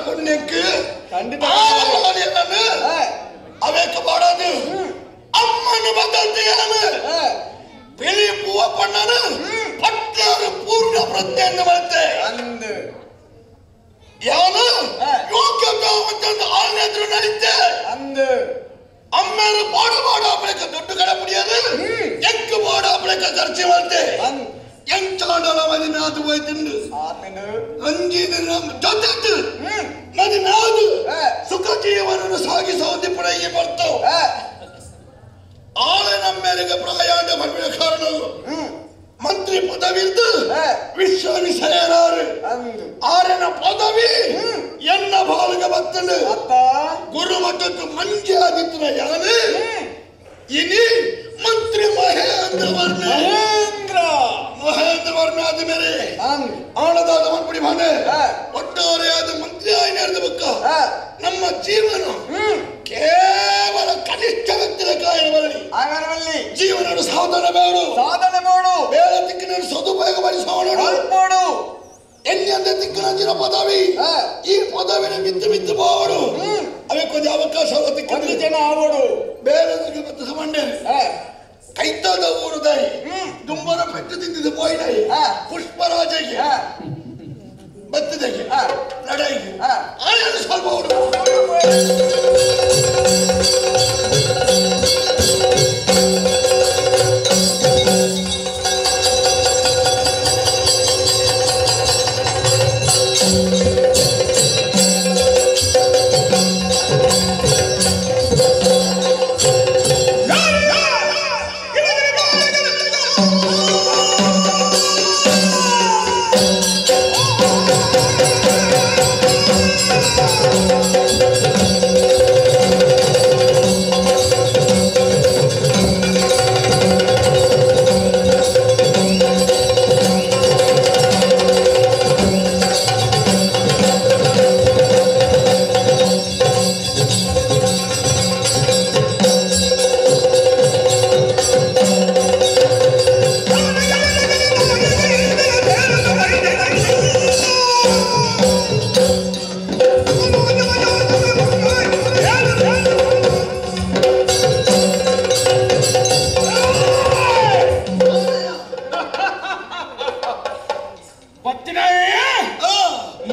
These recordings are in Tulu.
ಪುಣ್ಯಕ್ಕೆ ಅವೇಕ ಬಾಡದು ಅಮ್ಮನ ಬದಲ್ತಿಯಾನ ಬಿಳಿ ಪೂವ ಪಣ್ಣನ ಪಟ್ಟಾರು ಪೂರ್ಣ ಪ್ರಜ್ಞೆಯನ್ನು ಮಾಡ್ತೆ ಯಾನು ಯೋಗ್ಯತೆ ಆಳ್ನೆದ್ರು ನಡೀತೆ ಅಮ್ಮೇರು ಬಾಡು ಬಾಡು ಅಪ್ಪಳಕ್ಕೆ ದುಡ್ಡು ಕಡ ಮುಡಿயாது ಎಕ್ಕು ಬಾಡು ಅಪ್ಪಳಕ್ಕೆ ಖರ್ಚು ಮಾಡ್ತೆ ಎಂಚಾಡಲ ಮದಿನಾದು ಹೋಯ್ತುಂಡು ರಂಜಿದ ಜೊತೆ ಮದಿನಾದು ಸುಖ ಜೀವನನ್ನು ಸಾಗಿಸೋದಿ ಪುಣಗಿ ಬರ್ತು ಆಳೆ ನಮ್ಮ ಮೇರೆಗೆ ಪ್ರಯಾಣ ಪಡುವ ಕಾರಣ ಮಂತ್ರಿ ಪದವಿ ವಿಶ್ವವಿಷಯರಾರು ಆರನ ಪದವಿ ಎನ್ನ ಬಾಳಿಗೆ ಬತ್ತನು ಗುರು ಮಟ್ಟದ್ದು ಮಂಜೆ ಆದಿತ್ಯನ ಯಾನು ಇನಿ ಮಂತ್ರಿ ಮಹೇಂದ್ರ ವರ್ಮ ಮಹೇಂದ್ರ ವರ್ಮ ಆದ ಮೇಲೆ ಆಳದಾದ ಮನ್ಪುಡಿ ಮನೆ ಒಟ್ಟಾರೆಯಾದ ಮಂತ್ರಿ ಆಯ್ನ ಬಕ್ಕ ನಮ್ಮ ಜೀವನ ಕೇವಲ ಕನಿಷ್ಠ ವ್ಯಕ್ತಿಯ ಕಾಯನವಲ್ಲಿ ಜೀವನ ಸಾಧನೆ ಬೇಡು ಸಾಧನೆ ಮಾಡು ಬೇರೆ ದಿಕ್ಕಿನ ಸದುಪಯೋಗ ಪಡಿಸೋಣ ಎಲ್ಲಿ ದಿಕ್ಕಿನ ಪದವಿ ಈ ಪದವಿನ ಮಿತ್ತು ಮಿತ್ತು ಬೋಡು ಅವಕ್ಕೊಂದು ಅವಕಾಶ ಜನ ಆವೋಡು ಬೇರೆ ಮತ್ತೆ ಸಮಂಡೆ ಕೈತಾದ ಊರು ದಾಯಿ ದುಂಬರ ಪೆಟ್ಟು ತಿಂದಿದ್ದು ಪೋಯಿನಾಯಿ ಪುಷ್ಪರಾಜಗೆ ಬತ್ತಿದಕ್ಕೆ ಲಡಾಯಿಗೆ ಆಯನು ಸ್ವಲ್ಪ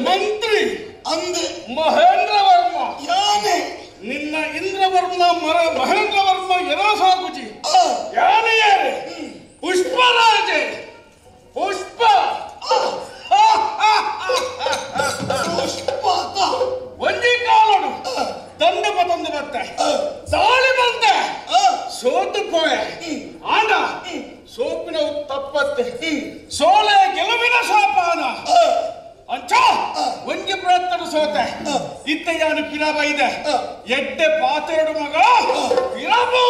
ಮಂತ್ರಿ ಅಂದೆ ಮಹೇಂದ್ರ ವರ್ಮ ಯಾನೆ ನಿನ್ನ ಇಂದ್ರವರ್ಮ ಮರ ಮಹೇಂದ್ರ ವರ್ಮ ಎರ ಸಾಕುಜಿ ಯಾನೆ ಯಾರೆ ಪುಷ್ಪರಾಜೆ ಪುಷ್ಪ ಪುಷ್ಪ ಒಂದೇ ಕಾಲಡು ದಂಡ ಪತಂದು ಬತ್ತೆ ದಾಳಿ ಬಂತೆ ಸೋತು ಪೋಯೆ ಆಂಡ ಸೋಪಿನ ತಪ್ಪತ್ತೆ ಸೋಲೆ ಗೆಲುವಿನ ಸೋಪಾನ ಅಂಚ ಒಂಜಿ ಪ್ರಯತ್ನ ಸೋತೆ ಇತ್ತ ಯಾನು ಪಿರಾಬ ಇದೆ ಎಡ್ಡೆ ಪಾತೆರಡು ಮಗ ಪಿರಾಬು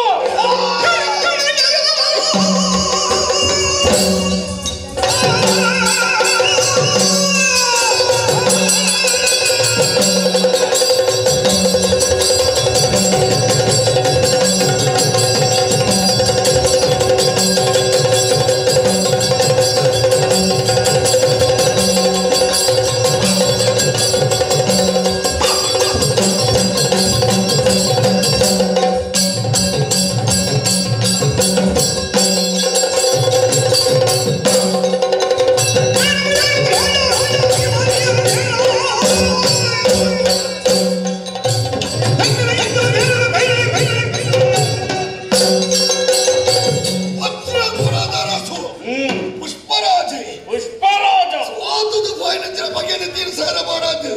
ಪುಷ್ಪರಾಜೆ ಪುಷ್ಪರಾಜ ಓದುದು ಪೋಯಿನ ಬಗೆಯನ್ನು ತೀರ್ಸಾರ ಮಾಡಾದು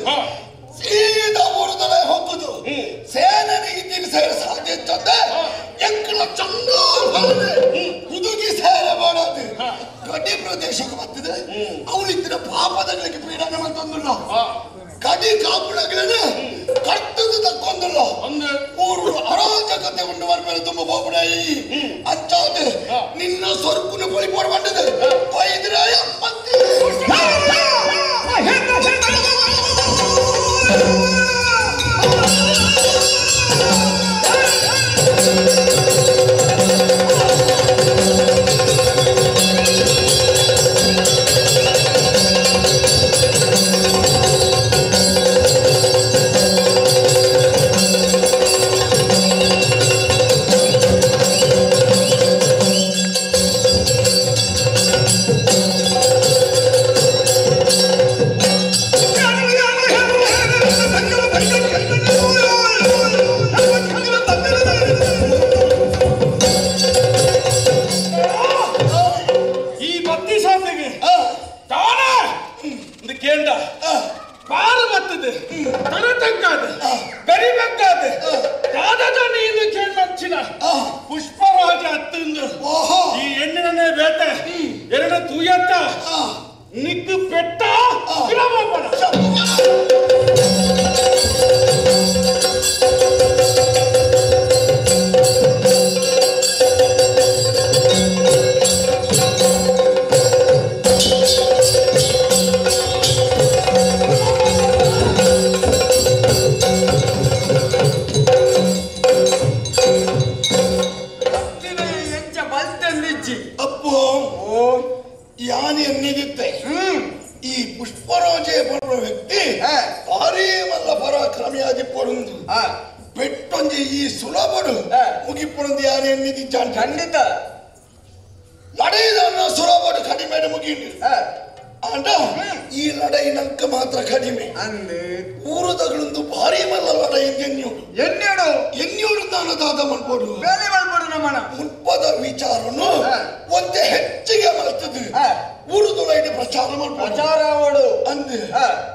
ಸೀದಾ ಊರುದಲೇ ಹೋಗುದು ಸೇನನಿಗೆ ತೀರ್ಸಾರ ಸಾಧ್ಯ ಇತ್ತಂದೆ ಎಂಕಲ ಚಂದ ಹುದುಗಿ ಸೇರ ಮಾಡಾದು ಗಡಿ ಪ್ರದೇಶಕ್ಕೆ ಬರ್ತದೆ ಅವಳಿದ್ದ ಪಾಪದಗಳಿಗೆ ಪೀಡನೆ ಮಾಡ್ತಂದಿಲ್ಲ ಗಡಿ ಕಾಪುಳಗಳನ್ನ ಕಟ್ಟದು ತಕ್ಕೊಂದಿಲ್ಲ ಊರು ಅರಾಜಕತೆ ಉಂಡು ಮೇಲೆ ತುಂಬ ಬೋಪಡಾಯಿ ಅಂಚಾದ ನಿನ್ನ ಸ್ವರ್ಪನ ಬಳಿ ಪೋಡ ವೈದ್ಯರಾಯ ಮತ್ತೆ Thank ಎನ್ನಿದಿತ್ತೆ ಈ ಪುಷ್ಪರಾಜೆ ಪಡುವ ವ್ಯಕ್ತಿ ಭಾರೀ ಮಲ್ಲ ಪರಾಕ್ರಮಿಯಾದಿ ಪಡುಂದು ಪೆಟ್ಟೊಂಜಿ ಈ ಸುಲಭಡು ಮುಗಿಪುಣಂದು ಯಾರು ಎನ್ನಿದಿ ಖಂಡಿತ ಲಡೈದನ್ನ ಸುಲಭಡು ಕಡಿಮೆ ಮುಗಿಂಡು ಆಂಡ ಈ ಲಡೈ ನಂಕ ಮಾತ್ರ ಕಡಿಮೆ ಊರುದಗಳೊಂದು ಭಾರಿ ಮಲ್ಲ ಲಡೈ ಎನ್ನಿಯೋಡು ಎನ್ನಿಯೋಡು ಎನ್ನಿಯೋಡು ನಾನು ದಾದ ಮನ್ಪೋಡು ಬೇಲೆ ಮಲ್ಪೋಡು ನಮ್ಮನ ಮುನ್ಪದ ವಿಚಾರನು ಒಂದೇ ಹೆಚ್ಚಿಗೆ ಮಲ್ತದು ಊರುದೊಳಗೆ ಪ್ರಚಾರ ಮಲ್ಪೋಡು ಪ್ರಚಾರ ಅವಡು ಅಂದು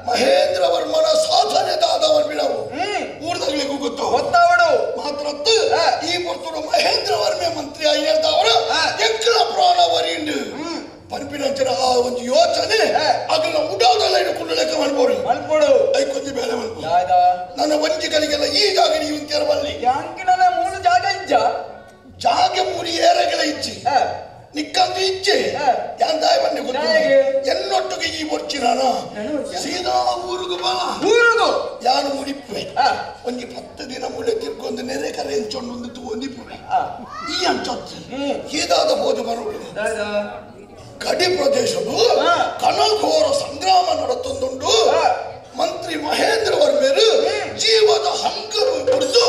ಮಹೇಂದ್ರ ವರ್ಮನ ಸಾಧನೆ ದಾದವನ್ ಬಿಡವು ಊರುದಗಳಿಗೆ ಗೊತ್ತು ಗೊತ್ತಾವಡು ಮಾತ್ರ ಈ ಪೊರ್ತುಡು ಮಹೇಂದ್ರ ವರ್ಮೆ ಮಂತ್ರಿ ಆಗಿ ಹೇಳ್ತಾವರು ಎಂಕಲ ಪ್ರಾಣ ವರಿಂಡು ಪನ್ಪಿನಂಚನ ಆ ಒಂದು ಯೋಚನೆ ಅದನ್ನ ಉಡಾದಲ್ಲ ಕುಳ್ಳ ಮಲ್ಪೋಡು ಮಲ್ಪೋಡು ಐಕೊಂಜಿ ಬೇಲೆ ಮಲ್ಪೋಡು ನನ್ನ ವಂಚಿಕರಿಗೆಲ್ಲ ಈ ಜಾಗ ನೀವು ತೆರವಲ್ಲಿ ಯಾಂಕಿನಲ್ಲ ಮೂರು ಜಾಗ ಇಜ್ಜ ಜಾಗ ಮೂರು ಏರಗಳ ಇಚ್ಚಿ ನಿಕ್ಕಂದು ಇಚ್ಛೆ ಯಾಂದಾಯ ಬನ್ನಿ ಗೊತ್ತು ಎನ್ನೊಟ್ಟಿಗೆ ಈ ಬೊರ್ಚಿನಾನ ಸೀದಾ ಊರುಗು ಬಾ ಊರುಗು ಯಾನು ಮುಡಿಪುವೆ ಒಂಜಿ 10 ದಿನ ಮುಳೆ ತಿರ್ಕೊಂದು ನೆರೆ ಕರೆ ಎಂಚೊಂದು ತೂಂದಿಪುವೆ ಈ ಅಂಚೊತ್ತು ಸೀದಾದ ಹೋದು ಬರುಡು ಗಡಿ ಪ್ರದೇಶವು ಕನಘೋರ ಸಂಗ್ರಾಮ ನಡತೊಂದುಂಡು ಮಂತ್ರಿ ಮಹೇಂದ್ರ ವರ್ಮೇರು ಜೀವದ ಹಂಗರು ಕುಡಿದು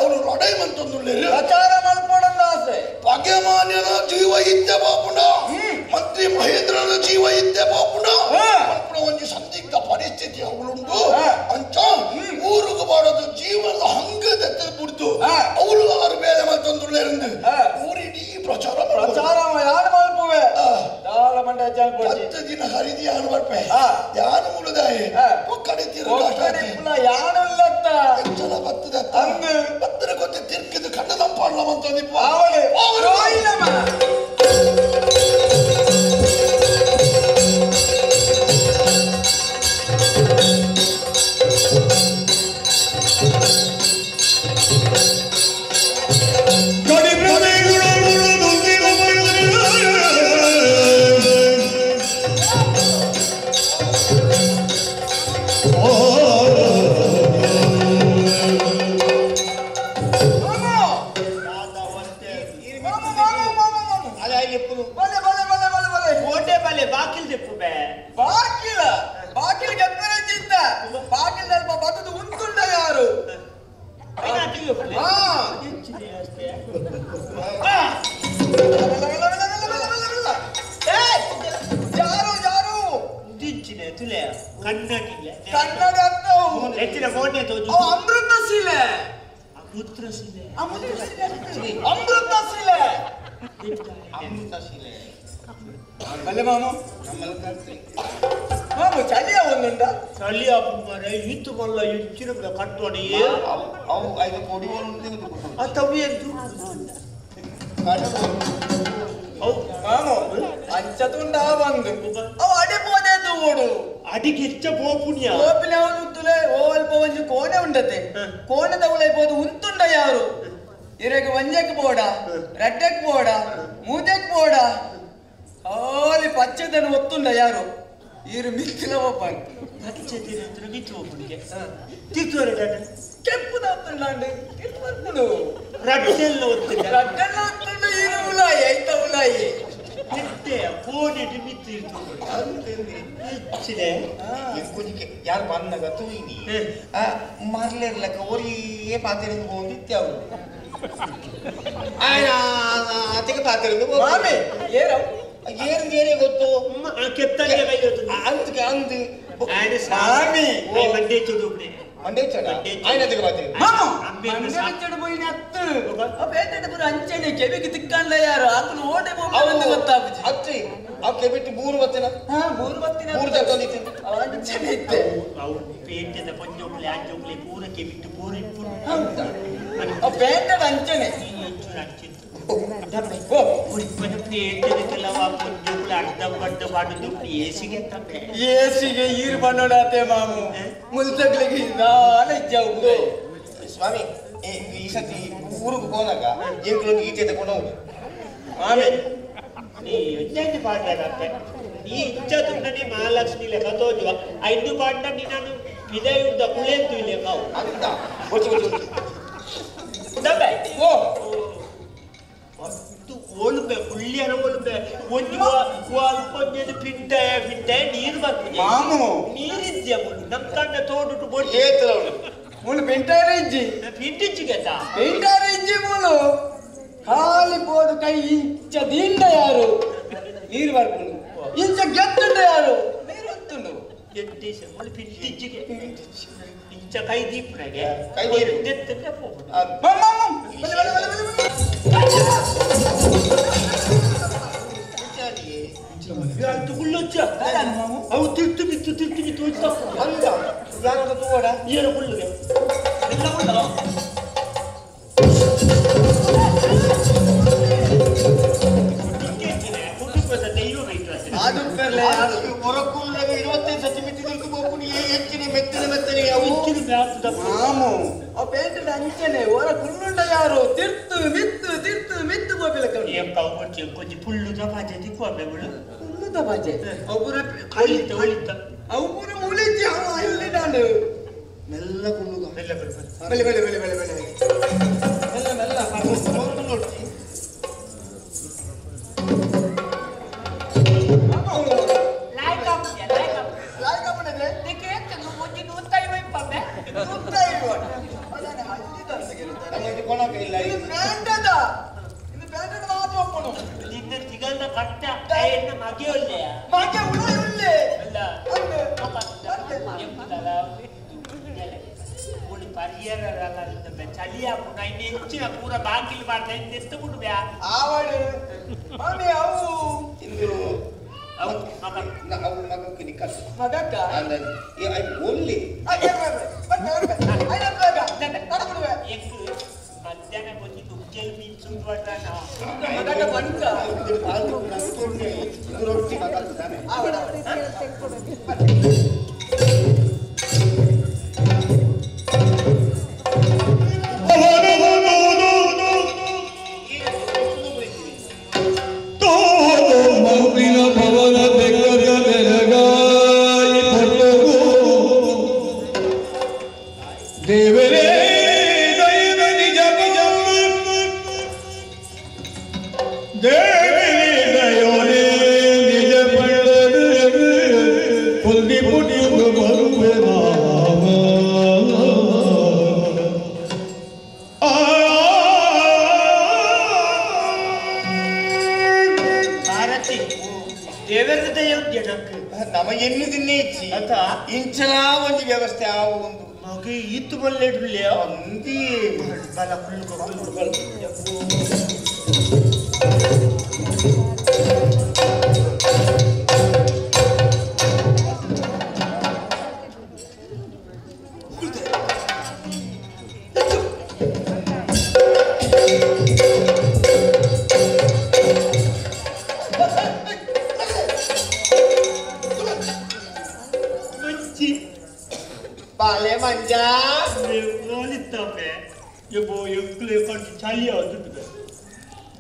ಅವನು ಲಡೈ ಮಂತೊಂದುಳ್ಳೇರು ಪ್ರಚಾರ ಮಲ್ಪೋಡಂದ ಆಸೆ ಪಗೆಮಾನ್ಯನ ಜೀವ ಇದ್ದೆ ಬಾಪುಣ ಮಂತ್ರಿ ಮಹೇಂದ್ರನ ಜೀವ ಇದ್ದೆ ಬಾಪುಣ ಮಲ್ಪುಣ ಒಂಜಿ ಸಂದಿಗ್ಧ ಪರಿಸ್ಥಿತಿ ಅವಳುಂಡು ಅಂಚ ಊರುಗು ಬಾಡೋದು ಜೀವನದ ಹಂಗದ ಬಿಡ್ದು ಅವಳು ಆರು ಬೇರೆ ಮತ್ತೊಂದುಳ್ಳೇರಿಂದ ಊರಿಡೀ ಪ್ರಚಾರ ಪ್ರಚಾರ ಯಾರು ಮಲ್ಪುವೆ 10 ದಿನ ಹರಿದಿ ಯಾನು ಬರ್ಪೆ ಯಾನು ಮುಳುದಾಯಿ ಒಕ್ಕಡೆ ಯಾನುಲ್ಲತ್ತ ಹೆಚ್ಚಳ ಬತ್ತದ ಬತ್ತರ ಗೊತ್ತೆ ತಿರ್ಕಿದು ಕಣ್ಣ ತಂಪಾಡ್ಲ ಮಂತಂದಿಪ್ಪ ಅಮೃತ ಶಿಲೆ ಅಮೃತ ಶಿಲೆ ಅಮೃತ ಶಿಲೆ ಬಲ್ಲೆ ಮಾಮು ಮಾಮು ಚಳಿಯ ಒಂದುಂಡ ಚಳಿ ಮರೆ ಇತ್ತು ಮಲ್ಲ ಹೆಚ್ಚಿನ ಕಟ್ಟೋಡಿ ಅವು ಐದು ಕೊಡಿ ಒಂದು ಅವು ಎಂತು ಮಾಮು ಅಂಚತುಂಡ ಬಂದು ಅವು ಅಡೆ ಪೋದೆ ತೂಡು ಅಡಿಗೆ ಹೆಚ್ಚ ಪೋಪುಣ್ಯ ಪೋಪಿನ ಅವನು ಓ ಅಲ್ಪ ಒಂಜಿ ಕೋಣೆ ಉಂಡತೆ ಕೋಣೆ ತಗೊಳ್ಳೆ ಪೋದು ಉಂತುಂಡ ಯಾರು ಇರಗೆ ಒಂಜಕ್ಕೆ ಬೋಡ ರಡ್ಡಕ್ಕೆ ಬೋಡ ಮೂಜಕ್ಕೆ ಬೋಡ ಖಾಲಿ ಪಚ್ಚದನ್ನು ಒತ್ತುಂಡ ಯಾರು ಇರು ಮಿತ್ತಿನ ಒಬ್ಬ ಕೆಂಪು ದಾತುಂಡಾಂಡು ತಿರ್ಪರ್ಪುಡು ರಡ್ಡೆಲ್ಲ ಒತ್ತುಂಡ ರಡ್ಡೆಲ್ಲ ಒತ್ತುಂಡು ಇರು ಉಲಾಯಿ ಐತ ಉಲಾಯಿ ಕೋಣೆಟ್ ಮಿತ್ತು ಇಚ್ಚಿದೆ ಯಾರು ಬಂದಾಗ ತೂಯಿನಿ ಮರ್ಲಿರ್ಲಕ್ಕ ಒರಿಯೇ ಪಾತ್ರೆ ಹೋಗಿತ್ತೆ ಅವರು ಆತಗೆ ಪಾತ್ರೆ ಮಾಮಿ ಏರವು ಏರು ಏರೇ ಗೊತ್ತು ಕೆತ್ತನೆ ಅಂದ್ಕೆ ಅಂದು ಸ್ವಾಮಿ ಮಂಡೆ ಚುಡು ಮಂಡೆ ಚಡ ಆಯ್ನದಕ್ಕೆ ಪಾತ್ರೆ ಮಾಮು ಮಂಡೆ ಚಡು ಪೋಯಿನ ಅತ್ತು ಪೇಟೆಡ್ ಪೂರ ಅಂಚನೆ ಕೆವಿಗೆ ತಿಕ್ಕಂಡ ಯಾರು ಆತನು ಓಟೆ ಹೋಗ್ಬಂದು ಗೊತ್ತಾಪುಜಿ ಅತ್ತಿ ಆ ಕೆಬಿಟ್ಟು ಮೂರು ಬತ್ತಿನ ಹಾ ಮೂರು ಬತ್ತಿನ ಮೂರು ಜತ್ತೊಂದಿತ್ತು ಅಂಚನೆ ಇತ್ತೆ ಅವು ಪೇಟೆದ ಪಂಜೋಕ್ಲೆ ಆಂಜೋಕ್ಲೆ ಪೂರ ಕೆಬಿಟ್ಟು ಪೂರ ಇಪ್ಪು ಹೌದಾ ಆ ಪೇಟೆಡ್ ಅಂಚನೆ ಏಸಿಗೆ ಈರು ಬಣ್ಣೋಡಾತೆ ಮಾಮು ಮುಲ್ತಗ್ಲಿಗೆ ನಾಳೆ ಇಜ್ಜಾವು ಸ್ವಾಮಿ ಈ ಸತಿ ಊರಿಗೆ ಹೋದಾಗ ಎಂಕ್ಲೊಂದು ಈಚೆ ತಗೊಂಡು ಹೋಗು ಮಾಮಿ ನೀ ಎಂಜಾಯ್ ಪಾಡ್ಲಾಡತ್ತೆ ನೀ ಇಚ್ಛ ತುಣ್ಣನೆ ಮಹಾಲಕ್ಷ್ಮಿ ಲೆಕ್ಕ ತೋಜುವ ಐದು ಪಾಡ್ನ ನೀನು ಪಿದಯುದ್ದ ಕುಳೆಂತು ಲೆಕ್ಕ ಅಂತ ಗೊತ್ತು ಗೊತ್ತು ದಬ್ಬೆ ಓ ಪತ್ತು ಓಳುಬೆ ಕುಳ್ಳಿ ಕುಳ್ಳಿಯರ ಒಲ್ಬೆ ಒಂಜಿ ವಾಲ್ಪೊಂಜೆಡ್ ಪಿಂಟಾಯ ಪಿಂಟಾಯ ನೀರು ಬರ್ಪುಜಿ ಮಾಮು ನೀರಿದ್ಯ ಮುಳ್ಳು ನಮ್ಮ ಕಂಡ ತೋಡುಟು ಬೊಡ್ಡಿ ಏತ್ರ ಉಂಡು ಮುಳು ಪಿಂಟಾರ ಇಜ್ಜಿ ಪಿಂಟಿಚ್ಚಿಗೆತ ಪಿಂಟಾರ ಇಜ್ಜಿ ಮುಳು ಖಾಲಿ ಪೋದು ಕೈ ಇಂಚ ದಿಂಡ ಯಾರು ನೀರು ಬರ್ಪುಂಡು ಇಂಚ ಗೆತ್ತುಂಡ ಯಾರು ನೀರು ಹೊತ್ತುಂಡು ಗೆಟ್ಟಿಸ ಮುಳು ಪಿಂಟಿಚ್ಚಿಗೆ ಇಂಚ ಕೈ ದೀಪುನಗೆ ಕೈ ನೀರು ದೆತ್ತಂಡ ಪೋಪುಂಡು ಮಮ್ಮ ಮಮ್ಮ ಬಲೆ ಬಲೆ ಬಲೆ ಬಲೆ ಯಾರು ಕುಳ್ಳೊಚ್ಚ ಅವು ತಿರ್ತು ಬಿತ್ತು ತಿರ್ತು ಬಿತ್ತು ಹೋಯ್ತು ಅಂದ ಯಾರು ತೂವಡ ಏರು ಕುಳ್ಳುಗೆ ಎಲ್ಲ ಕುಳ್ಳ ಹೊರಕುಳ್ಳಗೆ 25 ಸೆಂಟಿಮೀಟರ್ ಹೋಗ್ಬಿಟ್ಟು ಹೆಚ್ಚಿನ ಮೆತ್ತನೆ ಮೆತ್ತನೆ ಅವು ಮಾಮು ಆ ಪೇಂಟದ ಅಂಚನೆ ಹೊರ ಕುಳ್ಳುಂಡ ಯಾರು ತಿರ್ತು ಮಿತ್ತು ತಿರ್ತು ಮಿತ್ತು ಗೋಪಿಲಕ್ಕ కొంచెం పుల్లుతో బాధ్యత ಪುಲ್ಲುದ ಬಾಜೆ ಒಬ್ಬರ ಒಳಿತ ಒಳಿತ ಅವು ಪೂರ ಮುಳಿಚಿ ಅವ ಇಲ್ಲಿ ನಾನು ಮೆಲ್ಲ ಕುಳ್ಳುಗ ಮೆಲ್ಲ ಬೆಲ್ಲ ಬೆಲೆ ಬೆಲೆ ಬೆಲೆ ಬೆಲೆ ಬೆಲೆ ಮೆಲ್ಲ ಮೆಲ್ಲ ನೋಡ್ತಿ ಪೂರ ಬಾಗಿಲು ಮಾಡ್ತಾ ಎತ್ತು ಬ್ಯಾ ಆವಡು ಮಾಮಿ ಅವು ಇಂದು ಅವು ಅವು ಮಗಕ್ಕೆ ನಿಕ್ಕಲ್ಲ ಮಗಕ್ಕ I only ಮಧ್ಯಾಹ್ನ కొంచెం ದುಃಖ ಮೀನ್ ಮಗಕ್ಕ ಬಂತ ರೊಟ್ಟಿ ಮಗಕ್ಕೆ ಆವಡ ಇಂಚಲಾ ಒಂದು ವ್ಯವಸ್ಥೆ ಆವು ಒಂದು ಮಗ ಇತ್ತು ಬಲ್ಲೆಡ್ಲಿ ಅಂದಿ ಬಲ ಕುಳ್ಳು ಕುಳ್ಳು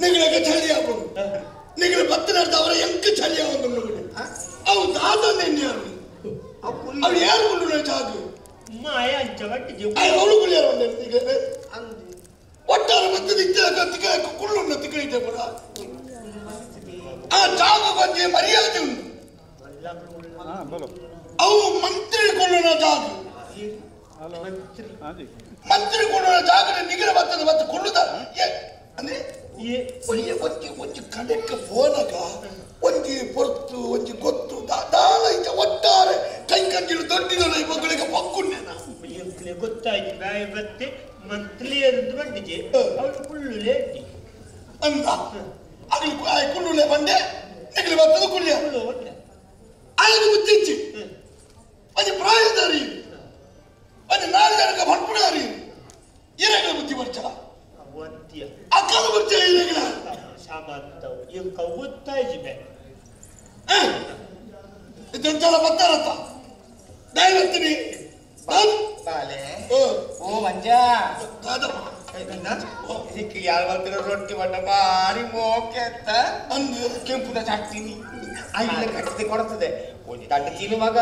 ನಿಗಳಿಗೆ ಚಳಿ ಆಗೋದು ನಿಗಳ ಬತ್ತಿನ ಅವರ ಎಂಕ ಚಳಿ ಆಗೋದು ಅವು ದಾದ ನಿನ್ಯಾರು ಅವು ಯಾರು ಕೊಂಡು ಚಾಕು ಅವಳು ಕುಳ್ಳಿಯಾರು ಒಟ್ಟಾರೆ ಬತ್ತದ ಇತ್ತ ಕುಳ್ಳುಂಡ ತಿಕ್ಕಳಿದ್ದೆ ಕೂಡ ಆ ಚಾಕು ಕೊಂಚ ಮರ್ಯಾದೆ ಉಂಟು ಅವು ಮಂತ್ರಿ ಕೊಳ್ಳುನ ಜಾಗ ಮಂತ್ರಿ ಕೊಳ್ಳುನ ಜಾಗ ನಿಗರ ಬತ್ತದ ಬತ್ತ ಕೊಳ್ಳುದ ಅಂದ್ರೆ ಒಂಜಿ ಒಂಜಿ ಒಂಜಿ ಕಡೆಕ್ಕೆ ಫೋನಗ ಒಂಜಿ ಪೊರ್ತು ಒಂಜಿ ಗೊತ್ತು ದಾಲ ಇಂಚ ಒಟ್ಟಾರೆ ಕೈ ಕಂಜಿಲು ದೊಡ್ಡಿದೊಳ ಮಕ್ಕಳಿಗೆ ಪಕ್ಕುನ್ನೇನ ಗೊತ್ತಾಯ್ತು ಬಾಯ ಬತ್ತೆ ಮಂತ್ರಿ ಅಂತ ಬಂದಿದೆ ಅವಳು ಕುಳ್ಳುಲೆ ಅಂತ ಅಗಲಿ ಕುಳ್ಳುಲೆ ಬಂದೆ ನಿಗಲಿ ಬತ್ತದ ಕುಳ್ಳಿಯ ಆಯ್ತು ಬುತ್ತಿಚ್ಚಿ ಒಂಜಿ ಪ್ರಾಯದಾರಿ ಒಂಜಿ ನಾಲ್ ಜನಕ್ಕೆ ಭಟ್ಪುಡಾರಿ ಇರಗಳ ಬುದ್ಧಿ ಬರ್ಚ ಅಕ್ಕನ ಬರ್ಚ ಇರಗಳ ಸಾಮಂತವು ಇಂಕ ಗೊತ್ತಾಯ್ತು ಇದೆಂಚಲ ಬತ್ತಾರತ್ತ ದಯವಿಟ್ಟು ಬಾಲೆ ಓ ಮಂಜಾ ಇದಕ್ಕೆ ಯಾರು ಬರ್ತಿರೋ ರೊಟ್ಟಿ ಬಣ್ಣ ಭಾರಿ ಮೋಕೆ ಅಂತ ಅಂದು ಕೆಂಪುದ ಚಟ್ನಿ ಐಲ್ಲ ಕಟ್ಟಿದೆ ಕೊಡ್ತದೆ ಒಂದು ತಡ್ಡ ತಿನ್ನು ಮಗ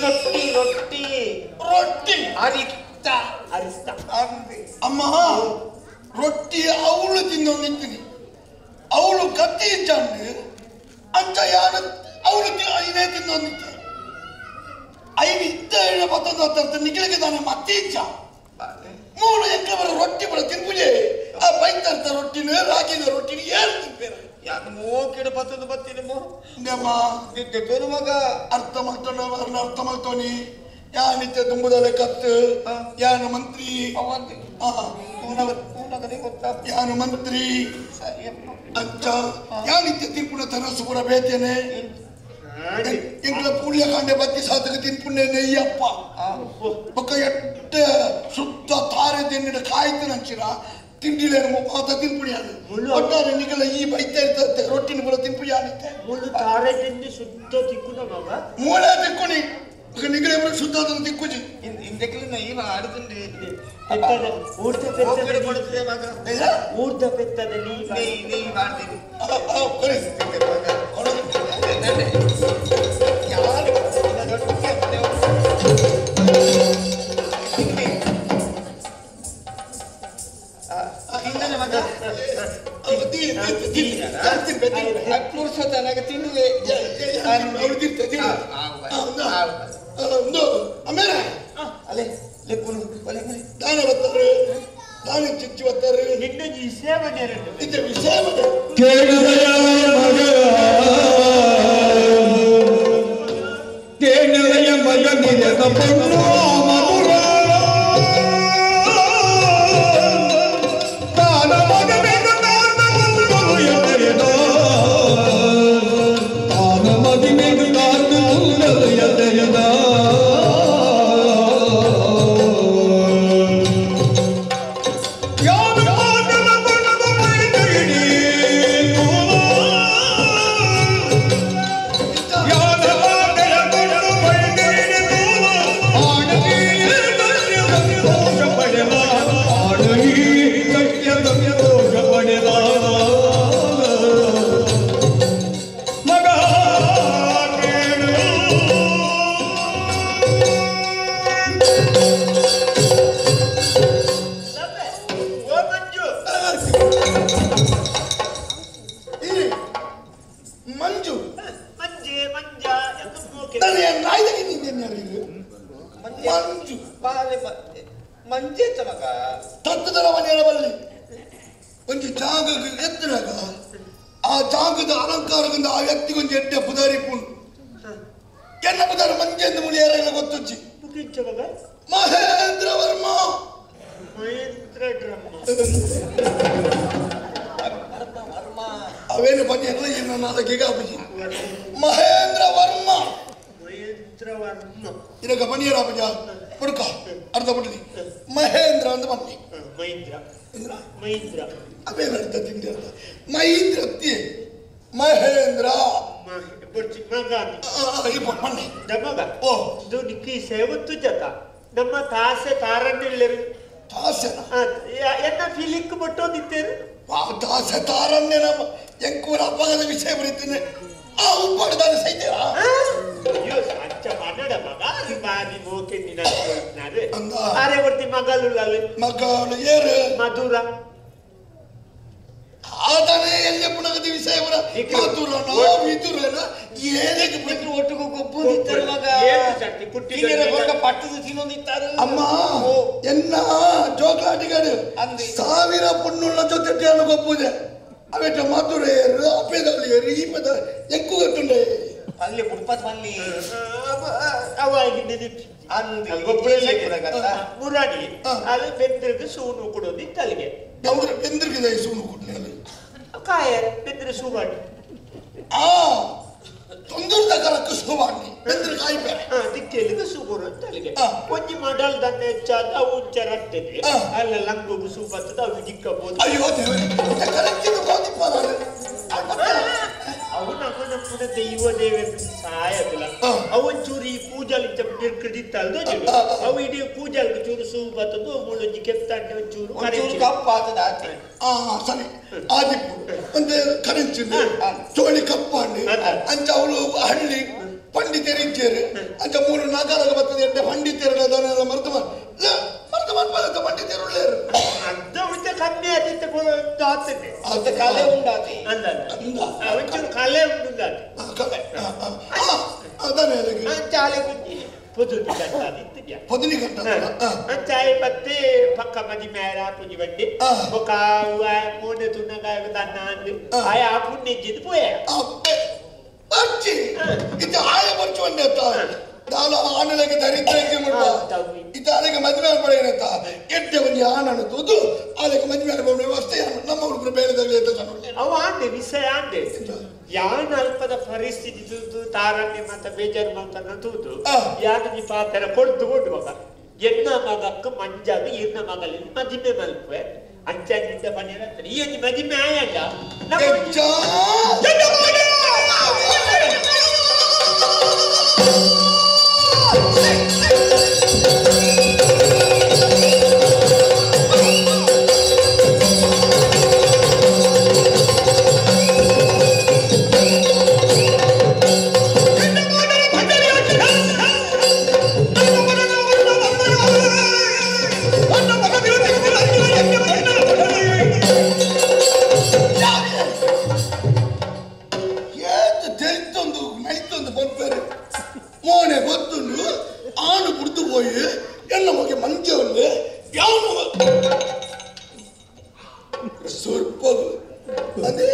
ರೊಟ್ಟಿ ರೊಟ್ಟಿ ರೊಟ್ಟಿ ಅರಿತ ಅರಿಸ್ತ ಅಮ್ಮ ರೊಟ್ಟಿ ಅವಳು ತಿನ್ನೋ ನಿಂತೀನಿ ಅವಳು ಕತ್ತಿ ಇಚ್ಚಾಂಡು ಅಂಚ ಯಾರು ಅವಳು ಐದೇ ತಿನ್ನೊಂದಿತ್ತ ಐದು ಇತ್ತ ಏಳು ಪತ್ತೊಂದು ಹತ್ತ ನಿಗಿಳಿಗೆ ತಾನೆ ಮತ್ತೆ ಇಚ್ಚ ಮೂರು ಎಕ್ಕರೆ ಬರೋ ರೊಟ್ಟಿ ಬರೋ ತಿನ್ಪುಜೆ ಆ ಬೈತರ್ತ ರೊಟ್ಟಿನ ರಾಗಿದ ರೊಟ್ಟಿನ ಏನು ತಿನ್ಪೇರ ಯಾಕೆ ಮೋಕಿಡ ಪತ್ತೊಂದು ಬತ್ತೀನಿ ಮೋ ನಮ್ಮ ತೋನು ಮಗ ಅರ್ಥ ಮಾಡ್ತಾನ ಅರ್ಥ ಮಾಡ್ತಾನಿ ಯಾನಿತ್ಯ ತುಂಬುದಲೆ ಕತ್ತು ಯಾನು ಮಂತ್ರಿ ಯಾನು ಮಂತ್ರಿ ಅಚ್ಚ ಯಾನಿತ್ಯ ತಿನ್ಪುಣ ತನಸು ಪುರ ಬೇತೇನೆ ಎಂಗ್ಲ ಪುಣ್ಯ ಕಾಂಡೆ ಬತ್ತಿ ಸಾತಕ ತಿನ್ಪುಣ್ಯ ನೆಯ್ಯಪ್ಪ ಬೊಕ್ಕ ಎಟ್ಟ ಸುತ್ತ ತಾರೆ ತಿನ್ನಿಡ ಕಾಯ್ತು ನಂಚಿರ ತಿಂಡಿಲೇನು ಮಾತ ತಿನ್ಪುಣಿ ಅದು ಒಟ್ಟಾರೆ ನಿಗಲ ಈ ಬೈತಾ ಇರ್ತದೆ ರೊಟ್ಟಿನ ಪೂರ ತಿನ್ಪುಣಿ ಆನಿತ್ತೆ ಮುಳ್ಳು ತಾರೆ ತಿಂಡಿ ಶುದ್ಧ ತಿಕ್ಕುನ ಮಗ ಮೂಳೆ ತಿಕ್ಕುಣಿ ನಿಗಲ ಶುದ್ಧ ತಿಕ್ಕುಜಿ ಇಂದಕ್ಕೆ ಈ ಆಡುತ್ತುಂಡಿ ಊರ್ದ ಊರ್ದ ಪೆತ್ತದ ನೆಯ್ಯಿ ಮಾಡ್ತೀನಿ ತಿನ್ನುವೆ ಅಲೆ ದಾನ ಬರ್ತಾರೆ ದಾನ ಚಿಚ್ಚಿ ಬರ್ತಾರೆ ನಿನ್ನ ವಿಷಯ ಇದು ವಿಷಯ ಕೇಳುವೆಯ ಮಗ ನಿಜದ ಪೊಣ್ಣು ಮಧುರ ತಾನ ಮಗನೆಗೆ ತಾನ ಮಗನೆಗೆ ತಾನ ಒಂದು ಜಾಗಕ್ಕೆ ಎತ್ತನಾಗ ಆ ಜಾಗದ ಅಲಂಕಾರದಿಂದ ಆ ವ್ಯಕ್ತಿಗೊಂದು ಎಡ್ಡೆ ಪುದಾರಿ ಪುಣ್ ಎನ್ನ ಪುದಾರಿ ಮಂಜೆಂದು ಮುಳಿಯಾರ ಗೊತ್ತುಜ್ಜಿ ಮಹೇಂದ್ರ ವರ್ಮ ಅವೇನು ಬನ್ನಿ ಎಲ್ಲ ಏನು ನಾಲ್ಕು ಅಪ್ಪಜಿ ಮಹೇಂದ್ರ ವರ್ಮ ಇದಕ್ಕೆ ಬನ್ನಿಯರ ಅಪ್ಪಜ ಹುಡುಕ ಅರ್ಧ ಬಿಡ್ಲಿ ಮಹೇಂದ್ರ ಅಂತ ಬನ್ನಿ ಮಹೇಂದ್ರ ಮಹೇಂದ್ರ ಅವೇನು ಅರ್ಥ ತಿಂಡಿ ಅರ್ಥ ಮಹೇಂದ್ರ ಅತ್ತಿ ಮಹೇಂದ್ರ ಓ ನಿಕ್ಕಿ ಸೇವತ್ತು ಜತ ನಮ್ಮ ತಾಸೆ ತಾರಣ್ಯ ತಾಸೆ ಎನ್ನ ಫೀಲಿಂಗ್ ಬಟ್ಟೋದಿತ್ತೇನು ತಾಸೆ ತಾರಣ್ಯ ನಮ್ಮ ಎಂಕೂರ ಅಪ್ಪಗದ ವಿಷಯ ಬರೀತೀನಿ ಆ ಉಪ್ಪಾಡ್ದಾನೆ ಸೈತೀರಾ ಅಯ್ಯೋ ಅಂಚ ಮನಡ ಮಗ ಅದು ಬಾರಿ ಮೋಕೆ ನಿನ್ನ ಅರೆ ಬರ್ತಿ ಮಗಲು ಮಗಲು ಏರು ಮಧುರ ಆತನೇ ಎಲ್ಲಿ ಪುಣಗದ ವಿಷಯ ಮಧುರನ ವಿದುರನ ಏನಕ್ಕೆ ಬಿಟ್ಟರು ಒಟ್ಟಿಗೆ ಗೊಬ್ಬುದಿತ್ತರು ಮಗ ಪಟ್ಟದ ತಿನ್ನೊಂದಿತ್ತಾರೆ ಅಮ್ಮ ಎನ್ನ ಜೋಕ್ಲಾಟಿಗಾಡು ಸಾವಿರ ಪುಣ್ಣುಳ್ಳ ಜೊತೆ ಗೊಬ್ಬುದೆ ಅವೆಟ್ಟ ಮಧುರ ಏರು ಅಪ್ಪೆದಲ್ಲಿ ಏರು ಈ ಪದ ಎಕ್ಕು ಗೊತ್ತುಂಡೆ ಅಲ್ಲಿ ಬುಡ್ಪತ್ ಬನ್ನಿ ಮುರಾಣಿ ಅದು ಬೆಂದ್ರಿಗೆ ಸೂನು ಕೊಡೋದಿತ್ತು ಅಲ್ಲಿಗೆ ಬೆಂದ್ರಿಗೆ ಸೂನು ಕೊಡ್ಲಿ ಕಾಯ ಬೆಂದ್ರೆ ಸೂವಾಣಿ ಆ ತೊಂದರದ ಕಾಲಕ್ಕೆ ಸೂವಾಣಿ ಬೆಂದ್ರೆ ಕಾಯಿ ಬೇರೆ ದಿಕ್ಕೇಲಿಗೆ ಸೂಗುರು ಅಂತ ಅಲ್ಲಿಗೆ ಒಂಜಿ ಮಾಡಲ್ ದಂಡ ಹೆಚ್ಚಾದ ಅವು ಉಂಚ ರಟ್ಟದೆ ಅಲ್ಲ ಲಂಗುಗು ಸೂ ಬರ್ತದೆ ಅವು ದಿಕ್ಕಬಹುದು ಅಯ್ಯೋ ದೇವರೇ ಅವು ನಮ್ಮ ನಮ್ಮನ ದೈವ ದೇವ ಸಹಾಯದಿಲ್ಲ ಅವೊಂಚೂರು ಈ ಪೂಜಾಲಿ ನಿರ್ಕೃದಿತ್ತಲ್ದ ಅವು ಇಡೀ ಪೂಜಾಲ್ಗೆ ಚೂರು ಸೂ ಬರ್ತದೆ ಮುಳ್ಳೊಂಜಿ ಕೆತ್ತಾಂಡೆ ಒಂಚೂರು ಕಪ್ಪಾತದ ಆತೆ ಸರಿ ಆದಿಪ್ಪು ಒಂದು ಕರೆಂಚು ಚೋಳಿ ಕಪ್ಪಾಂಡಿ ಅಂಚ ಅವಳು ಹಳ್ಳಿ ಪಂಡಿತರು ಇಜ್ಜೇರು ಅಂಚ ಮೂರು ನಾಗಾರಗ ಬರ್ತದೆ ಎಡ್ಡೆ ಪಂಡಿತರು ಅದನ್ನೆಲ್ಲ ಮರ್ತು ಮರ್ತು ಮರ್ತು ಪಂಡಿತರು ಅರ್ಧ ಉಳಿತ ಕಮ್ಮಿ ಆದಿತ್ತ ಉಂಡಾತನೆ ಅದ ಕಲೆ ಉಂಡಾತೆ ಅಂದ ಒಂಚೂರು ಕಲೆ ಉಂಡಾತೆ ಕಲೆ ಅದಾನೆ ಅಂಚಾಲೆ ಗುಂಜಿ ಪೊದುನಿ ಕಟ್ಟಾದಿತ್ತು ಪೊದುನಿ ಕಟ್ಟ ಅಂಚಾಯ ಪತ್ತೆ ಪಕ್ಕ ಮದಿ ಮೇರ ಪುಂಜಿ ಬಂಡಿ ಬೊಕ ಮೋನೆ ತುನ್ನಗ ತನ್ನ ಅಂದು ಆಯ ಆ ಪುಣ್ಯ ಪೋಯ ಬರ್ಚಿ ಇದು ಆಯ ಬರ್ಚು ಒಂಡೆ ದಾಲ ಆನಲೆಗೆ ದರಿದ್ರಕ್ಕೆ ಮುಟ್ಟ ಇದಾಲೆಗೆ ಮದುವೆ ಪಡೆಯನತ್ತ ಎಡ್ಡೆ ಒಂಜಿ ಆನನ್ನು ತೂದು ಆಲೆಗೆ ಮದುವೆ ಅನುಭವ ವ್ಯವಸ್ಥೆ ನಮ್ಮ ಹುಡುಗರು ಬೇರೆ ತಗಲಿ ಅಂತ ಅವ ಆಂಡೆ ವಿಷಯ ಆಂಡೆ ಯಾನ ಅಲ್ಪದ ಪರಿಸ್ಥಿತಿ ತೂದು ತಾರಣ್ಯ ಮತ್ತ ಬೇಜಾರು ಮಾತನ್ನ ತೂದು ಯಾನ ಈ ಪಾತ್ರ ಕೊಡ್ದು ಕೊಡುವಾಗ ಎನ್ನ ಮಗಕ್ಕ ಮಂಜಾಗ ಇರ್ನ ಮಗಲಿನ ಮದಿಮೆ ಮಲ್ಪೆ ಅಂಚಾಗಿದ್ದ ಪನ್ನಿರ ಈ ಒಂಜಿ ಮದಿಮೆ ಆಯಾಗ ಮೋನೆ ಗೊತ್ತುಂಡು ಆನು ಕುಡ್ದು ಪೋಯಿ ಎನ್ನ ಮಗೆ ಮಂಚ ಉಂಡು ಯಾವನು ಸ್ವಲ್ಪ ಅದೇ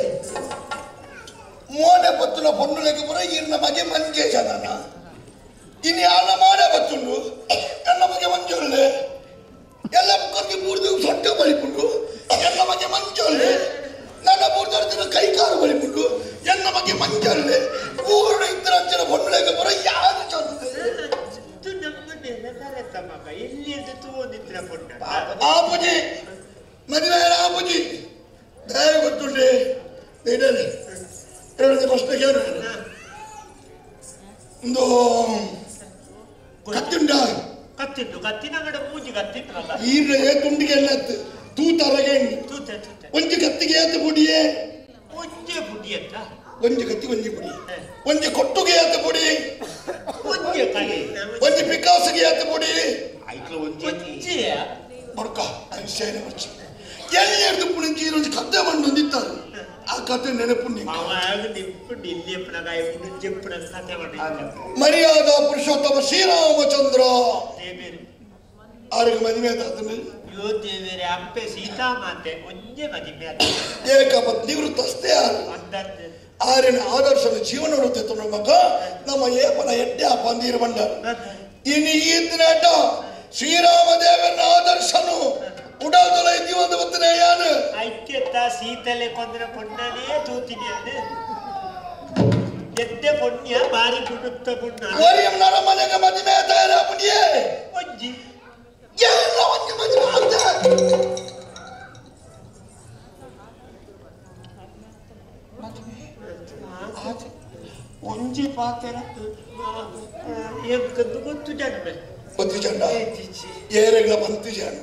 ಮೋನೆ ಬತ್ತುನ ಪೊನ್ನುಲೆಗೆ ಪುರ ಇರ್ನ ಮಗೆ ಮಂಜೆ ಜನನ ಇನ್ನು ಯಾನ ಮಾಡೆ ಬತ್ತುಂಡು ಎನ್ನ ಮಗೆ ಮಂಚ ಉಂಡು ಎಲ್ಲ ಮುಖಕ್ಕೆ ಪೂರ್ತಿ ಸೊಟ್ಟ ಬಳಿಪುಂಡು ಎನ್ನ ಮಗೆ ಮಂಚ ಉಂಡು ನನ್ನ ಪೂರ್ತಿ ಕೈ ಕಾಲು ಬಳಿಪುಂಡು ಎನ್ನ ಮಗೆ ಮಂಚ ಉಂಡು ಊರು ಇತರ ಪೊನ್ನುಲೆಗೆ ಪುರ ಯಾರು ಆಪುಜಿ ಮದುವೆ ಆಪುಜಿ ದಯ ಗೊತ್ತುಂಡೆ ಪ್ರಶ್ನೆ ಕೇಳು ಒಂದು ಕತ್ತಿಂಡ ಕತ್ತಿಂಡು ಕತ್ತಿನ ಕಡೆ ಮೂಜಿ ಕತ್ತಿಂಡ್ರಲ್ಲ ಈರ್ರೆ ತುಂಡಿಗೆ ಎಣ್ಣತ್ತು ತೂತರಗೆ ಒಂಜಿ ಕತ್ತಿಗೆ ಏತು ಪುಡಿಯೇ ಒಂಜೆ ಪುಡಿ ಅಂತ ಒಂಜಿ ಕತ್ತಿ ಒಂಜಿ ಪುಡಿ ಒಂಜಿ ಕೊಟ್ಟುಗೆ ಏತು ಪುಡಿ ಒಂಜೆ ಕಲಿ ಒಂಜಿ ಪಿಕಾಸುಗೆ ಏತು ಪುಡಿ ಒಂಜೆ ಬಡ್ಕ ಸೇನೆ ಬರ್ಚಿ ಎಲ್ಲಿ ಎಡ್ದು ಪುಣಿಂಚಿ ಒಂಜಿ ಕತ್ತೆ ಮಣ್ಣು ಹೊಂದಿತ್ತಾರೆ ಆ ಕತೆ ನೆನಪು ಮರ್ಯಾದಾ ಪುರುಷೋತ್ತಮ ಶ್ರೀರಾಮಚಂದ್ರ ಆರಿಗೆ ಮದುವೆ ಆತನ ಅಪ್ಪೆ ಸೀತಾಮಾತೆ ಒಂಜೆ ಮದಿಮೆ ಏಕಪತ್ನಿ ವೃತ್ತಸ್ಥೆ ಆರಿನ ಆದರ್ಶದ ಜೀವನ ವೃತ್ತ ಮಗ ನಮ್ಮ ಏಪನ ಎಡ್ಡೆ ಪಂದೀರು ಬಂಡ ಇನಿ ಈತನೇಟ ಶ್ರೀರಾಮದೇವನ ಆದರ್ಶನು ಉಡಾದೊಲ ಜೀವನ ಬತ್ತನೆ ಯಾನು ಐಕ್ಯತ ಸೀತಲೆ ಕೊಂದ್ರ ಪೊಣ್ಣನೇ ತೂತಿನಿ ಅದು ಎದ್ದೆ ಪುಣ್ಯ ಬಾರಿ ಗುಡುತ್ತ ಪುಣ್ಯ ಓರಿಯಂ ನರಮನೆಗೆ ಮದುವೆ ತಯಾರ ಪುಣ್ಯೇ ಒಂಜಿ ಎಲ್ಲ ಒಂಜಿ ಮದುವೆ ಆಗ್ತದೆ ಒಂಜಿ ಪಾತ್ರ ಎಂಕಂದು ಗೊತ್ತು ಜನ್ಮೆ ಗೊತ್ತು ಜನ ಏರೆಗಳ ಬಂತು ಜನ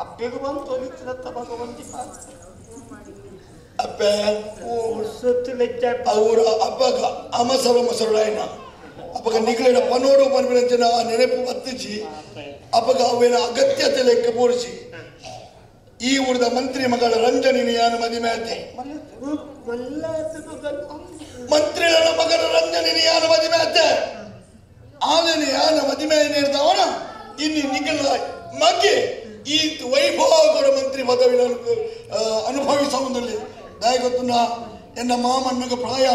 ಅಪ್ಪೆಗೂ ಬಂತು ಒಲಿತಿರತ್ತ ಮಗ ಒಂಜಿ ಪಾತ್ರ ಅಪ್ಪೆ ಸೊತ್ತು ಲಜ್ಜ ಅವರ ಅಪ್ಪಗ ಅಮಸರು ಮಸರುಡಾಯನ ಅಪ್ಪಗ ನಿಗಲಿನ ಪನೋಡು ಪನ್ಪಿನಂಚಿನ ನೆನಪು ಬತ್ತಿಜಿ ಅಪ್ಪಗ ಅವೇನ ಅಗತ್ಯತೆ ಲೆಕ್ಕ ಪೂರಿಸಿ ಈ ಊರದ ಮಂತ್ರಿ ಮಗಳ ರಂಜನಿನ ಯಾನು ಮದಿಮೆ ಮಂತ್ರಿಗಳ ಮಗನ ರಂಜನಿನ ಯಾನು ಮದಿಮೆ ಆಮೇಲೆ ಯಾನ ಮದಿಮೆ ನೇರ್ದವನ ಇನ್ನು ನಿಗಲ ಮಗೆ ಈ ವೈಭವಗೌಡ ಮಂತ್ರಿ ಪದವಿ ಅನುಭವಿಸುವುದಲ್ಲಿ ದಯಗೊತ್ತುನ ಎನ್ನ ಮಾಮಣ್ಣಗ ಪ್ರಾಯ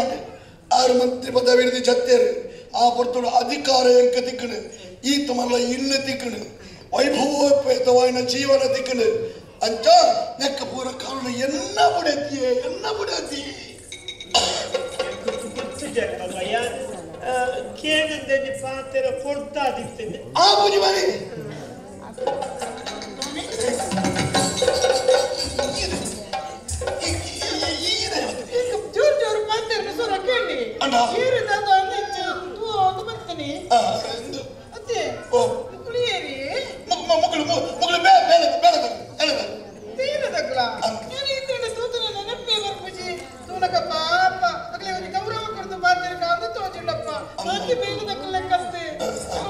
ಆರು ಮಂತ್ರಿ ಪದವಿ ಹಿಡಿದು ಚತ್ತೇರು ಆ ಪೊರ್ತುಡು ಅಧಿಕಾರ ಎಂಕ ತಿಕ್ಕಣು ಈ ತುಮಲ್ಲ ಇಲ್ಲ ತಿಕ್ಕಣು ವೈಭವೋಪೇತವಾಯಿನ ಜೀವನ ತಿಕ್ಕಣು ಅಂಚ ನೆಕ್ಕ ಪೂರ ಕಾರಣ ಎನ್ನ ಬುಡತಿಯೇ ಎನ್ನ ಬುಡತಿ ಕೇಳಿದ್ದೇನೆ ಪಾತ್ರ ಕೊಡ್ತಾ ದಿತ್ತೇನೆ ಆ ಪೂಜೆ ಮಾಡಿ ಜೋರು ಜೋರು ಮಾತಾಡ್ರಿ ಸೊರ ಕೇಳಿ ಬರ್ತೀನಿ ಅತ್ತೆ ಕುಳಿಯೇರಿ ಮಗಳು ಮಗಳು ಮೇಲೆ ಮೇಲೆ ಬೇರೆ ತಗ್ಲ ನಾನು ಇದ್ರೆ ತೂತನ ನೆನಪೇ ಬರ್ಪುಜಿ ತೂನಕ ಪಾಪ ಅಗಲೇ ಒಂದು ಗೌರವ ಕೊಡ್ತು ಮಾತಾಡ್ಕ ಅಂದ ತೋಜಿಂಡಪ್ಪ ಬಾಕಿ ಬೇರೆ ತಕ್ಕಲೆ ಕತ್ತೆ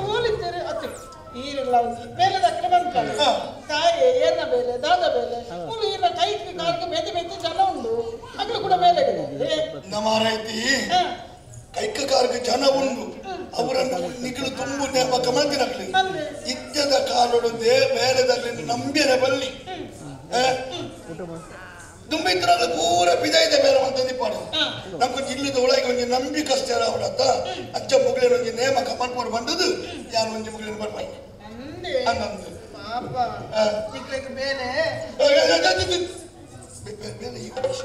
ಓಲಿದ್ದಾರೆ ಅತ್ತೆ ಈರ ಇಲ್ಲ ಬೇಲೆ ದಕ್ಕಡೆ ಬಂದ್ಕಲ್ಲ ತಾಯಿ ಏನ ಬೇಲೆ ದಾದ ಬೇಲೆ ಮೂಲು ಈನ ಕೈಗೆ ಕಾಲ್ಗೆ ಮೆತಿ ಮೆತಿ ಜನ ಉಂಡು ಅಗ್ಲು ಕೂಡ ಬೇಲೆ ನಮಾರೈತಿ ಕೈಕ ಕಾರ್ಗೆ ಜನ ಉಂಡು ಅವರನ್ನು ನಿಗಲು ತುಂಬು ನೇಮಕ ಮಂದಿರಗ್ಲಿ ಇದ್ಯದ ಕಾಲೋಡು they ಬೇಲೆದಾಗ್ಲಿ ನಂಬಿರ ಬಲ್ಲಿ ದುಂಬಿತ್ರಾಗ ಪೂರ ಪಿದಾಯ್ದೆ ಬೇರೆ ಅಂತ ದಿಪ್ಪಾಡು ನಮ್ಗೆ ಜಿಲ್ಲದ ಒಳಗೆ ಒಂಜಿ ನಂಬಿಕಸ್ತರ ಅವಳತ್ತ ಅಚ್ಚ ಮುಗಿಲಿನ ಒಂಜಿ ನೇಮಕ ಮನ್ಪೋಡು ಬಂದದ್ದು ಯಾರು ಒಂಜಿ ಮುಗಿಲಿನ ಬರ್ಪಾಯಿ ಅನ್ನಂದು ಪಾಪ ನಿಕ್ಲೆಗ್ ಬೇಲೆ ಬೇಲೆ ಈ ಕೊಡಿಸಿ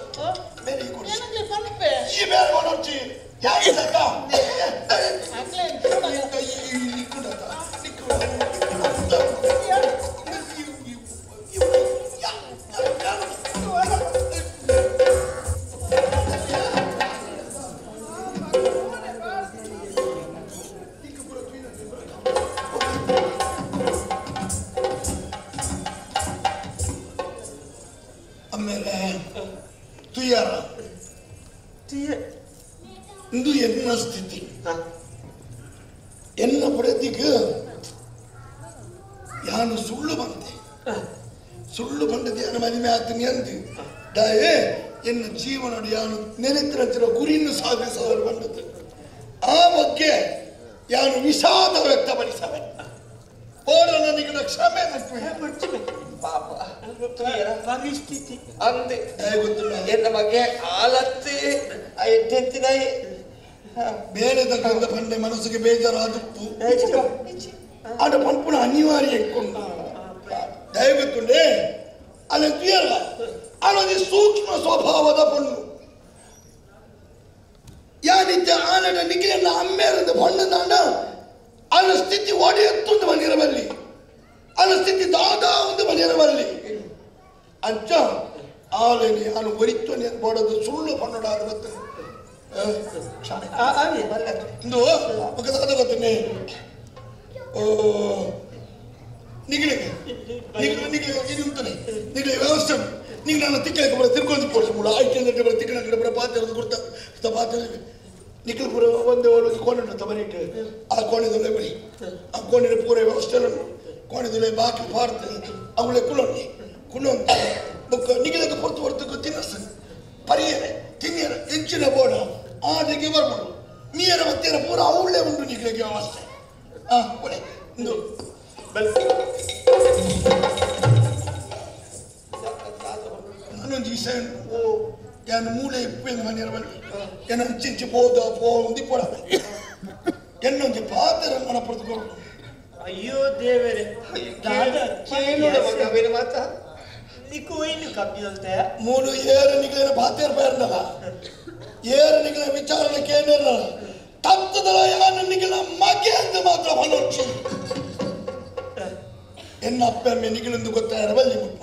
ಬೇಲೆ ಈ ಕೊಡಿಸಿ ಏನಗ್ಲಿ ಪನ್ಪೆ ಈ ಬೇಲೆ ಕೊಡೊಚ್ಚಿ ಯಾರು ಸತ್ತ ಅಗ್ಲೆ ಆಮೇಲೆ ತುಯ್ಯಾರ ಇಂದು ಎನ್ನ ಸ್ಥಿತಿ ಎನ್ನ ಪಡೆದಿಗೆ ಯಾನು ಸುಳ್ಳು ಬಂದೆ ಸುಳ್ಳು ಬಂದದ್ದು ಯಾನು ಮದುವೆ ಆಗ್ತೀನಿ ಅಂತ ದಾಯೇ ಎನ್ನ ಜೀವನ ಯಾನು ನೆನೆತ್ತಿನ ಗುರಿಯನ್ನು ಸಾಧಿಸಲು ಬಂದದ್ದು ಆ ಬಗ್ಗೆ ಯಾನು ವಿಷಾದ ವ್ಯಕ್ತಪಡಿಸವೆ ಓಡ ನನಗೆ ಕ್ಷಮೆ ಪಾಪ ಪರಿಸ್ಥಿತಿ ಅಂದೆ ಎನ್ನ ಬಗ್ಗೆ ಆಲತ್ತಿ ಎದ್ದೆತ್ತಿನಾಯಿ ಬೇರೆದ ಬಂಡೆ ಮನಸ್ಸಿಗೆ ಬೇಜಾರಾದಪ್ಪು ಆಡ ಪಂಪುನ ಅನಿವಾರ್ಯ ಇಟ್ಕೊಂಡು ದಯವಿಟ್ಟುಂಡೆ ಅಲ್ಲಿ ತುಯಲ್ಲ ಆನೊಂದು ಸೂಕ್ಷ್ಮ ಸ್ವಭಾವದ ಪಣ್ಣು ಯಾನಿದ್ದ ಆನಡ ನಿಖಿಲನ್ನ ಅಮ್ಮೇರಂದ ಪಣ್ಣು ತಾಂಡ ಆನ ಸ್ಥಿತಿ ಒಡೆಯತ್ತೊಂದು ಮನೆಯರಬಲ್ಲಿ ಆನ ಸ್ಥಿತಿ ದಾದಾ ಒಂದು ಮನೆಯರಬಲ್ಲಿ ಅಂಚ ಆಲನೆ ಆನು ಒರಿತ್ವನೆ ಬೋಡದು ಸುಳ್ಳು ಪಣ್ಣುಡಾದ ಬರ್ತದೆ ಇಂದು ಒಕ್ಕದಾದ ಗೊತ್ತನೆ ಓ ನಿಗಲಿಗೆ ನಿಗಲು ನಿಗಲು ಇದು ನಿಗಲಿ ವ್ಯವಸ್ಥೆ ನಿಂಗೆ ನಾನು ತಿಕ್ಕಲಿಕ್ಕೆ ಬರ ತಿರ್ಕೊಂಡು ಪೋಡ್ಸ ಮೂಲ ಐದು ಗಂಟೆ ಬರ ತಿಕ್ಕಣ ಕಡೆ ಬರ ಪಾತ್ರೆ ಕೊಡ್ತಾ ಪಾತ್ರೆ ನಿಖಲ್ ಪೂರ ಒಂದೇ ಒಂದು ಕೋಣೆ ಉಂಟು ಮನೆ ಇಟ್ಟು ಆ ಕೋಣೆದಲ್ಲೇ ಬಳಿ ಆ ಕೋಣೆಯ ಪೂರ ವ್ಯವಸ್ಥೆ ಕೋಣೆದಲ್ಲೇ ಬಾಕಿ ಪಾರ್ತು ಅವಳೆ ಕುಲೊಂಡಿ ಕುಲೊಂದು ಬೊಕ್ಕ ನಿಗಲಕ್ಕೆ ಹೊರತು ಹೊರತು ತಿನ್ನಸ ಪರಿಯರೆ ತಿನ್ನಿಯರ ಹೆಂಚಿನ ಬೋಡ ಆ ದಿಗೆ ಬರ್ಬೋದು ನೀರ ಮತ್ತೀರ ಪೂರ ಅವಳೇ ಉಂಟು ನಿಗಲಿಗೆ ವ್ಯವಸ್ಥೆ ಆ ಒಳ್ಳೆ ಇಂದು ನಾನೊಂದು ವಿಷಯ ಯಾನು ಮೂಲೆ ಇಪ್ಪು ಮನೆಯರ ಎನ್ನ ಚಿಂಚಿ ಪೋದ ಪೋ ಪೋಡ ಎನ್ನೊಂದು ಪಾತ್ರ ಮನಪಡ್ದುಕೊಂಡು ಅಯ್ಯೋ ದೇವರೇ ಮಾತಾ ನಿಕ್ಕು ಏನು ಕಮ್ಮಿ ಅಂತ ಮೂರು ಏರು ನಿಗಲಿನ ಪಾತ್ರ பேர்ந்தல ಏರು ನಿಗಲ ವಿಚಾರಣೆ ಕೇಂದ್ರ ತತ್ತದಲ ಯಾನು ನಿಗಲ ಮಗೆ ಅಂತ ಮಾತ್ರ ಫಲೋಚ್ಚು ಎನ್ನ ಅಪ್ಪ ಅಮ್ಮ ನಿಗಲಿಂದು ಗೊತ್ತಾರ ಬಲ್ಲಿ ಮುಟ್ಟ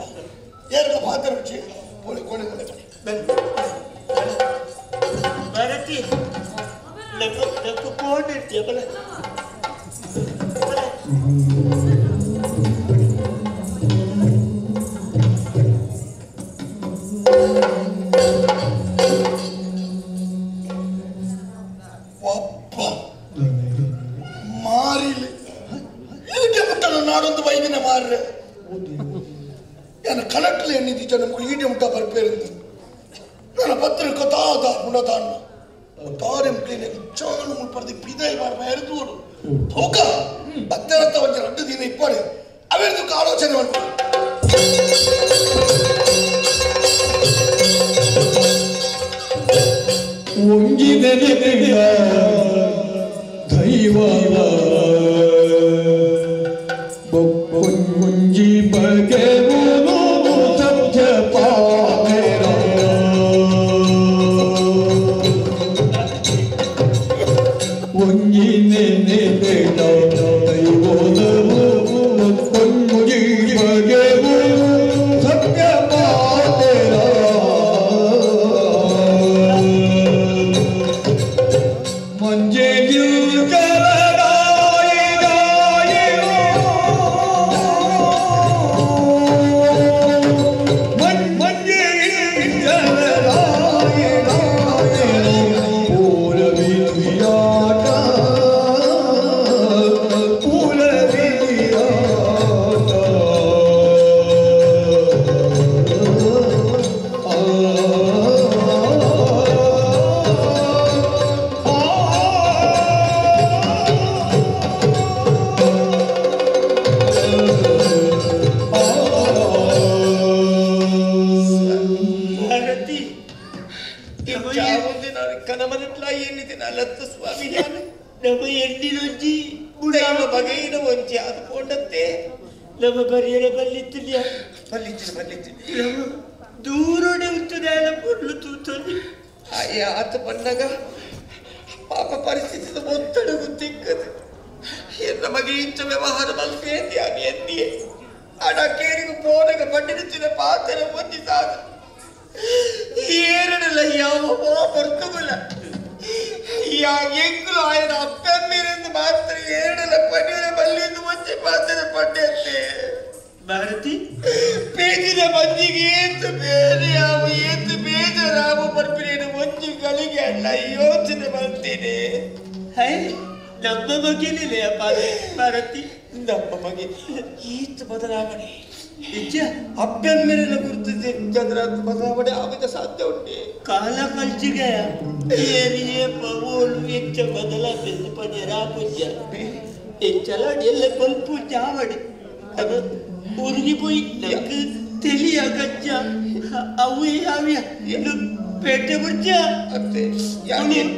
ಏರಲ ಪಾತ್ರ ಬಿಚ್ಚಿ ಪೋಳಿ ಕೋಣೆ ಭರತಿ ನಕ್ಕು ನಕ್ಕು ಕೋಣೆ ಇರ್ತೀಯ ಬಲ ಒಬ್ಬ ಮಾರಿಲಿ ಈಟೆ ಮುಟ್ಟಲು ನಾಡೊಂದು ವೈದಿನ ಮಾರ್ರೆ ನಾನು ಕನಟ್ಲು ಎನ್ನಿದ್ದ ನಮಗೆ ಈಟೆ ಮುಟ್ಟ ಬರ್ಪೇರಿಂದು ನನ್ನ ಪತ್ರಿಕೆ ತಾತ ಪುಣತಾಣ್ಣ ತಾರೆ ಮುಟ್ಲಿನ ಚಾಲು ಮುಟ್ಪರ್ದಿ ಪಿದೈ ಮಾರ್ಪ ಎರೆದು ಹೋಗ ಬತ್ತರತ್ತ ಒಂಜ ರಡ್ಡು ದಿನ ಇಪ್ಪಾಡೆ ಅವೆರದಕ್ಕೆ ಆಲೋಚನೆ ಮಾಡ್ಬೋದು ಒಂಜಿನೆನೆಯ ದೈವ ಬೊಕ್ಕೊಂಜಿ ಬಗೆವು ಸತ್ಯ ಪಾಮೇರ ಒಂಜಿನೆನೆಯ ದೈವದವು ಬೊಕ್ಕೊಂಜಿ ಬಗೆವು ಸತ್ಯ ಪಾಮೇರ ಮಂಜೆಯು ಪೂರವಿಯಾಟ ಪೂರವಿಯಾಟ. ಎಣ್ಣಿನೊಂಜಿ ದೈವ ಬಗೆಯಿನ ಒಂಜಿ ಅದು ಪೋಂಡತ್ತೆ ನಮ್ಮ ಬರಿಯರೆ ಬಲ್ಲಿತ್ತಿಲ್ಲ ಬಲ್ಲಿತ್ತಿನ ಬಲ್ಲಿತ್ತಿನ ನಮ್ಮ ದೂರಡೆ ಉತ್ತದಾಲ ಪೊರ್ಲು ತೂತೊಂದು ಅಯ್ಯ ಆತ ಬಂದಾಗ ಪಾಪ ಪರಿಸ್ಥಿತಿ ಒತ್ತಡ ಗೊತ್ತಿಕ್ಕದು ಎನ್ನ ಮಗೆ ಇಂಚ ವ್ಯವಹಾರ ಮಲ್ಪೇಂದಿ ಅನಿ ಎನ್ನಿಯೇ ಅಡ ಕೇರಿಗೂ ಪೋನಗ ಪಂಡಿನ ಪಾತ್ರ ಒಂಜಿ ಸಾದು ಏರಡಲ್ಲ ಯಾವ ಪೊರ್ತುಗುಲ ಯಾ ಎಂಗ್ಲು ಆಯನ ಅಪ್ಪಮ್ಮಿರಿಂದ ಮಾತ್ರ ಏರಡಲ್ಲ ಪಂಡಿನ ಬಲ್ಲಿಂದು ಒಂಜಿ ಪಾತ್ರ ಪಂಡೆತ್ತೆ ಭಾರತಿ ಪೇಜಿನ ಮಂಜಿಗೆ ಏತು ಬೇರೆ ಯಾವ ಏತು ಬೇಜಾರಾವ ಪರ್ಪಿನೇನು ಒಂಜಿ ಗಳಿಗೆ ಅಲ್ಲ ಯೋಚನೆ ಮಾಡ್ತೇನೆ ಹೈ ನಮ್ಮ ಮಗೇನಿಲ್ಲ ಭಾರತಿ ನಮ್ಮ ಮಗೆ ಈತ ಬದಲಾವಣೆ ನಿಜ ಅಪ್ಪನ ಮೇಲೆಲ್ಲ ಗುರುತಿದ್ದೆ ಚಂದ್ರ ಬದಲಾವಣೆ ಆವಾಗ ಸಾಧ್ಯ ಉಂಟೆ ಕಾಲ ಕಲ್ಚಿಗೆ ಏರಿಯೇ ಪವೋಳು ಹೆಚ್ಚ ಬದಲಾವಣೆ ಪಂಜರ ಪೂಜ ಹೆಚ್ಚಲ ಎಲ್ಲ ಪಲ್ಪು ಜಾವಡಿ ಅದು ಊರಿಗೆ ಪೋಯಿ ನಂಗೆ ತಿಳಿಯ ಗಜ್ಜ ಅವು ಯಾವ್ಯ ಇನ್ನು ಪೇಟೆ ಬುರ್ಜ ಅತ್ತೆ ಯಾನೇನು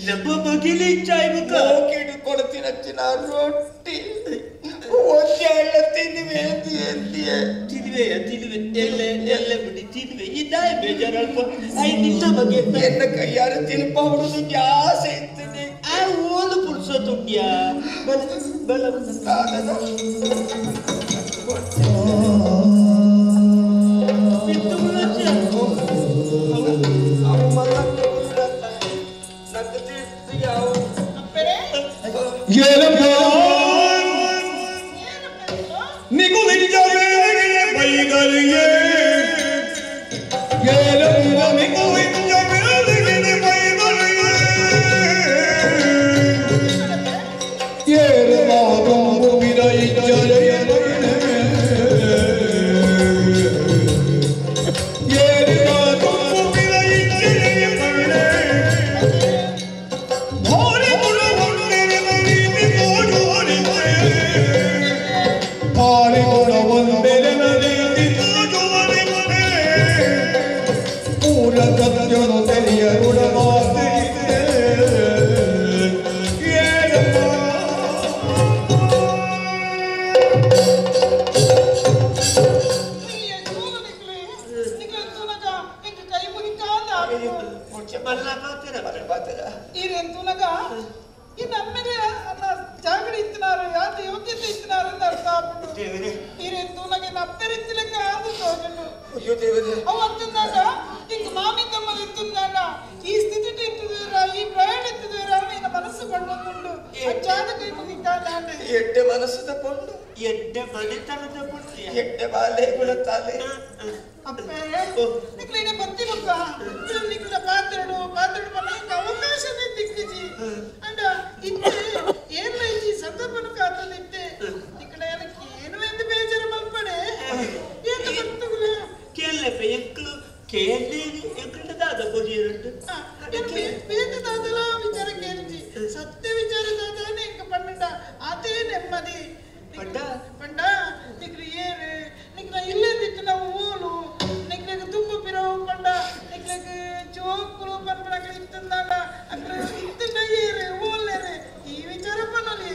ನಮ್ಮ ಮಗಿಲಿ ಚಾಯ್ಬುಕ ಹೋಗಿಡು ಕೊಡ್ತೀನಚ್ಚಿನ ರೊಟ್ಟಿ ಒಂದೇ ಹಳ್ಳ ತಿನ್ನುವೆ ಎಂದಿಯೇ ತಿನ್ನುವೆಯ ತಿನ್ನುವೆ ಎಲ್ಲೆ ಎಲ್ಲೆ ಬಿಡಿ ತಿನ್ನುವೆ ಇದಾಯ ಬೇಜಾರಲ್ಪ I ನಿನ್ನ ಬಗ್ಗೆ ಎನ್ನ ಕೈಯಾರ ತಿಲ್ಪ ಹುಡುದು ಆಸೆ ಇತ್ತು ಆ ಓದು ಪುರ್ಸೊತ್ತುಂಡ್ಯಾ ಬಲ ಬಲ ಎಡ್ಡೆ ಮನಸ್ಸದ ಪೊಂಡು ಎಡ್ಡೆ ಮನೆತನದ ಪೊಂಡು ಎಡ್ಡೆ ಬಾಲೆ ಗುಣತಾಲೆ ನಿಕ್ಲಿನ ಬತ್ತಿ ಬೊಕ್ಕ ನಿಕ್ಲಿನ ಪಾತ್ರೆಡು ಪಾತ್ರೆಡು ಪನ್ನ ಅವಕಾಶನೇ ದಿಕ್ಕಿಜಿ ಅಂಡ ಇತ್ತೆ ಏನ್ ಐಜಿ ಸಂದರ್ಭನು ಕಾತದಿತ್ತೆ ನಿಕ್ಲ ಏನು ಎಂದು ಬೇಜಾರು ಮಲ್ಪಡೆ ಏತ ಬರ್ತುಗುಲ ಕೇಳಲೆಪ್ಪ ಎಂಕ್ಲು ಕೇಳಲೇನು ಎಂಕ್ಲು ದಾದ ಕೊರಿಯರುಂಟು ಬೇತೆ ದಾದಲ ವಿಚಾರ ಕೇಳ್ಜಿ ಸತ್ಯ ವಿಚಾರ ದಾದಾನೆ ಇಂಕ ಪನ್ನಡ ಅದೇ ನೆಮ್ಮದಿ ಪಂಡ ಪಂಡ ನಿಕ್ಲು ಏರು ನಿಕ್ಲ ಇಲ್ಲದಿತ್ತು ನಾವು ಓಲು ನಿಕ್ಲಿಗೆ ದುಂಬು ಪಿರವು ಪಂಡ ನಿಕ್ಲಿಗೆ ಜೋಕುಲು ಪನ್ಪಣಗಳು ಇತ್ತಂದಾಂಡ ಅಕ್ಲು ಇತ್ತಂಡ ಏರು ಓಲೇರು ಈ ವಿಚಾರ ಪನ್ನಲಿ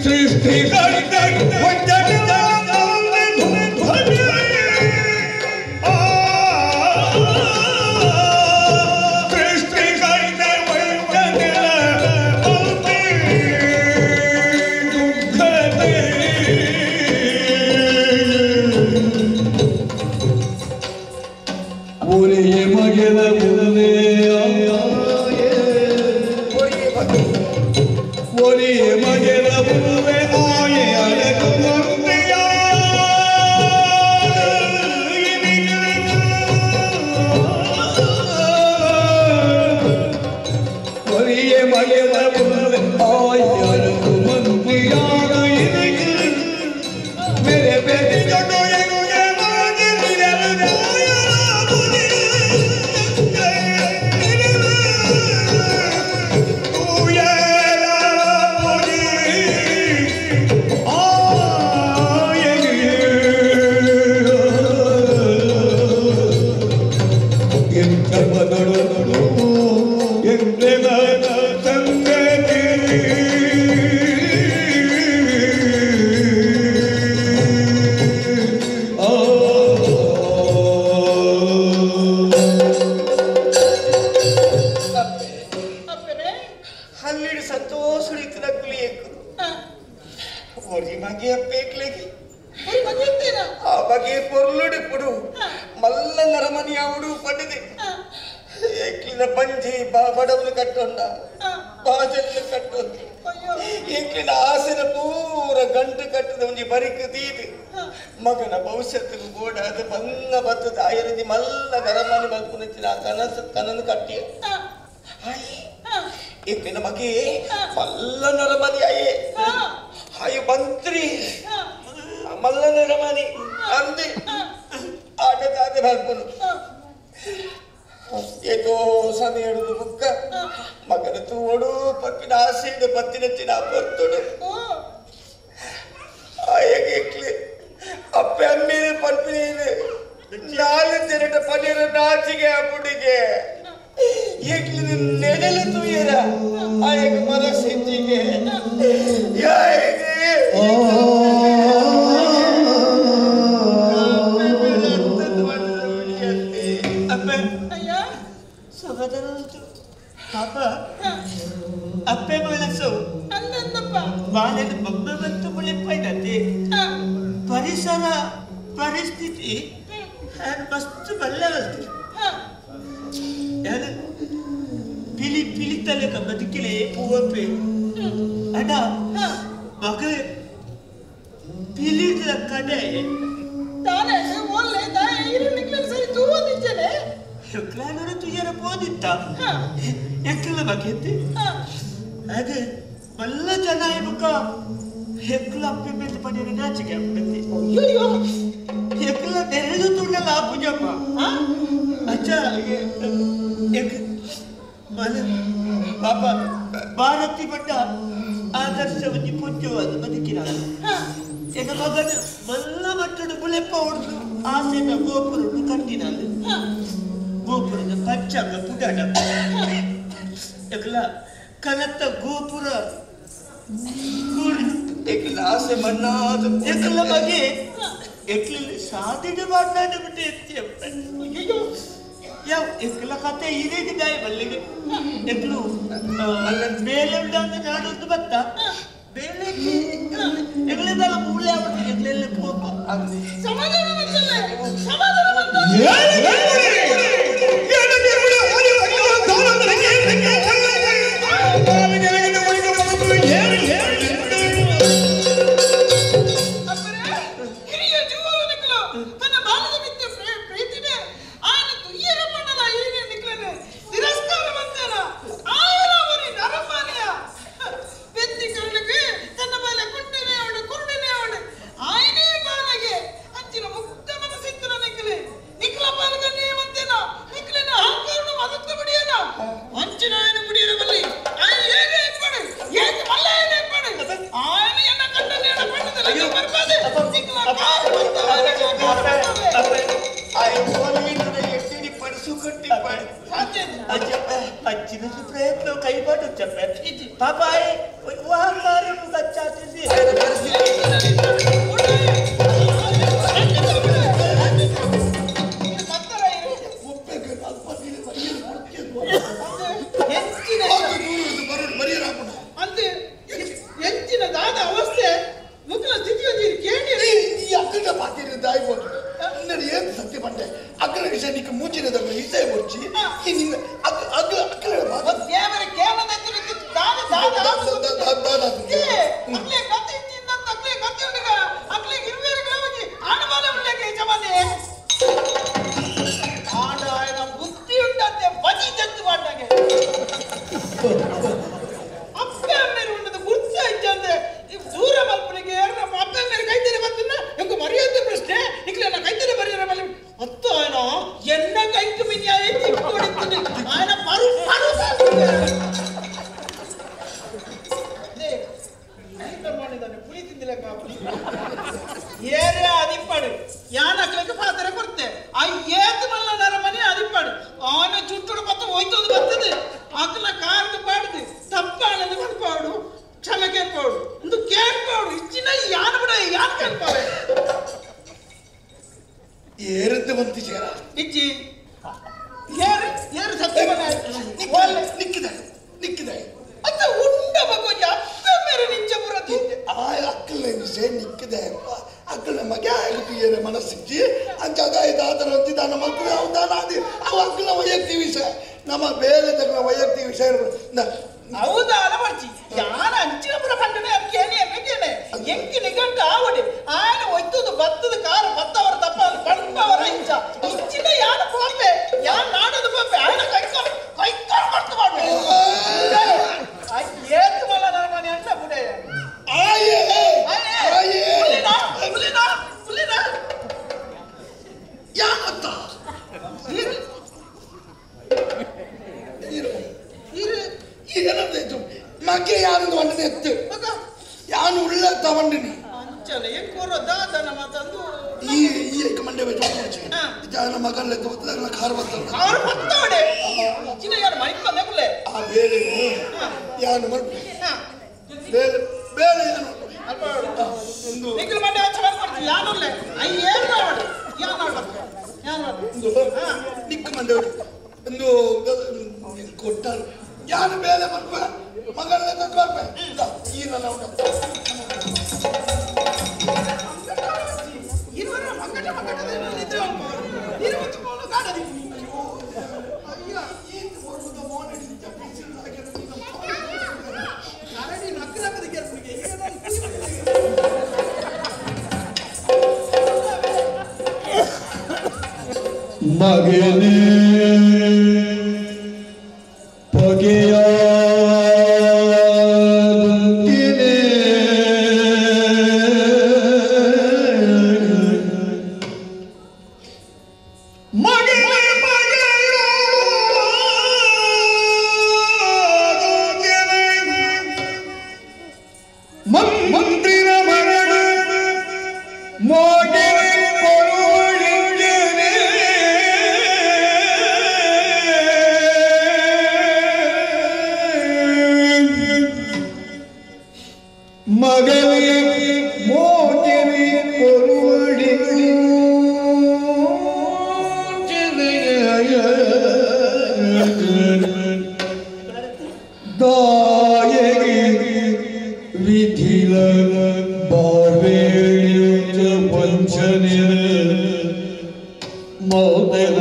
ಸೃಷ್ಟಿ. ಎಕ್ಲೆಗೆ ಆ ಬಗೆ ಪೊರ್ಲುಡು ಪುಡು ಮಲ್ಲ ನರಮನಿ ಅವಡು ಪಂಡಿದೆ ಎಕ್ಲಿನ ಪಂಜಿ ಬಡವನು ಕಟ್ಟೊಂಡ ಬಾಜನ್ನು ಕಟ್ಟೊಂದು ಎಕ್ಲಿನ ಆಸೆನ ಪೂರ ಗಂಟು ಕಟ್ಟದ ಒಂಜಿ ಬರಿಕು ತೀದು ಮಗನ ಭವಿಷ್ಯತ್ತಿಗೆ ಗೋಡಾದ ಬನ್ನ ಬತ್ತದ ಆಯರದಿ ಮಲ್ಲ ನರಮನಿ ಮಲ್ಪುನಂಚಿನ ಕನಸು ಕನನು ಕಟ್ಟಿಯ ಎಕ್ಲಿನ ಮಗೆ ಮಲ್ಲ ನರಮನಿ ಅಯ್ಯೇ ಆಯು ಮಂತ್ರಿ ಮಲ್ಲ ನರಮನಿ ಅಂದೆ ಆಟದಾದೆ ಮಲ್ಪುನು ಏತೋ ಸಮಯ ಹಿಡಿದು ಬುಕ್ಕ ಮಗನ ತೋಡು ಪಕ್ಕಿನ ಆಸೆಯಿಂದ ಬತ್ತಿನಚ್ಚಿನ ಪೊರ್ತುಡು ಆಯಗೆ ಎಕ್ಲೆ ಅಪ್ಪೆ ಅಮ್ಮೇಲೆ ಪನ್ಪಿನ ನಾಲು ಜನಟ ಪನ್ನೀರ ನಾಚಿಗೆ ಅಪ್ಪುಡಿಗೆ ಎಕ್ಲಿನ ನೆಡಲು ತುಯ್ಯರ ಆಯಗ ಮನಸ್ಸಿಗೆ ಯಾಯಗೆ ಪಾಪ ಅಪ್ಪೆ ಮನಸ್ಸು ಬಾಲ್ಯದ ಬೊಮ್ಮೆ ಮತ್ತು ಮುಳಿಪೈನತಿ ಪರಿಸರ ಪರಿಸ್ಥಿತಿ ಮಸ್ತ್ ಬಲ್ಲವಲ್ತು ಯಾರು ಪಿಲಿ ಪಿಲಿತಲೆಕ ಬದುಕಿಲೆ ಪೂವಪ್ಪೆ ಅಡ ಮಗ ಪಿಲಿದ ಕಡೆ ತಾನೇ ಒಲ್ಲೆ ತಾಯಿ ಇರು ಸರಿ ತೂವದಿದ್ದೇನೆ ಶುಕ್ಲಾನರ ತುಯ್ಯರ ಪೋದಿತ್ತ ಎಕ್ಕಲ ಬಗೆತ್ತಿ ಅದೇ ಮಲ್ಲ ಜನ ಇಬುಕ ಹೆಕ್ಕಲ ಅಪ್ಪೆ ಮೇಲೆ ಪಡೆಯ ನಾಚಿಕೆ ಆಗ್ಬಿಡತ್ತೆ ಹೆಕ್ಕಲ ನೆರೆದು ತುಳ್ಳಲ್ಲ ಪೂಜಮ್ಮ ಅಚ್ಚ ಮನ ಪಾಪ ಭಾರತಿ ಬಂಡ ಆದರ್ಶವನ್ನಿ ಪೂಜ್ಯವಾದ ಬದುಕಿನ ಎನ್ನ ಮಗನ ಮಲ್ಲ ಮಟ್ಟದ ಬುಲೆಪ್ಪ ಹೊಡೆದು ಆಸೆನ ಗೋಪುರನ್ನು ಕಟ್ಟಿನಾಳು ಗೋಪುರದ ಪಂಚಾಂಗ ಪುಡಾಟ ಎಕ್ಲ ಕನತ್ತ ಗೋಪುರ ಆಸೆ ಮಣ್ಣಾದ ಎಕ್ಲ ಬಗ್ಗೆ ಎಕ್ಲಿ ಸಾಧಿಡ ಮಾತಾಡ್ಬಿಟ್ಟೆ ಎತ್ತಿ ಯಾವ ಎಕ್ಲ ಕತೆ ಇದೇ ದಾಯ ಬಲ್ಲಿಗೆ ಎಕ್ಲು ಮೇಲೆ ನಾಡೊಂದು ಬತ್ತ ಬೇಲೆ ಎಗ್ಲೆದಲ್ಲ ಮೂಲೆ ಆಗ್ಬಿಟ್ಟು ಎಗ್ಲೆಲ್ಲ ಪೋಪ ಸಮಾಧಾನ ಬಂತಲ್ಲ ಸಮಾಧಾನ ಬಂತ ಪ್ರಯತ್ನ ಕೈಪಾಟು ಚಪ್ಪೆ ಪಾಪ ಹೆಚ್ಚಿನ ದಾದ ಅವಸ್ಥೆ ಮುಖನ ಸ್ಥಿತಿ ಕೇಳಿ ಅಕ್ಕಡ ಪಾತಿರ ದಾಯಿ ಹೋದ್ರು ಏನು ಸತ್ಯ ಪಟ್ಟೆ ಅಕ್ಕನ ವಿಷಯ ನಿಕ್ಕ ಮೂಚಿನ ಇಸೆ ಮುಚ್ಚಿ ನಿಮ್ಮ ಅಕ್ಕ ಅಕ್ಕ ಅಕ್ಕನ ದೇವರ ಕೇವಲ ದಾದ ದಾದ ಅಕ್ಲೆ ಕತ್ತಿ ಇತ್ತಿಂದ ಅಕ್ಲೆ ಕತ್ತಿ ಉಂಡುಗ ಅಕ್ಲೆ ಇರುವೇರುಗಳ ಒಂಜಿ ಆಣಬಾಲ ಉಳ್ಳಗೆ ಯಜಮಾನೆ ಆಡ ಆಯನ ಬುದ್ಧಿ ಉಂಡಂತೆ ಬಜಿ ಜತ್ತು ಮಾಡಾಗೆ ಅಪ್ಪೆ ಅಮ್ಮೇರು ಉಂಡದ ಗುರ್ತ ಇಜ್ಜಂದೆ ದೂರ ಮಲ್ಪನಿಗೆ ನಮ್ಮ ಅಪ್ಪೆ ಅಮ್ಮೇರು ಕೈತೇನೆ ಬರ್ತಿನ ಎಂಕು ಮರ್ಯಾದೆ ಪ್ರಶ್ನೆ ಇಕ್ಲೆ ಕೈತೇನೆ ಬರೆಯರ ಮಲ್ಲಿ ಅತ್ತು ಆಯನ ಎನ್ನ ಕೈತು ಮಿನ್ಯಾಯ ತಿಕ್ಕೊಡಿತೀನಿ ಆಯನ ಪರು ಪರು ಮಾಡಿದ್ದಾನೆ ಪುಳಿ ತಿಂದಿಲ್ಲ ಏರೇ ಅದಿಪ್ಪಾಡು ಯಾನ್ ಅಕ್ಲಕ್ಕೆ ಪಾತ್ರ ಕೊಡ್ತೆ ಆ ಏತ್ ಮಲ್ಲ ನರಮನೆ ಅದಿಪ್ಪಾಡು ಆನ ಚುಟ್ಟುಡು ಪತ್ತ ಹೋಯ್ತದು ಬರ್ತದೆ ಅಕ್ಲ ಕಾರ್ದು ಪಾಡುದು ತಪ್ಪಾಣದು ಪಡ್ಪಾಡು ಕ್ಷಮೆ ಕೇಳ್ಪಾಡು ಒಂದು ಕೇಳ್ಪಾಡು ಇಚ್ಚಿನ ಯಾನ್ ಬಿಡ ಯಾನ್ ಕೇಳ್ಪಾವೆ ಏರದ್ದು ಬಂತು ಚೇರ ಇಚ್ಚಿ ಏರು ಏರು ಸತ್ಯ ನಿಕ್ಕಿದೆ ನಿಕ್ಕಿದೆ ಅತ್ತ ಉಂಡ ಮಗು ಅಪ್ಪ ಮೇರೆ ನಿಂಚ ಪುರತಿ ಆ ಅಕ್ಕಲ ವಿಷಯ ನಿಕ್ಕಿದೆ ಅಕ್ಕಳ ಮಗೆ ಆಗುತ್ತೀಯರೆ ಮನಸ್ಸಿಚ್ಚಿ ಅಂಚ ಅದಾಯ್ತು ಆತರ ಅಂತಿದ್ದಾನ ಮಕ್ಕಳು ಅವತಾನ ಅದು ಅವು ಅಕ್ಕಳ ವೈಯಕ್ತಿಕ ವಿಷಯ ನಮ್ಮ ಬೇರೆ ತಕ್ಕ ವೈಯಕ್ತಿಕ ವಿಷಯ ಹೌದಾ ಅಲವರ್ಚಿ ಯಾರ ಅಂಚಿನ ಪುರ ಪಂಡನೆ ಕೇಳಿ ಕೇನೆ ಎಂಕಿ ನಿಗಂಟ ಆವಡೆ ಆಯನ ಒತ್ತದು ಬತ್ತದ ಕಾರ ಬತ್ತವರ ತಪ್ಪ ಪಂಪವರ ಇಂಚ ಇಂಚಿನ ಯಾನ ಪೋಪೆ ಯಾನ್ ನಾಡದು ಪೋಪೆ ಆಯನ ಕೈಕಾಲು ಕೈಕಾಲು ಕೊಡ್ತು ಮಾಡು ಏತು ಮಲ್ಲ ನನ್ನ ಮನೆ ಅಂತ ಬುಡೆ ಆಯೇ ಆಯೇ ಹುಲಿನಾ ಹುಲಿನಾ ಹುಲಿನಾ ಯಾನತ್ತ ಏನಂದಾಯ್ತು ಮಗೆ ಯಾನಂದು ವಂಡನೆ ಎತ್ತು ಯಾನು ಉಳ್ಳ ತವಂಡಿನಿ ಅಂಚನೆ ಎಂಕೋರ ದಾದನ ಮಾತಂದು ಈ ಈ ಮಂಡೆ ಬೆಚ್ಚ ಜಾನ ಮಗಲ್ಲ ತೋತದಾಗಲ ಕಾರ್ ಬತ್ತಲ್ಲ ಕಾರ್ ಬತ್ತವಡೆ ಇಚ್ಚಿನ ಯಾರು ಮೈಕ್ ಬಂದೆ ಕುಲೆ ಆ ಬೇರೆ ಯಾನು ಮಲ್ಪೆ ಬೇರೆ ಬೇರೆ ಯಾನು ಅಲ್ಪ ಒಂದು ನಿಖಿಲ್ ಮಂಡೆ ಬೆಚ್ಚ ಮಾಡ್ಕೊಡ್ತೀನಿ ಯಾನುಲ್ಲೆ I ಏನು ನಾವಡೆ ಯಾನು ಯಾನು ನಿಕ್ಕ ಮಂಡೆ ಒಂದು ಕೊಟ್ಟಾರು ಯಾನು ಬೇರೆ ಮಲ್ಪೆ ಮಗಲ್ಲ ತೋರ್ಪೆ ಈ ನನ್ನ ಇರುವರ ಮಂಗಟ ಮಂಗಟ ನಿದ್ರೆ ಇರುವಂತ ಕಾಡದಿ ಅಯ್ಯ ಈ ಕೊಡುದ ಮೋನೆ ಬಿಸಿಲು ಕರಡಿ ನಕ್ಕ ನಕ್ಕದ ಕೇಳ್ಪಿಗೆ ಮಗನೇ ಪಗೆಯಾದುತ್ತಿದೆ ಮಗನೇ ಪಗೆಯಾದುತ್ತಿದೆ ಮಂತ್ರಿನ ಮರಣ ಮೋಗಿನ ಕೊರುಳಿಂಗನೆ ಮಗನೇ ಮೋಗಿನ ಕೊರುಳಿಂಗನೆ ದಾಯಗೆ ವಿಧಿಲ ಬಾರ್ವೇಳಿಂಚ ವಂಚನೆ ಮೌದಲ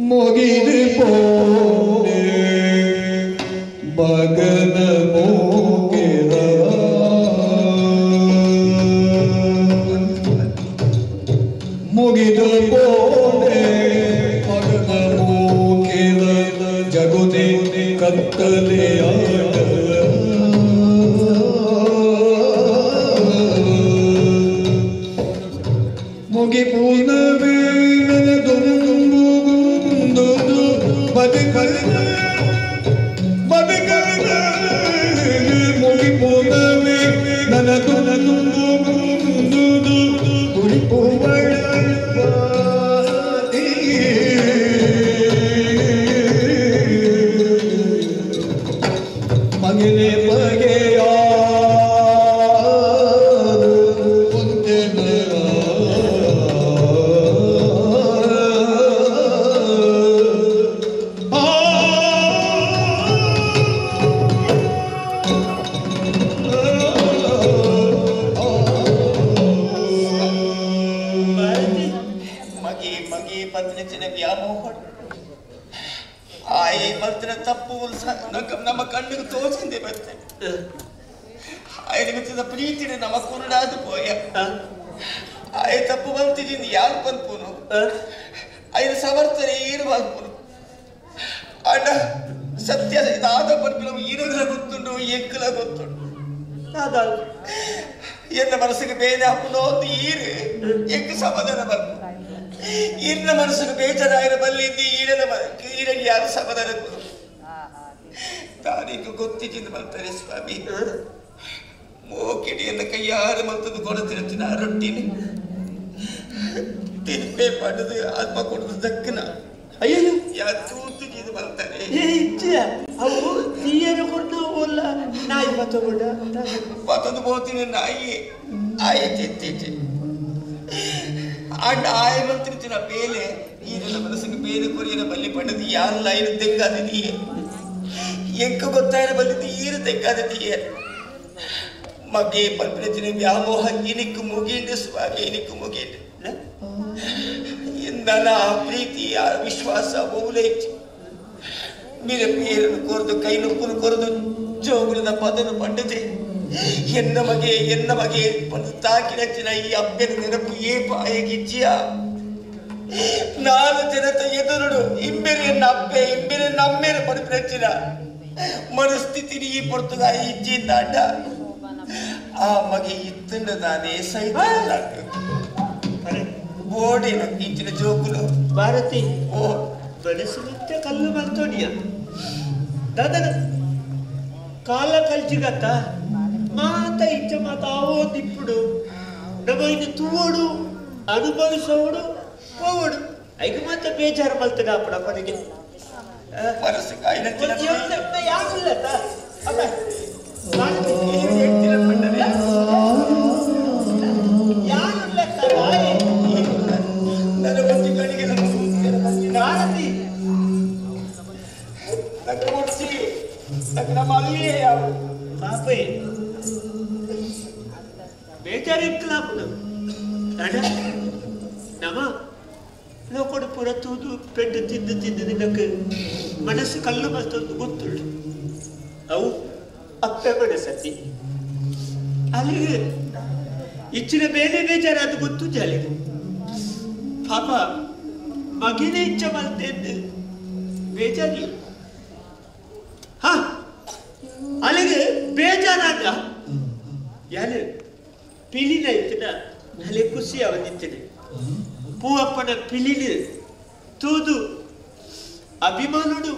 ಮುಗಿದು ಪೋನೆ ಮಗನ ಮೋಗೆರ ಮುಗಿದು ಪೋನೆ ಮಗನ ಮೋಕೆಲ ಜಗುದೆ ಕತ್ತಲೆಯಾಟ ಮುಗಿ ಪೂರ್ಣವೇನ ದುಂಬುಗುಂದು ಬದುಕಲ ಬದುಕಲ ಮುಗಿ ಪೂರ್ಣವೇ ನನ್ನ ದುಂಬುಗುಂದು ಮಗನೇ ಬಗೆಯ ಮಗೆ ಮಗೆ ಪತ್ನಿಚಿನ ವ್ಯಾಮೋಹ ಆಯೆ ಮಲ್ತಿನ ತಪ್ಪು ನಮ್ಮ ಕಣ್ಣಿಗೆ ತೋಚಿಂದೆ ಬರ್ತೇನೆ ಆಯನ ಮಿತ್ತಿದ ಪ್ರೀತಿನ ನಮ್ಮ ಕುರುಡಾದ ಪೋಯ ಆಯೆ ತಪ್ಪು ಮಲ್ತಿದ್ದೀನಿ ಯಾರು ಪನ್ಪುನು ಆಯನ ಸಮರ್ಥನೆ ಏನು ಮಲ್ಪುನು ಅಣ್ಣ ಸತ್ಯ ಇದಾದ ಪನ್ಪಿನ ಈರುಗಳ ಗೊತ್ತುಂಡು ಎಕ್ಕಲ ಗೊತ್ತುಂಡು ಎನ್ನ ಮನಸ್ಸಿಗೆ ಬೇನೆ ಹಾಪುನೋ ಒಂದು ಈರು ಎಕ್ಕ ಸಮಾಧಾನ ಬರ್ಪು ಈರಿನ ಮನಸ್ಸಿಗೆ ಬೇಜಾರಾಯಿರ ಬಲ್ಲಿಂದ ಈರನ ಈರಿಗೆ ಯಾರು ಸಮಾಧಾನ ಕೊಡು ತಾನೀಗ ಗೊತ್ತಿದ್ದು ಬರ್ತಾರೆ ಸ್ವಾಮಿ ಮೋಕಿಡಿಯನ್ನ ಕೈಯಾರು ಮತ್ತೊಂದು ಕೊಡತಿರ್ತೀನಿ ಆ ರೊಟ್ಟಿನ ತಿನ್ಪೆ ಪಡೆದು ಆತ್ಮ ಕೊಡದು ದಕ್ಕನ ಅಯ್ಯೋ ಯಾ ತೂತು ಇದು ಬರ್ತಾರೆ ಏ ಇಚ್ಛೆ ಅವು ತೀಯರು ಕೊಡ್ದು ಅಲ್ಲ ನಾಯಿ ಬತ್ತಗೊಂಡ ಮತ್ತೊಂದು ಬೋತಿನ ನಾಯಿ ಆಯಿ ತಿಂತಿದ್ದೆ ಅಣ್ಣ ಆಯ ಮಂತ್ರಿತಿನ ಬೇಲೆ ಈರೆಲ್ಲ ಮನಸ್ಸಿಗೆ ಬೇರೆ ಕೊರಿಯನ ಬಲ್ಲಿ ಪಡೆದು ಯಾರು ಲೈನ್ ತೆಗ್ಗಾದಿದೀಯೆ ಎಂಕ ಗೊತ್ತಾಯಿನ ಬಲ್ಲಿ ತೀರ ತೆಕ್ಕಾದ ತೀಯರ್ ಮಗೆ ಪಲ್ಪಿನ ವ್ಯಾಮೋಹ ಇನಿಕ್ಕು ಮುಗಿಂಡು ಸ್ವಾಮಿ ಇನಿಕ್ಕು ಮುಗಿಂಡು ನನ್ನ ಆ ಪ್ರೀತಿ ಆ ವಿಶ್ವಾಸ ಬಹುಲೈಚಿ ಮೀರ ಪೇರನ್ನು ಕೊರದು ಕೈ ನುಪ್ಪುನು ಕೊರದು ಜೋಗುಲದ ಪದನು ಪಂಡದೆ ಎನ್ನ ಮಗೆ ಪಂದು ತಾಕಿನಚ್ಚಿನ ಈ ಅಪ್ಪನ ನೆನಪು ಏ ಪಾಯಗಿಚ್ಚಿಯ ನಾನು ಜನತ ಎದುರುಡು ಇಂಬೆರೆಯನ್ನ ಅಪ್ಪೆ ಇಂಬೆರೆ ನಮ್ಮೇರೆ ಪಡಿಪಿನಚ್ಚಿನ ಮನಸ್ಥಿತಿ ಈ ಪೊರ್ತುಗಾಯಿ ಇಚ್ಚಿಂದ ಅಡ್ಡ ಆ ಮಗೆ ಇತ್ತಂಡ ನಾನೇ ಸಹಿತ ಬೋಡಿನ ಇಂಚಿನ ಜೋಕುಲು ಭಾರತಿ ಓ ಮನಸ್ಸು ನಿತ್ಯ ಕಲ್ಲು ಮಲ್ತೋಡಿಯ ದಾದನ ಕಾಲ ಕಲ್ಚಿಗತ್ತ ಮಾತ ಇಚ್ಛ ಮಾತ ಆವೋ ದಿಪ್ಪುಡು ನಮ್ಮ ಇನ್ನು ತೂವೋಡು ಅನುಭವಿಸೋಡು ಹೋಗೋಡು ಐಗ ಮಾತ ಬೇಜಾರು ಮಲ್ತದ ಅಪ್ಪಡ ಕೊನೆಗೆ ಮನಸ್ಸು ಕಾಯಿನ ಯಾವಿಲ್ಲ ಅಪ್ಪ ಪಾಪೆ ಬೇಜಾರಿಕ್ಕಲಾಪುಡು ಅಡ ನಮ ಲೋಕಡು ಪೂರ ತೂದು ಪೆಡ್ಡು ತಿಂದು ತಿಂದು ನಿನಕ್ಕೆ ಮನಸ್ಸು ಕಲ್ಲು ಮಲ್ತೊಂದು ಗೊತ್ತುಳ್ಳು ಅವು ಅಪ್ಪೆ ಮನಸ್ಸತಿ ಅಲ್ಲಿಗೆ ಇಚ್ಚಿನ ಮೇಲೆ ಬೇಜಾರು ಅದು ಗೊತ್ತು ಅಲ್ಲಿಗೆ ಪಾಪ ಮಗಿನ ಇಚ್ಛೆ ಮಲ್ತೇನೆ ಬೇಜಾರಿಲ್ಲ ಹಾ ಅಲ್ಲಿಗೆ ಬೇಜಾರಾದ ಯಾರು ಪಿಲಿನ ಇತ್ತಿನ ಅಲ್ಲೇ ಖುಷಿ ಅವನಿತ್ತಿನ ಪೂವಪ್ಪನ ಪಿಲಿನ ತೂದು ಅಭಿಮಾನುಡು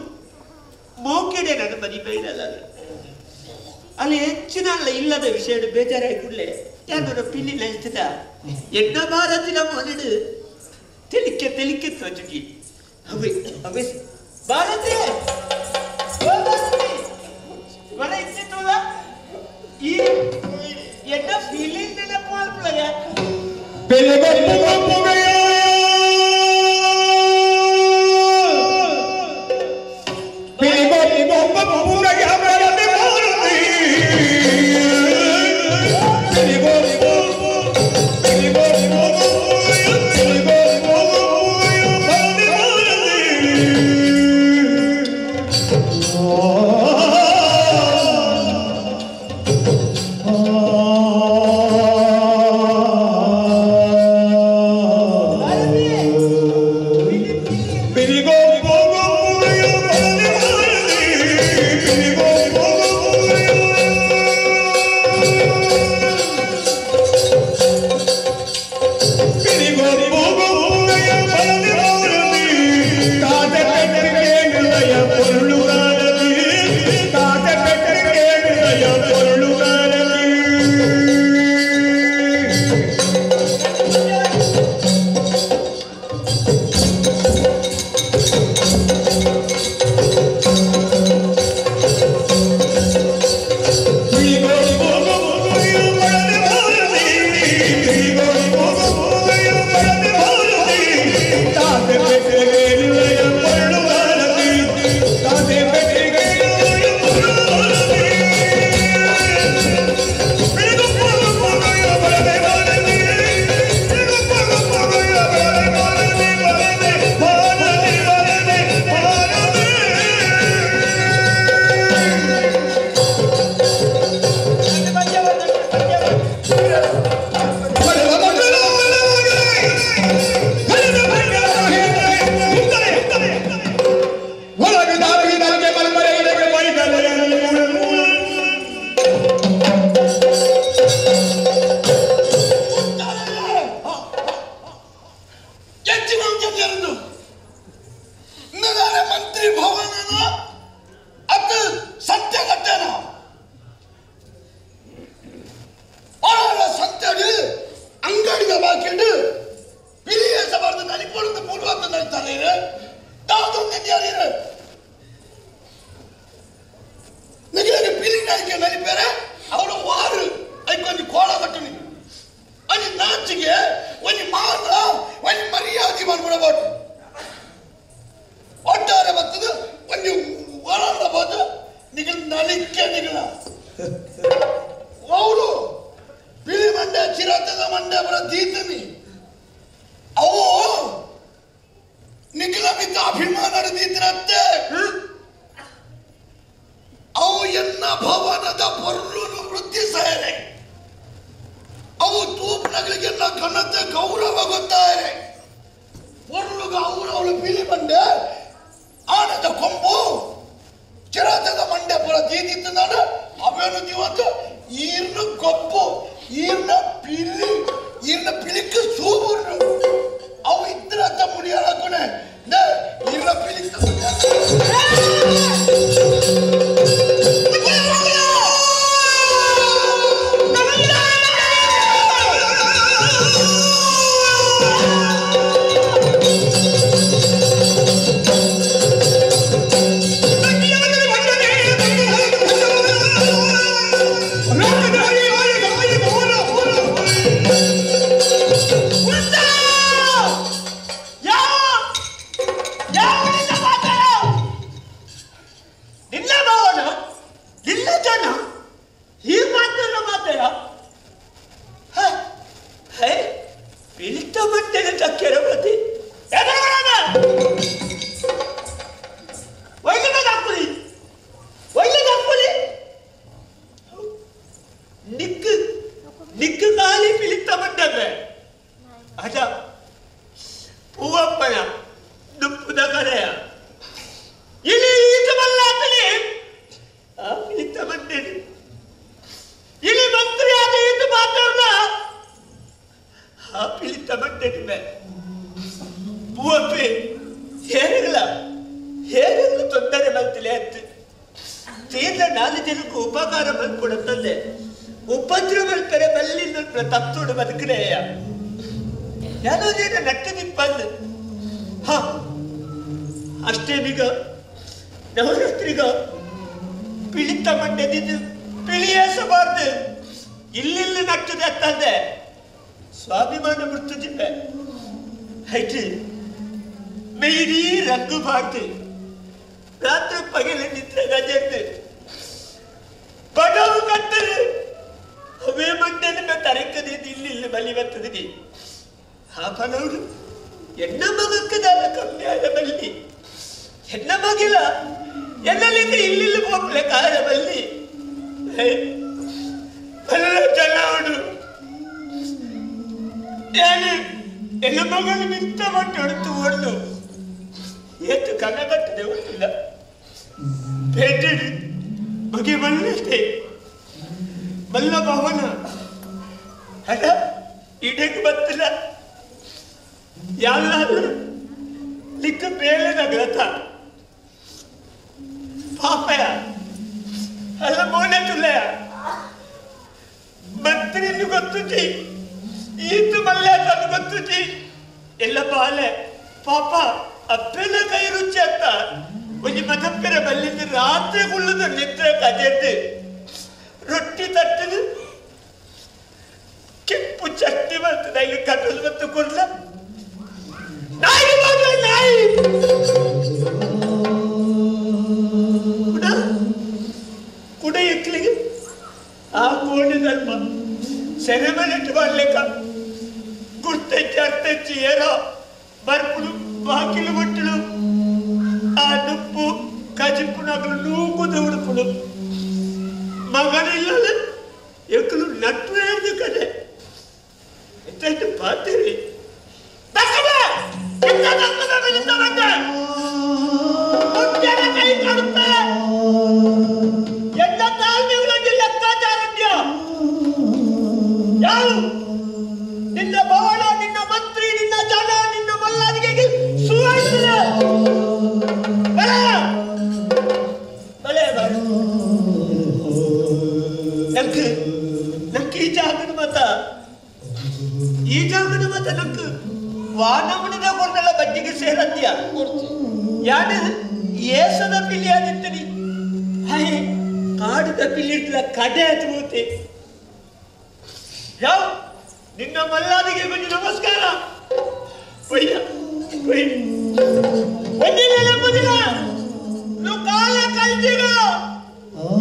ಮೋಕೆಡೆ ನನ್ನ ಮನಿ ಬೈಲಲ್ಲ ಅಲ್ಲಿ ಹೆಚ್ಚಿನ ಅಲ್ಲ ಇಲ್ಲದ ವಿಷಯ ಬೇಜಾರಾಗಿ ಕೂಡಲೇ ಯಾರು ಪಿಲಿನ ಇತ್ತಿನ ಎನ್ನ ಭಾರತಿನ ಮೋನಿಡು ತೆಲಿಕೆ ತೆಲಿಕೆ ತೋಜುಗಿ ಅವೇ ಅವೇ ಭಾರತಿ ಮನ ಇಚ್ಚಿತ್ತುಲ್ಲ ಈ ಎನ್ನ ಫೀಲಿಂಗ್ ನೆನಪು ಮಲ್ಪುಲಗ ನಲಿಕ್ಕೆ ನಿಗಲ ಅವರು ಬಿಳಿ ಮಂಡೆ ಚಿರತದ ಮಂಡೆ ಅವರ ದೀತನಿ ಅವು ನಿಖಲ ಮಿತ್ತ ಅಭಿಮಾನ ದೀತನತ್ತೆ ಅವು ಎನ್ನ ಭವನದ ಪೊರ್ಲುನು ವೃದ್ಧಿಸಾರೆ ಅವು ತೂಪ್ನಗಳಿಗೆಲ್ಲ ಕನತೆ ಗೌರವ ಗೊತ್ತಾರೆ ಪೊರ್ಲುಗ ಅವರು ಅವಳು ಬಿಳಿ ಮಂಡೆ ಆನದ ಕೊಂಬು ಚಿರತದ ಮಂಡೆ ಪುರ ದೀತಿತ್ತು ಅವೇನು ಜೀವಂತ ಈರ್ನ ಕೊಪ್ಪು ಈರ್ನ ಪಿಲಿ ಈರ್ನ ಪಿಲಿಕ್ಕೆ ಸೂಬುರ್ನು ಅವು ಇದ್ರ ಅಂತ ಮುಡಿಯಾಳಕೊನೆ ಈರ್ನ ಪಿಲಿಕ್ಕೆ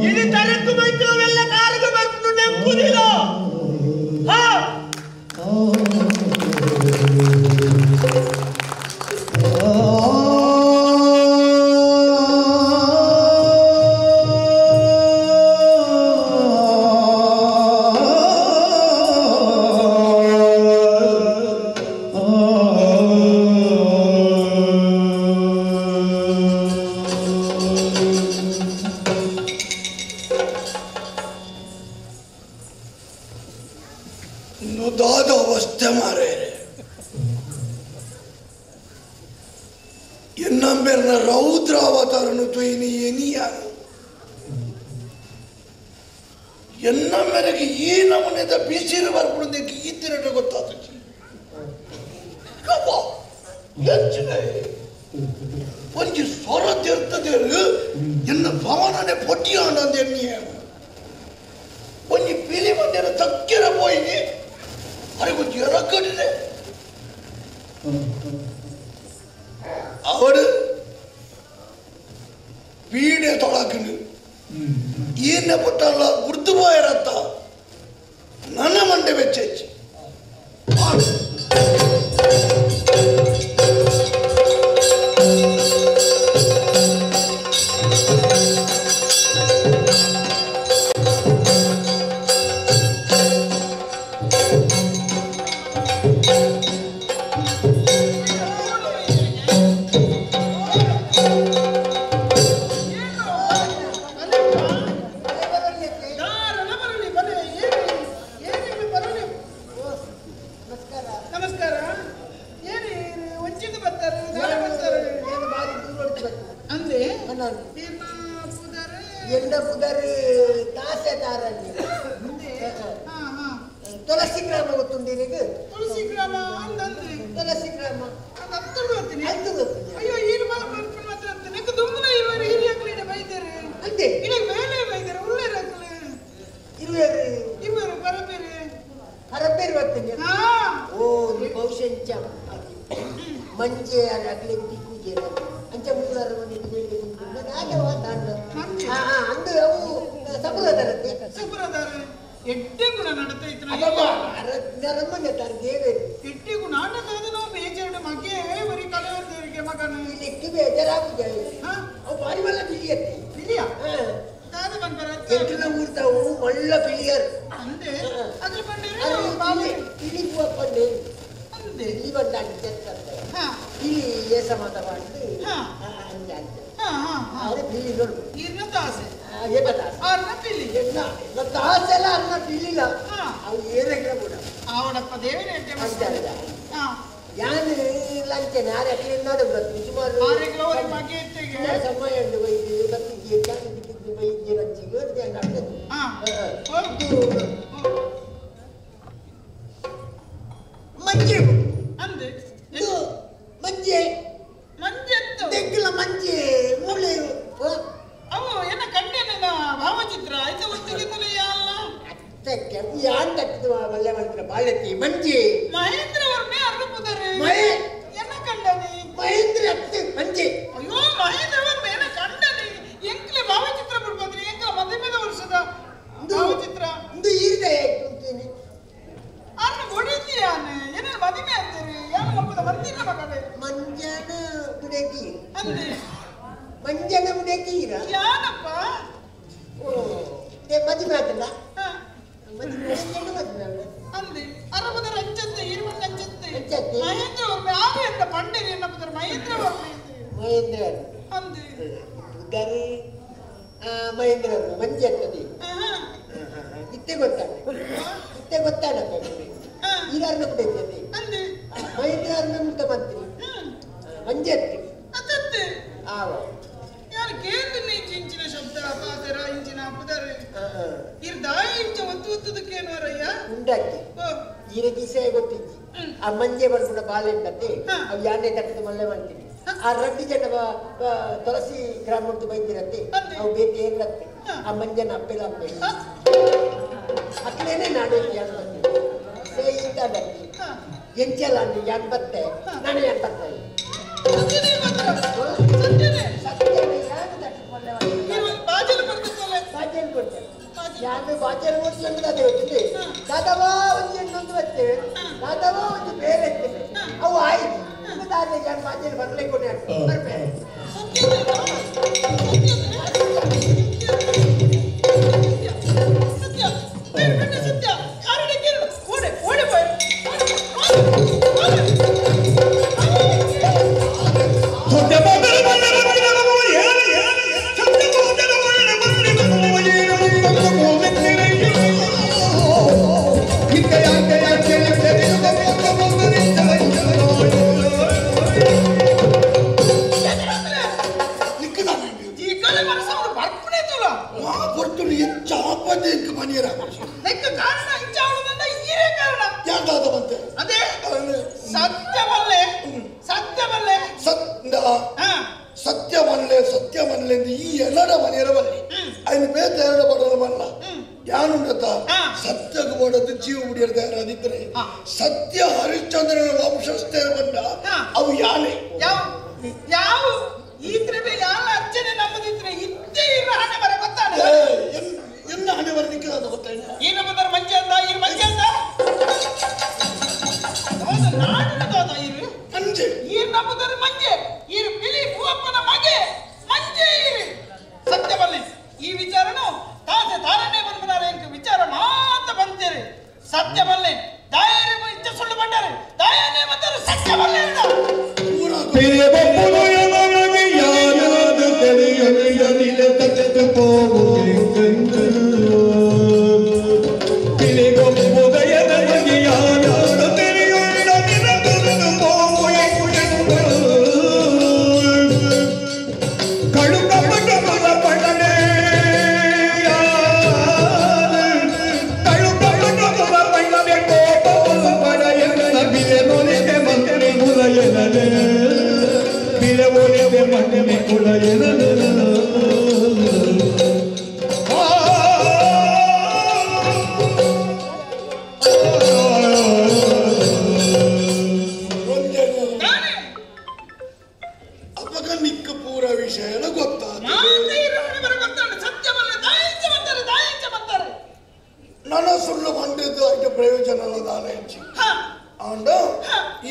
ಇದು ತರಕು ಮೈಕವೆಲ್ಲ ಕಾರಿಗೆ ಬರ್ಪುನು ನೆಂಪುದಿಲ್ಲ ಹಾ ತುಳಸಿ ಗ್ರಾಮ ಗೊತ್ತುಂಡು ತುಳಸಿ ಗ್ರಾಮ ಅಂತಂದ್ರೆ ತುಳಸಿ ಗ್ರಾಮ ಅಯ್ಯೋ ಏನು ಮಾತ್ರ ನಂಗೆ ದುಮ್ಮನ ಇರುವರು ಹಿರಿಯಕ್ಲಿಡೆ ಬೈತಾರೆ ಅಂದೆ ಇಡೀ ಮೇಲೆ ಬೈತಾರೆ ಉಳ್ಳೇರಾಕ್ಲೆ ಇರುವರು ಇರುವರು ಪರಬೇರೆ ಪರಬೇರೆ ಬರ್ತೀನಿ ಓ ಬಹುಶಂಚ ಮಂಜೆ ಅಗ್ಲೆ ದಿಕ್ಕುಜೆ ಅಂಚ ಮೂಲಾರ ಮನೆ ಅಂದು ಅವು ಸಪುರದಾರತ್ತೆ ಸಪುರದಾರ ಎಡ್ಡೆ ಗುಣ ನಡತೈತೆ ಅರಮನೆ ದೇವೇರು ಎಡ್ಡೆ ಗುಣ ಆಟದಾದ ನಾವು ಬೇಜಾರು ಮಗೆ ಬರೀ ಕಲೆಯವರಿಗೆ ಮಗನ ಇಲ್ಲಿ ಬೇಜಾರಾಗುದೆ ಅವು ಬಾರಿ ಮಲ್ಲ ಬಿಳಿಯತ್ತೆ ಬಿಳಿಯ ದಾದ ಬಂದ್ಬರ ಎಂಟಿನ ಊರ್ತಾವು ಮಳ್ಳ ಬಿಳಿಯರು ಅಂದೆ ಅದ್ರ ಬಂದ್ರೆ ಇಳಿ ಪೂವಪ್ಪಂಡೆ ಅಂದೆ ಇಲ್ಲಿ ಬಂದ ಅಂಚೆ ಇಲ್ಲಿ ಏಸ ಮಾತ ಮಾಡಿ ಅಂಚೆ ಅಂಚೆ ಅವ್ರೆ ಬಿಳಿ ನೋಡು ಇರ್ನ ತಾಸೆ ಏನ ತಾಸೆ ಅರ್ನ ಬಿಳಿ ಎನ್ನ ತಾಸೆಲ್ಲ ಅರ್ನ ಬಿಳಿಲ್ಲ ಅವು ಏರಗ್ರ ಕೂಡ ಅವಡಪ್ಪ ದೇವಿನ ಎಟ್ಟೆ ಅಂತಾರೆ ಯಾನ್ ಲಂಚನೆ ಆರೆ ಅಕ್ಲೆ ನಾಡು ಬತ್ತು ಸುಮಾರು ಸಮಯ ಉಂಟು ವೈದ್ಯ ಬತ್ತಿಗೆ ಚಾನು ವೈದ್ಯ ಲಂಚಿಗೆ ಮಂಜೆ ಅಂದೆ ಮಂಜೆ ಮಂಜೆ ತೆಗ್ಗಲ ಮಂಜೆ ಮೂಳೆ ಅವು ಏನ ಕಂಡೇನ ಭಾವಚಿತ್ರ ಆಯ್ತು ಒತ್ತಿಗೆ ಅಲ್ಲ ಅತ್ತಕ್ಕೆ ಯಾನ್ ತಟ್ಟಿದ ಮಲ್ಲೆ ಮಾಡ್ತಾರೆ ಬಾಳೆತ್ತಿ ಮಂಜೆ ಮಹೇಂದ್ರ ವರ್ಮೆ ಅರ್ಗಪುದರೆ ಮಹೇ ಏನ ಕಂಡನಿ ಮಹೇಂದ್ರ ಅತ್ತೆ ಮಂಜೆ ಅಯ್ಯೋ ಮಹೇಂದ್ರ ವರ್ಮೆ ಏನ ಕಂಡನಿ ಎಂಕ್ಲೆ ಭಾವಚಿತ್ರ ಬಿಡ್ಬೋದ್ರಿ ಎಂಕ್ಲ ಮದುವೆದ ವರ್ಷದ ಭಾವಚಿತ್ರ ಇಂದು ಈರ್ದ ಅಂತೀನಿ ಅನ್ನ ಹೊಡಿತೀಯಾನೆ ಏನೇನು ಮದುವೆ ಅಂತೀರಿ ಯಾರು ಮಕ್ಕಳ ಬಂದಿಲ್ಲ ಮಕ್ಕಳೇ ಮಂಜನ ಬುಡಕಿ ಅಂದೆ ಮಂಜನ ಬುಡಕೀರ ಯಾನಪ್ಪ ಓ they ಮದುವೆ ಆತಲ್ಲ ಮದುವೆ ಮದುವೆ ಅಂದೆ ಅರಬದರ ಅಂಚತ್ತೆ ಇರುವಣ್ಣ ಅಂಚತ್ತೆ ಮಹೇಂದ್ರ ವರ್ಮೆ ಆರು ಎಂದ ಪಂಡೇರಿ ಎನ್ನಪ್ಪದರ ಮಹೇಂದ್ರ ವರ್ಮೆ ಮಹೇಂದ್ರ ಅಂದೆ ಉದಾರಿ ಮಹೇಂದ್ರ ವರ್ಮೆ ಮಂಜೆ ಅಂತದೆ ಇತ್ತೆ ಗೊತ್ತಾಡ ಇತ್ತೆ ಗೊತ್ತಾಡಪ್ಪ ಈಗಾರನ್ನ ಕೂಡ ಇರ್ತದೆ ಅಂದೆ ಮಹೇಂದ್ರ ವರ್ಮೆ ಮುಕ್ತ ಮಂತ್ರಿ ಮಂಜೆ ಅತ್ತೆ ಅತ್ತತ್ತೆ ಆವ ಯಾರು ಕೇಂದ್ರ ಇಂಚಿನ ಶಬ್ದ ಪಾತೆರ ಇಂಚಿನ ಪುದರೆ ಇರ್ದಾಯಿ ಇಂಚ ಒತ್ತು ಒತ್ತದಕ್ಕೇನೋರಯ್ಯ ಉಂಡಾಕಿ ಈರ ದಿಸೆ ಗೊತ್ತಿಜ್ಜಿ ಆ ಮಂಜೆ ಬರ್ಪುಣ ಬಾಲೆ ಉಂಟಂತೆ ಅವು ಯಾನೆ ತಟ್ಟದ ಮಲ್ಲೆ ಮಾಡ್ತೀನಿ ಆ ರಡ್ಡಿ ಜನ ತುಳಸಿ ಗ್ರಾಮ ಉಂಟು ಬೈದಿರತ್ತೆ ಅವು ಬೇತೆ ಏನಿರತ್ತೆ ಆ ಮಂಜನ ಅಪ್ಪೆಲ ಅಪ್ಪೆ ಅಕ್ಲೇನೆ ನಾಡು ಯಾನ್ ಬರ್ತೀನಿ ಸೇ ಇಂತ ಬರ್ತಿ ಎಂಚಲ ಅಂದು ಯಾನ್ ಬತ್ತೆ ನಾನು ಯಾನ್ ಬರ್ತೇನೆ ಯಾರು ಬಾಚಲ್ ಓಡಿಸಿ ದಾದವಾ ಒಂದು ಹೆಣ್ಣೊಂದು ಬರ್ತೇವೆ ದಾದವಾ ಒಂದು ಬೇರೆ ಇರ್ತೇವೆ ಅವು ಆಯ್ತು ದಾದ ಯಾರು ಬಾಚಲ್ ಬರ್ಲಿಕ್ಕೆ ಬರ್ಬೇರೆ ಸತ್ಯ ಸತ್ಯ ಓಡೆ ಓಡೆ ಬಾಯ್. ಸತ್ಯವನ್ಲೆ ಸತ್ಯವನ್ಲೆ ಈ ಎಲ್ಲರ ಮನೆಯರವಲ್ಲಿ ಐನು ಬೇತ ಎರಡು ಬಡಲ ಬಲ್ಲ ಯಾನುಂಡತ ಸತ್ಯಕ್ಕೆ ಬಡದು ಜೀವ ಬಿಡಿಯರ್ದ ಯಾರಾದಿದ್ರೆ ಸತ್ಯ ಹರಿಶ್ಚಂದ್ರನ ವಂಶಸ್ಥೆ ಬಂದ ಅವು ಯಾನೆ ಯಾವ ಯಾವ ಈತ್ರ ಮೇಲೆ ಯಾರ ಅರ್ಚನೆ ನಂಬದಿದ್ರೆ ಇದ್ದೇ ಇರ ಹಣೆ ಬರ ಗೊತ್ತಾನೆ ಎನ್ನ ಹಣೆ ಬರ ನಿಕ್ಕದ ಗೊತ್ತಾಯ್ತು ಈ ನಂಬುದಾರ ಮಂಜೆ ಅಂದ ಈ ಮಂಜೆ ಅಂದ ನಾಡಿನ ದಾದ ಇರು ಮಂಜೆ ಈ ನಂಬುದಾರ ಮಂಜೆ ಈ ಬಿಳಿ ಭೂವಪ್ಪನ ಮಗೆ ಮಂಜೆ ಇರು ಸತ್ಯವಲ್ಲಿ ಈ ವಿಚಾರನು ತಾಸೆ ತಾರನ್ನೇ ಬಂದ್ಬಿನಾರೆ ಇಂಕ ವಿಚಾರ ಮಾತ್ರ ಬಂತೀರಿ ಸತ್ಯವಲ್ಲಿ ದಾಯರಿ ಇಚ್ಛೆ ಸುಳ್ಳು ಬಂಡಾರೆ ದಾಯನೇ ಬಂದರು ಸತ್ಯವಲ್ಲೇ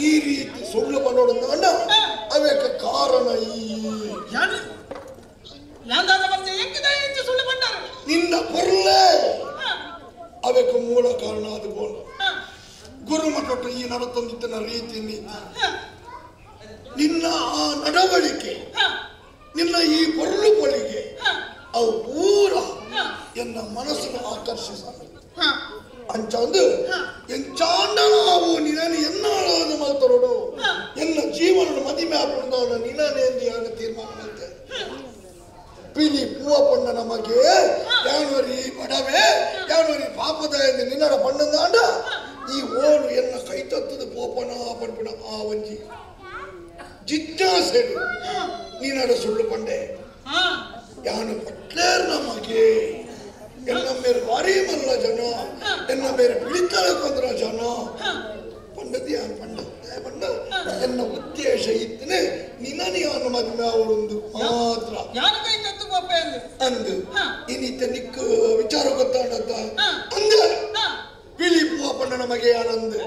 ಈ ರೀತಿ ಸುಳ್ಳು ಮಾಡೋಣ ಅವೇಕ ಕಾರಣ ಈ ನಿನ್ನ ಪೊರ್ಲೆ ಅವೇಕ ಮೂಲ ಕಾರಣ ಅದು ಬೋಣ ಗುರುಮಠ ಈ ನಡತಂದಿದ್ದನ ರೀತಿ ನೀತಿ ನಿನ್ನ ಆ ನಡವಳಿಕೆ ನಿನ್ನ ಈ ಪೊರ್ಲು ಪೊಳಿಗೆ ಅವು ಪೂರ ಎನ್ನ ಮನಸ್ಸನ್ನು ಆಕರ್ಷಿಸ ಅಂಚಂದು ಎಂಚಾಂಡನಾವು ನಿನನು ಎನ್ನಾಳಾದ ಮಲ್ತರೋಡು ಎನ್ನ ಜೀವನ ಮದಿಮೆ ಆಪುಂಡಾನ ನಿನನೆ ಎಂದು ಯಾರು ತೀರ್ಮಾನ ಮಾಡ್ತೆ ಪಿಲಿ ಪೂವ ಪಣ್ಣ ನಮಗೆ ಯಾನೊರಿ ಬಡವೆ ಯಾನೊರಿ ಪಾಪದ ಎಂದು ನಿನ್ನಡ ಪಣ್ಣಂದಾಂಡ ಈ ಓನು ಎನ್ನ ಕೈ ತತ್ತದ ಪೋಪನ ಪಡ್ಪಿನ ಆ ವಂಜಿ ಜಿಜ್ಞಾಸೆಡು ನೀನಡ ಸುಳ್ಳು ಪಂಡೆ ಯಾನು ಪಟ್ಲೇರ್ ನಮಗೆ ಎನ್ನ ಮೇರೆ ಭಾರಿ ಮಲ್ಲ ಜನ ಎನ್ನ ಮೇರೆ ಬಿಳಿತಲೆ ಕೊಂದ್ರ ಜನ ಪಂಡದಿ ಯಾನು ಪಂಡ ಪಂಡ ಎನ್ನ ಉದ್ದೇಶ ಇತ್ತನೆ ನಿನ್ನನಿ ಯಾನು ಮದುವೆ ಅವಳೊಂದು ಮಾತ್ರ ಅಂದು ಇನ್ನಿತ್ತ ನಿಕ್ಕು ವಿಚಾರ ಗೊತ್ತಾಡತ್ತ ಅಂದ ಬಿಳಿ ಪೂವ ಪಂಡ ನಮಗೆ ಯಾನಂದು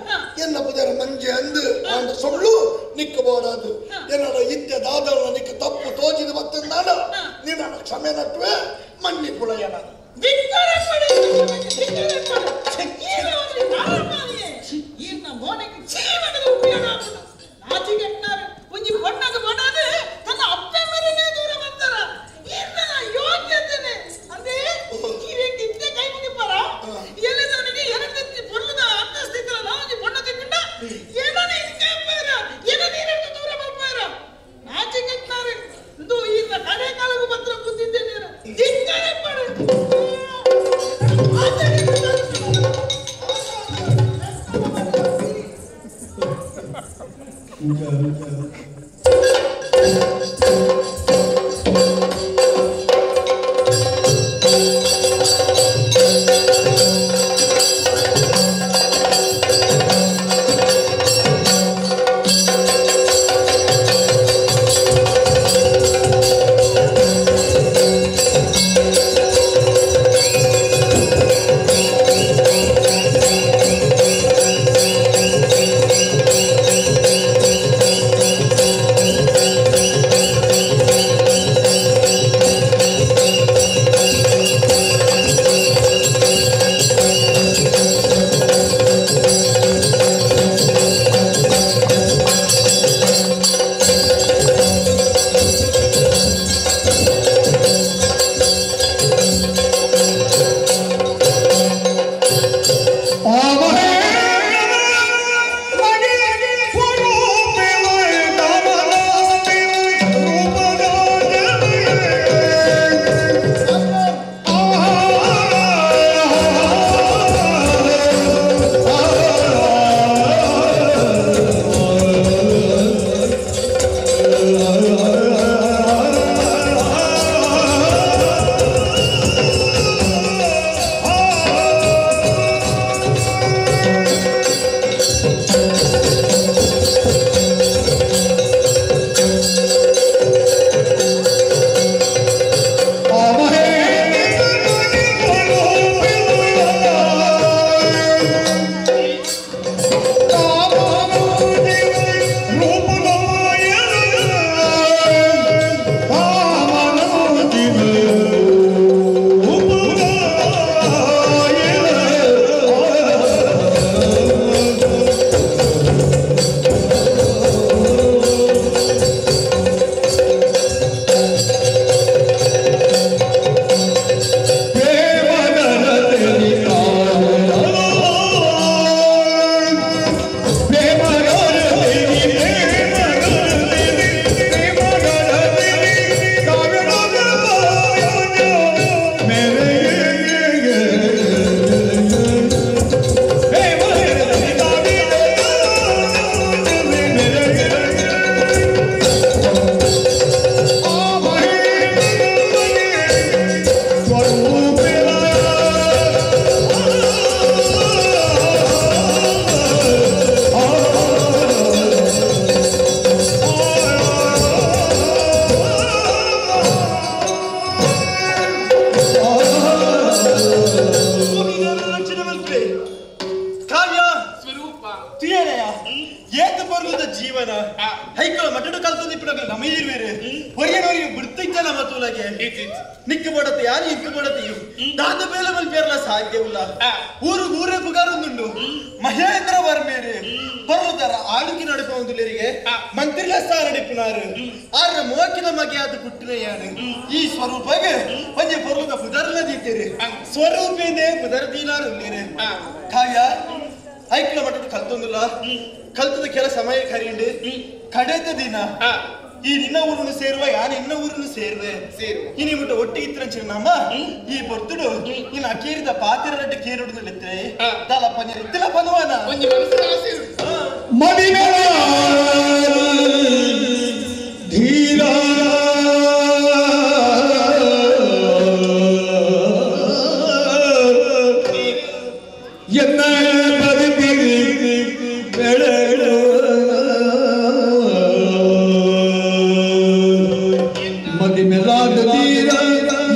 ಎನ್ನ ಪುದರ ಮಂಜೆ ಅಂದು ಅಂದ ಸುಳ್ಳು ನಿಕ್ಕಬೋಡದು ಎನ್ನಡ ಇದ್ದ ದಾದಳ ನಿಕ್ಕ ತಪ್ಪು ತೋಚಿದ ಮತ್ತಂದಾಡ ನಿನ್ನ ಕ್ಷಮೆ ನಟ್ಟುವೆ ಮಣ್ಣಿ ಪುಳೆಯನ Thank you. ಉಳ್ಳಗೆ ನಿಕ್ಕು ಬಡತೆ ಯಾರು ಇಂಕು ಬಡತಿ ದಾದ ಬೇಲೆ ಮಲ್ಪೇರ್ಲ ಸಾಧ್ಯ ಉಲ್ಲ ಊರು ಊರೇ ಪುಗಾರೊಂದುಂಡು ಮಹೇಂದ್ರ ವರ್ಮೇರು ಪರ್ವತರ ಆಳುಕಿ ನಡಿಪೊಂದುಲೇರಿಗೆ ಮಂತ್ರಿಲ ಸ್ಥಾನ ನಡಿಪುನಾರು ಆರ್ನ ಮೋಕಿನ ಮಗೆಯಾದ ಪುಟ್ಟಿನ ಈ ಸ್ವರೂಪಗೆ ಒಂಜಿ ಪರ್ವತ ಪುದರ್ಲ ದೀತೇರು ಸ್ವರೂಪೇನೆ ಪುದರ್ ದೀನಾರು ಉಳ್ಳೇರು ಕಾವ್ಯ ಐಕ್ಲ ಮಟ್ಟದ ಕಲ್ತೊಂದುಲ್ಲ ಕಲ್ತದ ಕೆಲ ಸಮಯ ಕರಿಯುಂಡು ಕಡೆತ ದಿನ ಈ ನಿನ್ನ ಊರನ್ನು ಸೇರುವ ಯಾನು ಇನ್ನ ಊರನ್ನು ಸೇರುವೆ ಇನಿ ಮುಟ್ಟ ಒಟ್ಟಿಗೆ ಇತ್ತಿನ ನಮ್ಮ ಈ ಪೊರ್ತುಡು ಇನ್ನು ಅಕೇರಿದ ಪಾತಿರ ರಡ್ಡು ಕೇರುಡುದಲ್ಲಿತ್ತರೆ ದಲ ಪಂಜ ಇತ್ತಿಲ ಪನುವನ ಧೀರ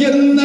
ಎನ್ನ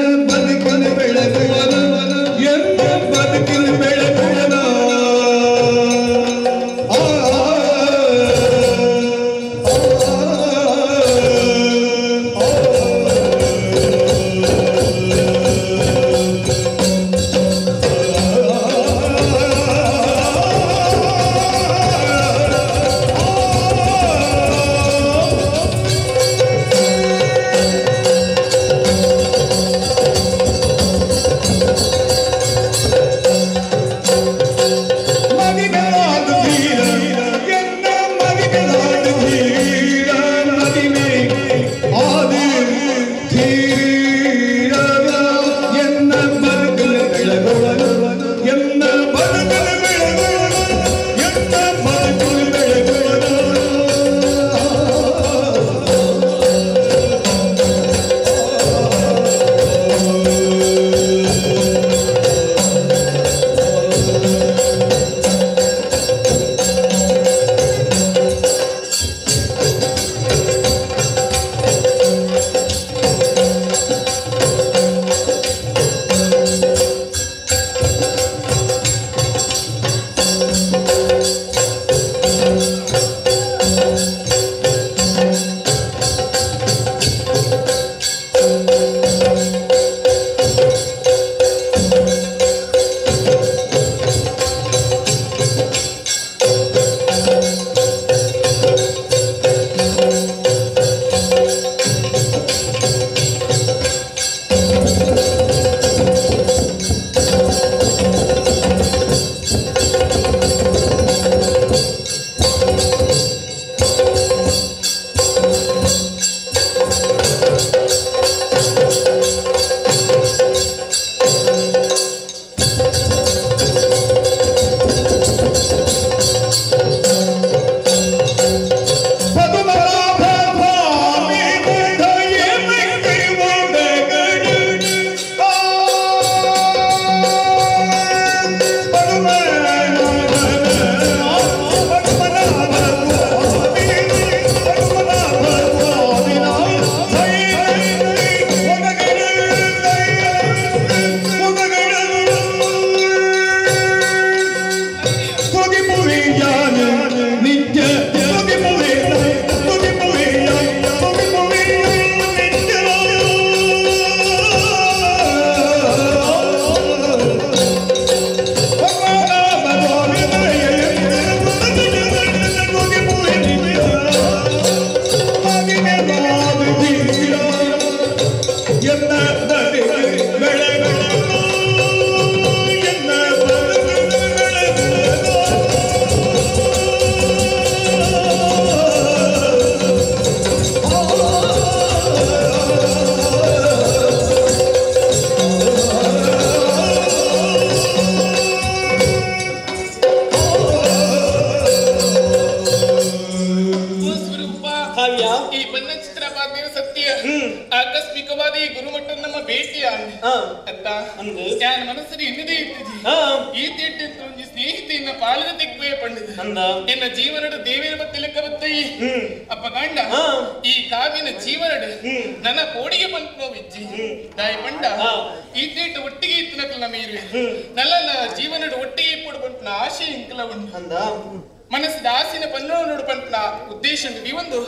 ಮನಸ್ಸು ದಾಸಿನ ಪನ್ನೋಡು ಪಂಪನ ಉದ್ದೇಶ ಒಂದು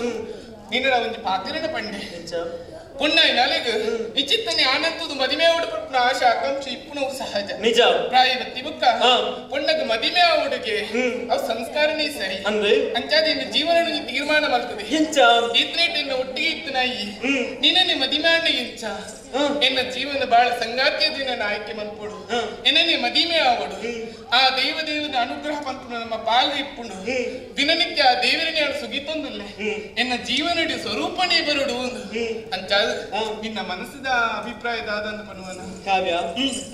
ನಿನ್ನ ಒಂಜಿ ಪಾತಿರನ ಪಂಡೆ ಪುಣ್ಣಾಯಿ ನಾಲೆಗ್ ಇಚಿತ್ತನೆ ಆನಂತದು ಮದಿಮೆ ಉಡುಪಟ್ಟನ ಆಶಾ ಆಕಾಂಕ್ಷೆ ಇಪ್ಪುನವು ಸಹಜ ನಿಜ ಪ್ರಾಯ ಬತ್ತಿ ಬುಕ್ಕ ಪೊಣ್ಣಗ್ ಮದಿಮೆ ಉಡುಗೆ ಅವು ಸಂಸ್ಕಾರನೇ ಸರಿ ಅಂದ್ರೆ ಅಂಚಾದ ಇನ್ನು ಜೀವನ ತೀರ್ಮಾನ ಮಾಡ್ತದೆ ಎಂಚ ಈತ್ನೇಟ್ ಎನ್ನ ಒಟ್ಟಿಗೆ ಇತ್ತು ನಾಯಿ ನೀನನ್ನೇ ಮದಿಮೆ ಆಂಡ ಎಂಚ ಎನ್ನ ಜೀವನ ಬಾಳ ಸಂಗಾತಿಯ ದಿನ ಆಯ್ಕೆ ಮನ್ಪೋಡು ಎನ್ನನ್ನೇ ಮದಿಮೆ ಆವಡು ಆ ದೈವ ದೇವದ ಅನುಗ್ರಹ ಪಂಪುಣ ನಮ್ಮ ಪಾಲು ಇಪ್ಪುಂಡು ದಿನನಿತ್ಯ ಆ ದೇವರನೇ ಸುಗಿತೊಂದುಲ್ಲೆ ಎನ್ನ ಜೀವನಡಿ ಸ್ವರೂಪನೇ ಬರುಡು ಅಂಚಾದ ನಿನ್ನ ಮನಸ್ಸಿದ ಅಭಿಪ್ರಾಯ ದಾದಂದು ಪನ್ನುವನ ಕಾವ್ಯ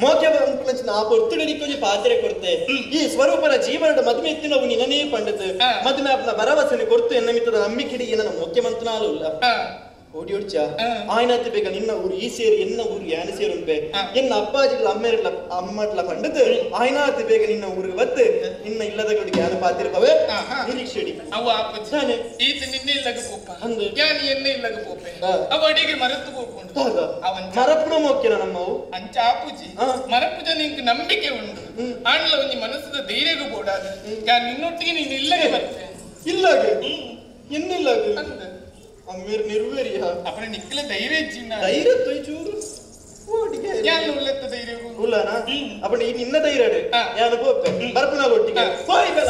ಮೋಕೆ ಪಂಪುನಂಚಿನ ಆ ಪೊರ್ತುಡಿ ಕೊಂಚ ಪಾತ್ರೆ ಕೊಡ್ತೆ ಈ ಸ್ವರೂಪನ ಜೀವನದ ಮದುವೆ ಎತ್ತಿನವು ನಿನ್ನನೇ ಪಂಡದು ಮದುವೆ ಆಪ್ನ ಭರವಸೆನೆ ಕೊಡ್ತು ಎನ್ನ ಮಿತ್ತದ ನಂಬಿಕೆಡಿ ನನ್ನ ಮೋಕೆ ಮಂತನಾಲು ಇಲ್ಲ ಓಡಿ ಓಡ್ಚ ಆಯ್ನಾತಿ ಬೇಗ ನಿನ್ನ ಊರು ಈ ಸೇರಿ ಎನ್ನ ಊರು ಯಾನ ಸೇರುಂಪೆ ಎನ್ನ ಅಪ್ಪಾಜಿಡ್ಲ ಅಮ್ಮೇರ್ಲ ಅಮ್ಮಟ್ಲ ಪಂಡದು ಆಯ್ನಾತಿ ಬೇಗ ನಿನ್ನ ಊರಿಗೆ ಬತ್ತು ನಿನ್ನ ಇಲ್ಲದಗಳಿಗೆ ಯಾನ ಪಾತಿರ್ಪವೆ ನಿರೀಕ್ಷೆಡಿ ಅವ ಅಪ್ಪಜಾನೆ ಈತ ನಿನ್ನೆ ಇಲ್ಲಗ ಪೋಪ ಅಂದು ಯಾನಿ ಎನ್ನೆ ಇಲ್ಲಗ ಪೋಪೆ ಅವ ಅಡಿಗೆ ಮರೆತು ಪೋಪುಂಡು ಅವನ್ ಮರಪುನ ಮೋಕ್ಯನ ನಮ್ಮವು ಅಂಚ ಆಪುಜಿ ಮರಪುಜ ನಿಂಕ್ ನಂಬಿಕೆ ಉಂಡು ಆಂಡ್ಲ ಒಂಜಿ ಮನಸ್ಸದ ಧೈರ್ಯಗೂ ಬೋಡಾದ ಯಾ ನಿನ್ನೊಟ್ಟಿಗೆ ನೀನು ಇಲ್ಲಗೆ ಬರ್ತೆ ಇಲ್ಲಾಗೆ ಎನ್ನಿಲ್ಲಾಗೆ ಅಮ್ಮೇರ್ ನಿರ್ವೇರಿಯ ಅಪ್ಪನ ನಿಕ್ಕಲ ಧೈರ್ಯ ಇಜ್ಜಿನ ಧೈರ್ಯ ತೊಯ್ ಚೂರು ಓಡಿಗೆ ಯಾನ್ ಉಲ್ಲತ್ತ ಧೈರ್ಯವು ಉಲ್ಲನ ಅಪ್ಪನ ಈ ನಿನ್ನ ಧೈರ್ಯಡೆ ಯಾನು ಪೋಪೆ ಬರ್ಪುನ ಒಟ್ಟಿಗೆ ಹೋಯ್ ಬಲ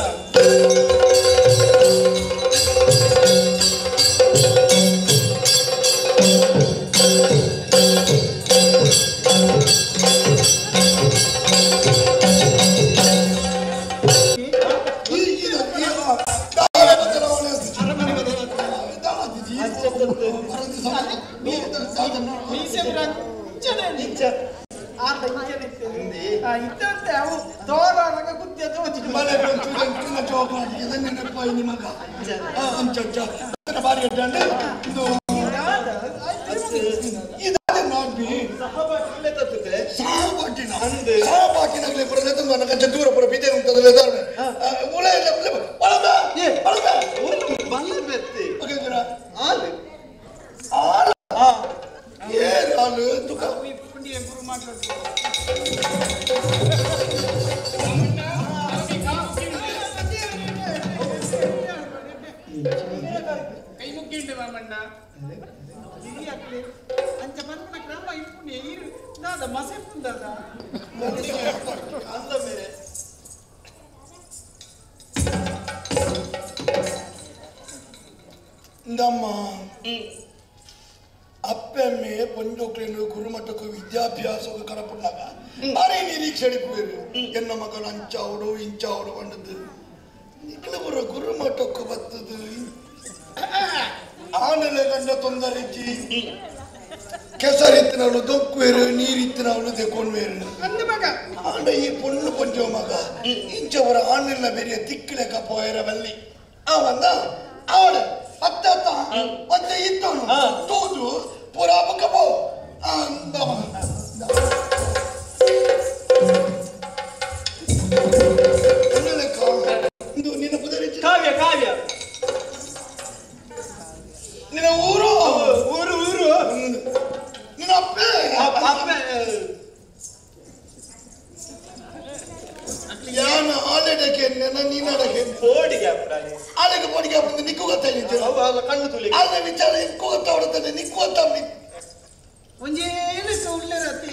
ಅಪ್ಪೆಮ್ಮೆ ಪೊಂಜೋಕ್ಲೇನು ಗುರುಮಠಕ್ಕೂ ವಿದ್ಯಾಭ್ಯಾಸಕ್ಕೂ ಕಡಪುಂಡಾಗ ಅರೆ ನಿರೀಕ್ಷೆ ಎನ್ನ ಮಗನ ಅಂಚಾವಡು ಇಂಚಾವಡು ಬಂದದ್ದು ನಿಖಲ ಬರೋ ಗುರುಮಠಕ್ಕೂ ಬತ್ತದು ಆನೆಲೆ ಗಂಡ ತೊಂದರೆ ಕೆಸರಿತ್ತಿನವಳು ದೊಕ್ಕುವೇರು ನೀರಿತ್ತಿನವಳು ತೆಕೊಂಡ್ವೇರು ಆಂಡ ಈ ಪೊಣ್ಣು ಪೊಂಜೋ ಮಗ ಇಂಚವರ ಆನೆಲ್ಲ ಬೇರೆ ತಿಕ್ಕಲೆಕ್ಕ ಪೋಯರವಲ್ಲಿ ಅವಂದ ಅವಳು ಅತ್ತ ಮತ್ತೆ ಇತ್ತವನು ತೂದು ಪೂರಾ ಬುಕ್ಕ ಪೋ ಅಂದ ನಿನ್ನ ಪುದರಿ ಕಾವ್ಯ ಕಾವ್ಯ ನಿನ್ನ ಊರು ಊರು ಊರು ನಿನ್ನ ಅಪ್ಪೆ ಅಪ್ಪೆ ಯಾನ ಆಲೆಡಕ್ಕೆ ನೀನಡಕ್ಕೆ ಪೋಡಿಗೆ ಅಪ್ಪರಾಣಿ ಆಲೆಗೆ ಪೋಡಿಗೆ ಅಪ್ಪಂದು ನಿಕ್ಕು ಗೊತ್ತಾಯ್ತು ಕಣ್ಣು ತುಲಿ ಆಲೆ ವಿಚಾರ ನಿಕ್ಕು ಗೊತ್ತಾವಡುತ್ತಾನೆ ನಿಕ್ಕು ಗೊತ್ತಾವ್ ಒಂಜೇನು ಉಳ್ಳರತಿ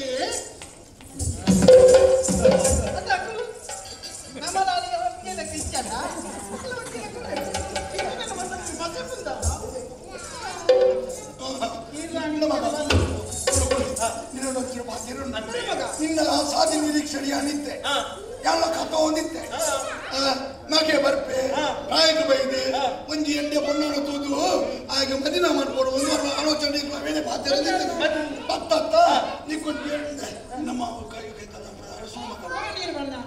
ನಿನ್ನ ಸಾಧಿ ನಿರೀಕ್ಷಣೆ ನಿಂತೆ ಎಲ್ಲ ಕಥ ಹೊಂದಿತ್ತೆ ನಾಕೆ ಬರ್ಪೆ ರಾಯಕ ಬೈದೆ ಒಂಜಿ ಎಂಡೆ ಪೊಣ್ಣನ ತೂದು ಆಗ ಮದಿನ ಮಾಡ್ಕೊಡು ಒಂದು ಆಲೋಚನೆ ವೇಳೆ ಪಾತ್ರ ಪತ್ತತ್ತ ನಿಕ್ಕೊಂದು ನಮ್ಮ ಕೈ ಕೈ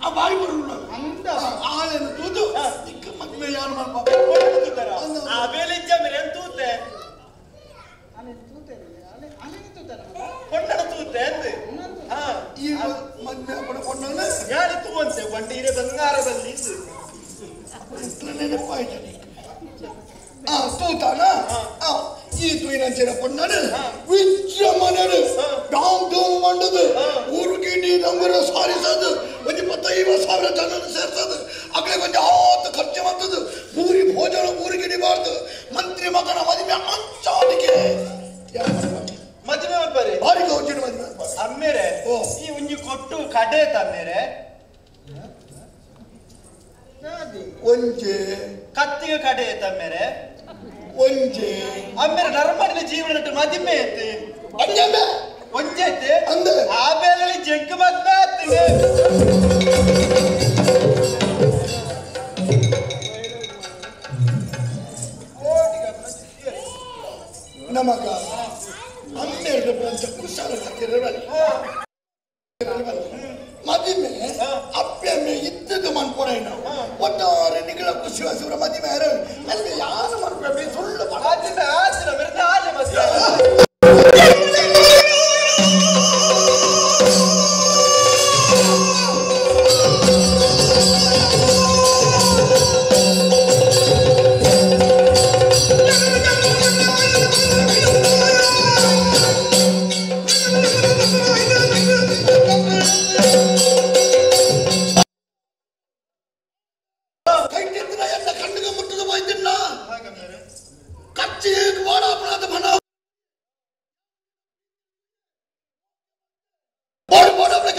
ಆ ಬಾಯಿ ಬರಲ್ಲ ಆಳೆಯನ್ನು ತೂದು ನಿಕ್ಕ ಮದುವೆ ಯಾರು ಮಾಡ್ಬ ತೂತೆ ಪೊಣ್ಣನ ತೂತೆ ಅಂದೆ ಈ ಮದುವೆ ಪೊಣ್ಣನ ಯಾರು ತೂವಂತೆ ಬಂಡಿ ಬಂಗಾರ ಬಲ್ಲಿ ನೆನಪಾಯ್ತು ಆ ತೂತಾನ ಈ ತೂಯಿನಂಚಿನ ಪೊಣ್ಣನು ವಿಜೃಂಭಣೆಡು ಡಾಮ್ ಡೂಮ್ ಮಂಡದು ಊರು ಗಿಡಿ ನಂಬರ ಸಾರಿಸದು ಒಂದು 25,000 ಜನರು ಸೇರ್ತದೆ ಅಗಲೇ ಕೊಂಚ ಆತ ಖರ್ಚು ಮಾಡ್ತದೆ ಪೂರಿ ಭೋಜನ ಊರು ಗಿಡಿ ಬಾರ್ದು ಮಂತ್ರಿ ಮಗನ ಮದುವೆ ಅಂಚಾಟಿಗೆ ಮಲ್ಪರೆ ಬಾರಿ ಗೌಜಿನ ಮದಿಮೆ ಮಲ್ಪರೆ ಅಮ್ಮೇರೆ ಈ ಒಂಜಿ ಕೊಟ್ಟು ಕಡೆ ತಮ್ಮೇರೆ ಒಂಜೆ ಕತ್ತಿಗೆ ಕಡೆ ತಮ್ಮೇರೆ ಒಂಜೆ ಅಮ್ಮೇರೆ ನರಮಡಿನ ಜೀವನ ಮದಿಮೆ ಐತೆ ಒಂಜೆ ಒಂಜೆ ಐತೆ ಅಂದೆ ಆ ಬೇಲೆ ಜಂಕ್ ಮದ್ಮೆ ಆಯ್ತು ನಮಗ ಹನ್ನೆರಡು ಅಂತ ಕುಶಲ ಮದಿಮೆ ಅಪ್ಪೆಮ್ಮೆ ಇದ್ದದ್ದು ಮನ್ಪೊಡೆ ನಾವು ಒಟ್ಟಾರೆ ನಿಗಳ ಖುಷಿ ವಾಸಿವರ ಮದಿಮೆ ಅಲ್ಲಿ ಯಾರು ಮನ್ಪೆ ಸುಳ್ಳು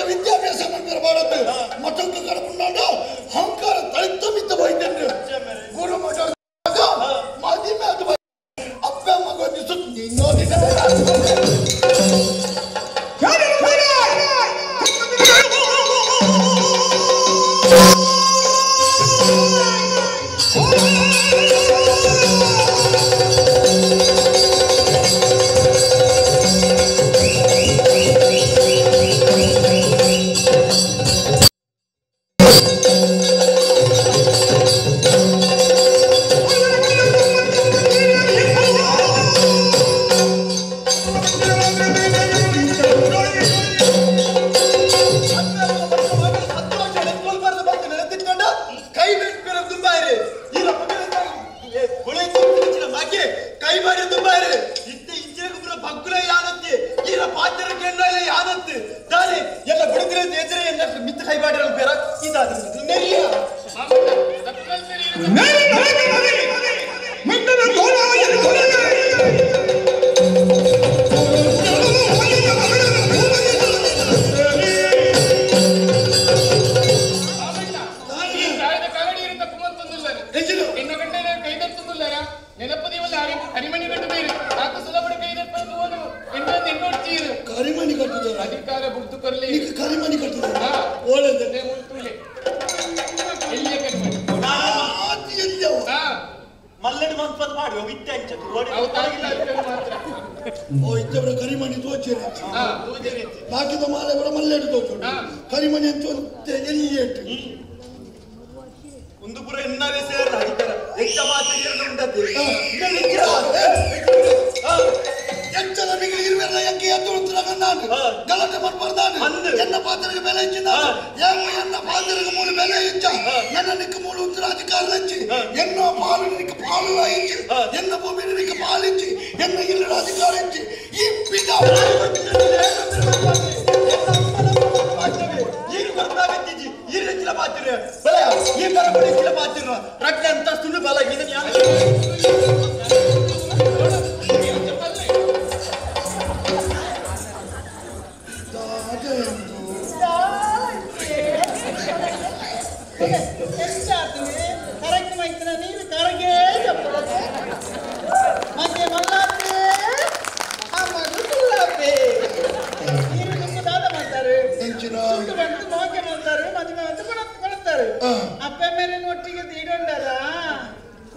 ವಿದ್ಯಾಭ್ಯಾಸ ಮಾಡ್ತಾರೆ ಮತ್ತೊಂದು ಕಡಪುಂಡಾಂಡು ಅಹಂಕಾರ ತಳಿತ ಹೋಯ್ತೇನೆ ಗುರು ಮಠ ಮದಿಮೆ ಅದು ಅಪ್ಪ ಅಮ್ಮ ಕರಿಮಣಿ ತೋಚೇನೆ ಬಾಕಿದ ಮಾಲೆ ಕೂಡ ಮಲ್ಲೇಡು ತೋಚು ಕರಿಮಣಿ ಅಂತ ಎಲ್ಲಿ ಒಂದು ಪುರ ಎನ್ನವೇ ಸೇರ ಹೆಚ್ಚ ಮಾತು ಉಂಟದ್ದು ಎಚ್ಚರ ಮಿಗಿಲು ಇರುವೆಲ್ಲ ಎಂಕೆ ಎದ್ದು ನಾನು ಗಲಾಟೆ ಮಾಡ್ಬಾರ್ದಾನು ಎನ್ನ ಪಾತ್ರೆಗೆ ಬೆಲೆ ಹೆಚ್ಚಿನ ಎನ್ನ ಪಾತ್ರೆಗೆ ಮೂಲ ಬೆಲೆ ಹೆಚ್ಚ ನನ್ನ ನಿಕ್ಕ ಮೂಲ ಉತ್ತರ ಅಧಿಕಾರ ಹೆಚ್ಚಿ ಎನ್ನ ಪಾಲು ನಿಕ್ಕ ಪಾಲು ಹೆಚ್ಚು ಎನ್ನ ಭೂಮಿ ನಿಕ್ಕ ಪಾಲು ಹೆಚ್ಚಿ ಎನ್ನ ಇಲ್ಲದ ಅಧಿಕಾರ ಹೆಚ್ಚಿ ಈ ಪಿತ ರಡ್ಡ ಅಂತಸ್ತುಂಡು ಬಲ ಇದನ್ನ ಅಪ್ಪ ಮೇಲೆ ಒಟ್ಟಿಗೆ ತೀಡೊಂಡಲ್ಲ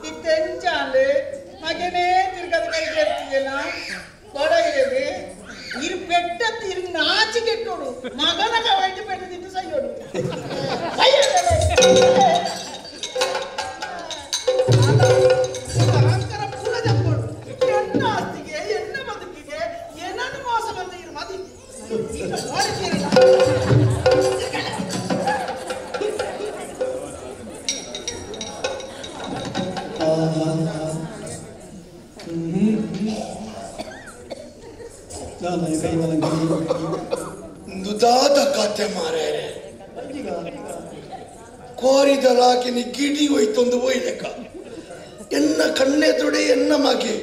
ಇತ್ತೆಂಚಾಂಡ್ ಮಗನೇ ತಿರ್ಗದ ಕೈ ಸೇರ್ತಿದೆಯಲ್ಲ ಕೊಡಗಿರಲಿ ಇರು ಪೆಟ್ಟ ತಿರು ನಾಚಿ ಕೆಟ್ಟೋಡು ಮಗನ ಕವೈಟ್ ಪೆಟ್ಟ ತಿಂದು ಸೈಯೋಡು ಅಹಂಕಾರ ಪೂರ ಜಂಬೋಡು ಎನ್ನ ಆಸ್ತಿಗೆ ಎನ್ನ ಬದುಕಿಗೆ ಏನನ್ನು ಮೋಸ ಬಂದ ಇರು ಮದಿ ದಾದ ಕತೆ ಮಾರೇ ಕೋರಿದಲಾಕಿನಿ ಗಿಡಿ ಹೋಯ್ತೊಂದು ಹೋಯ್ಲೆಕ್ಕ ಎನ್ನ ಕಣ್ಣೆದುಡೆ ಎನ್ನ ಮಗೆ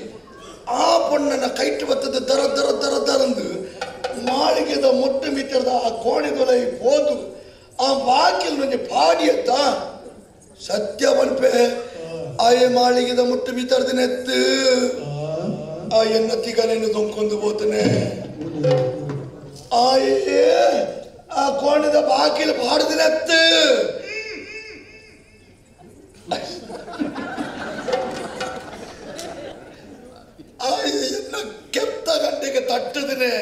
ಆ ಪೊಣ್ಣನ ಕೈಟ್ ಬತ್ತದ ದರ ದರ ದರ ದರಂದು ಮಾಳಿಗೆದ ಮೊಟ್ಟೆ ಮಿತ್ತರದ ಆ ಕೋಣೆದೊಳಗೆ ಹೋದು ಆ ಬಾಕಿಲ್ ನಂಗೆ ಪಾಡಿಯತ್ತ ಸತ್ಯ ಬನ್ಪೆ ಆಯೆ ಮಾಳಿಗೆದ ಮುಟ್ಟು ಮಿತ್ತರದ ನೆತ್ತು ಆ ಎನ್ನ ತಿಗನೇನು ತೊಂಕೊಂಡು ಹೋತಾನೆ ಆಯೇ ಆ ಕೋಣದ ಬಾಕಿಲ್ ಪಾಡದ ನೆತ್ತು ಎನ್ನ ಕೆತ್ತ ಗಂಟೆಗೆ ತಟ್ಟದನೆ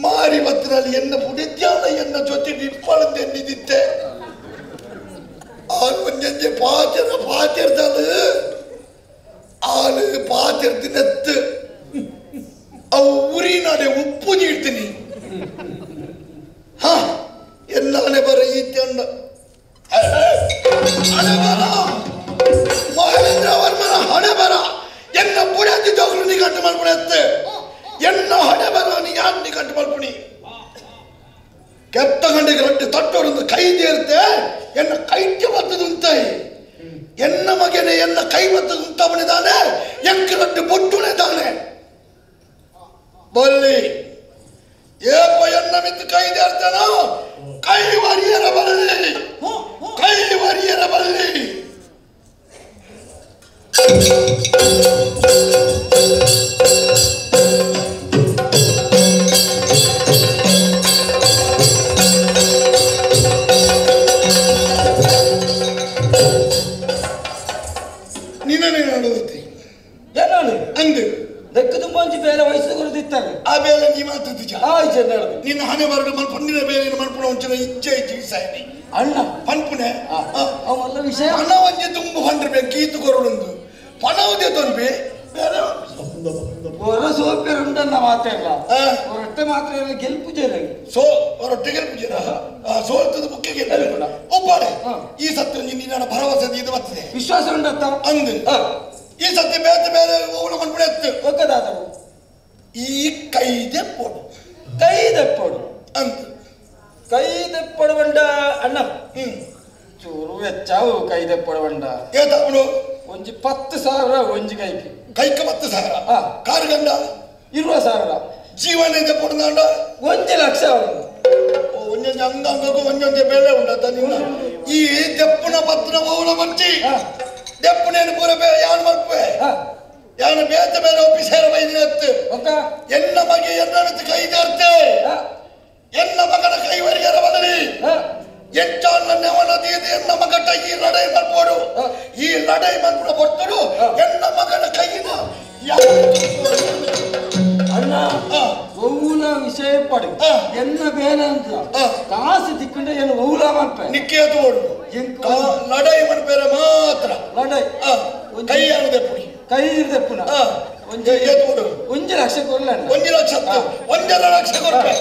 ಮಾರಿ ಬತ್ತಿನಲ್ಲಿ ಎನ್ನ ಪುಡಿದ್ಯಾನ ಎನ್ನ ಜೊತೆ ನಿಪ್ಪಳಂದೆ ಎನ್ನಿದಿತ್ತೆ ಆರು ಒಂಜಂಜೆ ಪಾಚರ ಪಾತಿರ್ದಳು ಆಳು ಪಾತಿರ್ದಿನತ್ತು ಅವು ಉರಿನಾಡೆ ಉಪ್ಪು ನೀಡ್ತೀನಿ ಹಾ ಎನ್ನಾನೆ ಬರ ಈ ತಂಡ ಹಣೆ ಬರ ಮಹೇಂದ್ರ ವರ್ಮನ ಹಣೆ ಬರ ಎನ್ನ ಬುಡದಿ ಜೋಗ್ಲು ನಿಘಂಟು ಮಲ್ಪುಣೆತ್ತೆ ಎನ್ನ ಹಣೆ ಬರ ನೀ ಯಾರು ನಿಘಂಟು ಮಲ್ಪುಣಿ ಕೆತ್ತ ಗಂಟೆಗೆ ರೊಟ್ಟಿ ತಟ್ಟೋರೊಂದು ಕೈ ತೀರುತ್ತೆ ಎನ್ನ ಕೈಗೆ ಬತ್ತದುಂತೈ ಎನ್ನ ಮಗನೇ ಎನ್ನ ಕೈ ಬತ್ತದು ಉಂಟವನಿದ್ದಾನೆ ಎಂಕ ರೊಟ್ಟಿ ಬೊಟ್ಟುನಿದ್ದಾನೆ ಬಲ್ಲಿ ಏಪ ಎನ್ನ ಮಿತ್ತು ಕೈ ದೇರ್ತಾನೋ ಕೈ ವರಿಯರ ಬರಲಿ ಕೈ ವರಿಯರ ಬರಲಿ ನಿನ್ನೆ ನೋಡುತ್ತಿ ಅಂದು ದಕ್ಕ ತುಂಬ ಒಂಜಿ ಬೇರೆ ವಯಸ್ಸು ಗುರುದಿತ್ತಾರೆ ಆ ಬೇಲೆ ನೀ ಮಾತಾಡ್ತಿದ್ಯ ಆಯ್ತು ನಿನ್ನ ಹಣೆ ಬರಡು ಮಲ್ಪುಣ್ಣಿನ ಬೇರೆ ಮಲ್ಪುಣ ಒಂಚಿನ ಇಚ್ಛೆ ಇಜ್ಜಿ ಸಾಯನಿ ಅಣ್ಣ ಪನ್ಪುಣೆ ಅವಲ್ಲ ವಿಷಯ ಹಣ ಒಂಜಿ ತುಂಬ ಪಂಡ್ರೆ ಗೀತು ಕೊರಡೊಂದು ಪಣವುದೇ ತೊನ್ಪಿ ಬೇರೆ ಹೊರ ಸೋಪೇರು ಉಂಟನ್ನ ಮಾತೇ ಇಲ್ಲ ಹೊರಟ್ಟೆ ಮಾತ್ರ ಇಲ್ಲ ಗೆಲ್ಪು ಜೇರ ಸೋ ಹೊರಟ್ಟೆ ಗೆಲ್ಪು ಜೇರ ಸೋಲ್ತದ ಮುಖ್ಯ ಗೆಲ್ಪು ಒಬ್ಬಾಳೆ ಈ ಸತ್ಯ ನಿನ್ನ ಭರವಸೆ ಇದು ಬರ್ತದೆ ವಿಶ್ವಾಸ ಉಂಟತ್ತ ಅಂದು ಈ ಸತ್ಯ ಬೇರೆ ಬೇರೆ ಓಣ ಮನ್ಪುಣೆ ಎತ್ತು ಒಕ್ಕದಾದವು ಈ ಕೈದೆಪ್ಪೋಡು ಕೈದೆಪ್ಪೋಡು ಅಂತ ಕೈದೆಪ್ಪಡು ಬಂಡ ಅಣ್ಣ ಚೂರು ಹೆಚ್ಚಾವು ಕೈದೆಪ್ಪಡು ಬಂಡ ಏತಾವನು ಒಂಜಿ 10,000 ಒಂಜಿ ಕೈಗೆ ಕೈಕ 10,000 ಕಾರು ಗಂಡ 20,000 ಜೀವನ ದೆಪ್ಪೊಡು 1 ಲಕ್ಷ ಒಂಜೊಂಜಿ ಅಂಗ ಅಂಗಕ್ಕೂ ಒಂಜೊಂಜೆ ಬೇಲೆ ಉಂಡತ್ತ ನಿನ್ನ ಈ ದೆಪ್ಪುನ ಪತ್ತನ ಓಣ ಮಂಚಿ ದೆಪ್ಪುನೇನು ಪೂರ ಬೇ ಯಾನು ಮಲ್ಪುವೆ ಯಾನು ಬೇತೆ ಬೇರೆ ಒಪ್ಪಿಸೇರ ಬೈದಿನತ್ತು ಎನ್ನ ಮಗೆ ಎನ್ನ ಕೈ ದೇರ್ತೆ ಎನ್ನ ಮಗನ ಕೈವರಿಗರ ಬದಲಿ ಎಂಚಾಲ ನೆವನದೀದು ಎನ್ನ ಮಗಟ ಈ ಲಡೈ ಮಲ್ಪೋಡು ಈ ಲಡೈ ಮಲ್ಪುಡ ಬರ್ತಡು ಎನ್ನ ಮಗನ ಕೈನ ಅಣ್ಣ ಒವ್ವುಲ ವಿಷಯ ಪಡು ಎನ್ನ ಬೇಲೆ ಅಂತ ಕಾಸು ತಿಕ್ಕೊಂಡೆ ಏನು ಒವ್ವುಲ ಮಲ್ಪೆ ನಿಕ್ಕೇತು ಓಡು ಲಡೈ ಮಲ್ಪೇರೆ ಮಾತ್ರ ಲಡೈ ಕೈ ದೆಪ್ಪುಡಿ ಕೈ ದೆಪ್ಪುನ ಒಂಜಿ ಲಕ್ಷ ಕೊರ್ಲ 1 ಲಕ್ಷ 1.5 ಲಕ್ಷ ಕೊರ್ಪೆ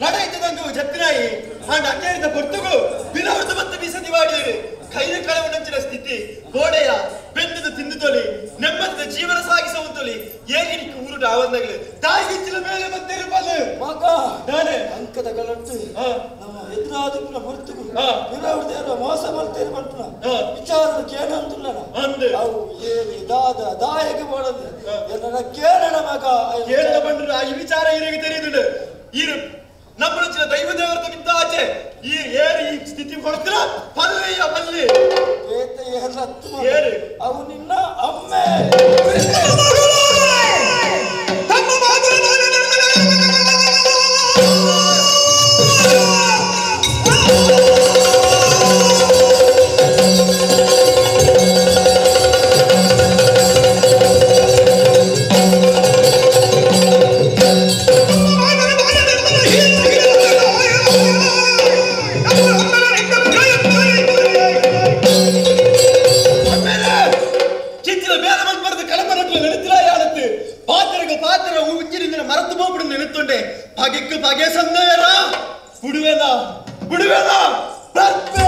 ಲಡಾಯಿತದಂಗು ಜತ್ತಿನಾಯಿ ಆಂಡ ಅಕ್ಕೇರಿದ ಪೊರ್ತುಗು ಬಿರವರ್ದು ಮತ್ತು ಬೀಸದಿ ವಾಡಿಯರು ಕೈನ ಕಳವಣಂಚಿನ ಸ್ಥಿತಿ ಗೋಡೆಯ ಬೆಂದದ ತಿಂದು ತೊಲಿ ನೆಮ್ಮದಿದ ಜೀವನ ಸಾಗಿಸುವಂತೊಲಿ ಏಗಿನಿಕ್ಕೆ ಊರುಟ ಆವನ್ನಗಳು ತಾಯಿಗಿಚ್ಚಿನ ಮೇಲೆ ಮತ್ತೆ ಮಗ ನಾನೇ ಅಂಕದ ಗಲಟ್ಟು ನಮ್ಮ ಎದುರಾದ ಹೊರತುಕು ವಿರೌಡ್ದೇರ ಮೋಸ ಮಾಡ್ತೇನೆ ಪಂಪುನ ವಿಚಾರ ಕೇಳಂತಿಲ್ಲ ಅವು ಏನು ದಾದ ದಾಯಕ ಮಾಡೋದು ಎಲ್ಲರ ಕೇಳಣ ಮಗ ಕೇಳಣ ಬಂದ್ರೆ ಆ ವಿಚಾರ ಇರಗೆ ತೆರೆಯುದುಂಡು ಇರು ನಮ್ಮ ದೈವ ದೇವರ ಮಿತ್ತ ಆಚೆ ಈ ಏರು ಈ ಸ್ಥಿತಿ ಕೊಡ್ತೀರ ಪಲ್ಲೆಯ ಪಲ್ಲೆ ಏರು ಅವು ನಿನ್ನ ಅಮ್ಮೆ ಪಗೆಕ್ಕು ಪಗೆ ಸಂದಯರ ಬಿಡುವೆನ ಬಿಡುವೆನ ಬರ್ತೆ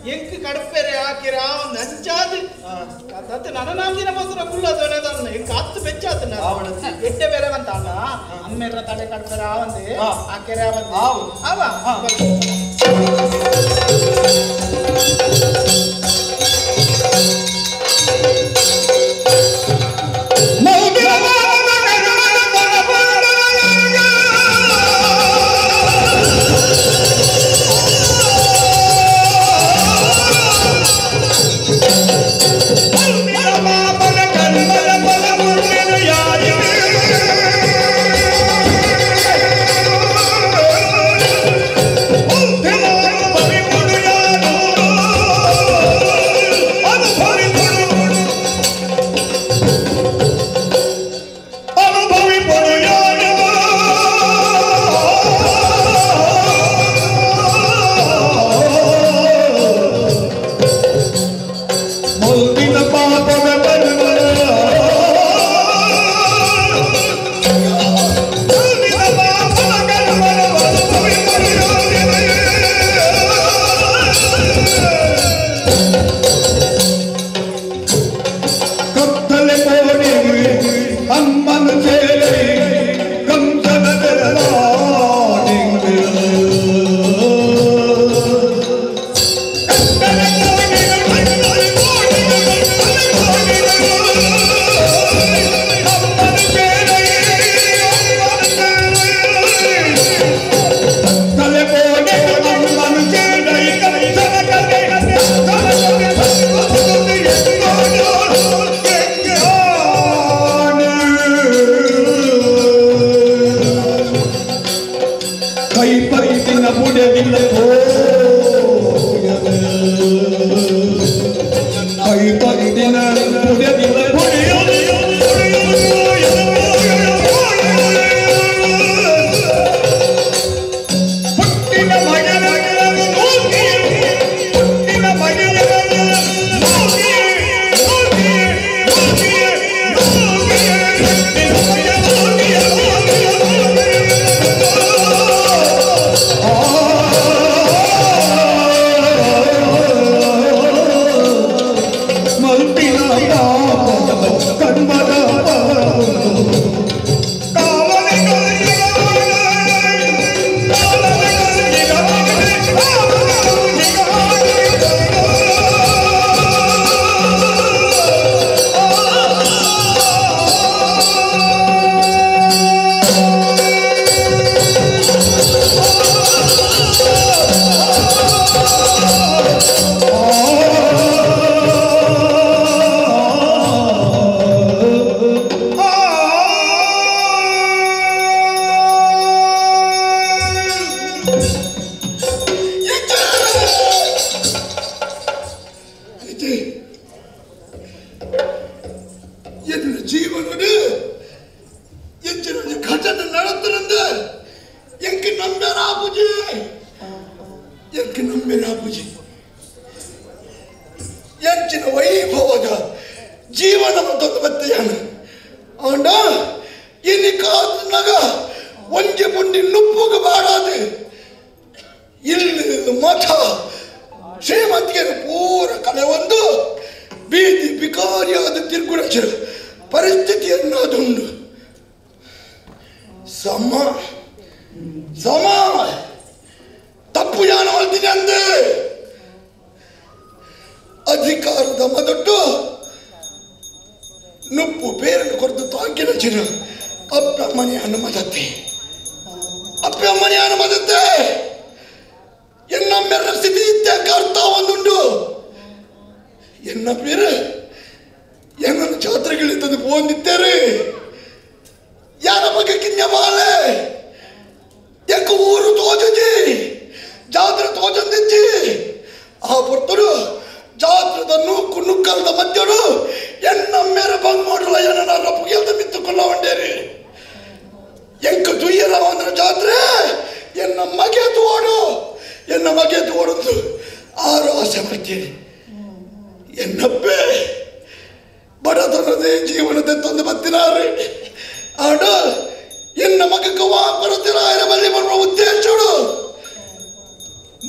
ಎಂಕ್ ಕಡಪೆರೆ ಆಕಿರ ನಂಚಾದು ತತ್ ನನ್ನ ನಾಲ್ದಿನ ಮೊಸರ ಕುಲ್ಲದ ಎಂಕ್ ಹತ್ತು ಬೆಚ್ಚಾತ ಎಡ್ಡೆ ಬೇರೆ ಬಂತಾಂಡ ಅಮ್ಮೆರ್ರ ತಡೆ ಕಡಪೆರೆ ಆವಂದೆ ಆಕೆರೆ ಆವಂದೆ ಅವ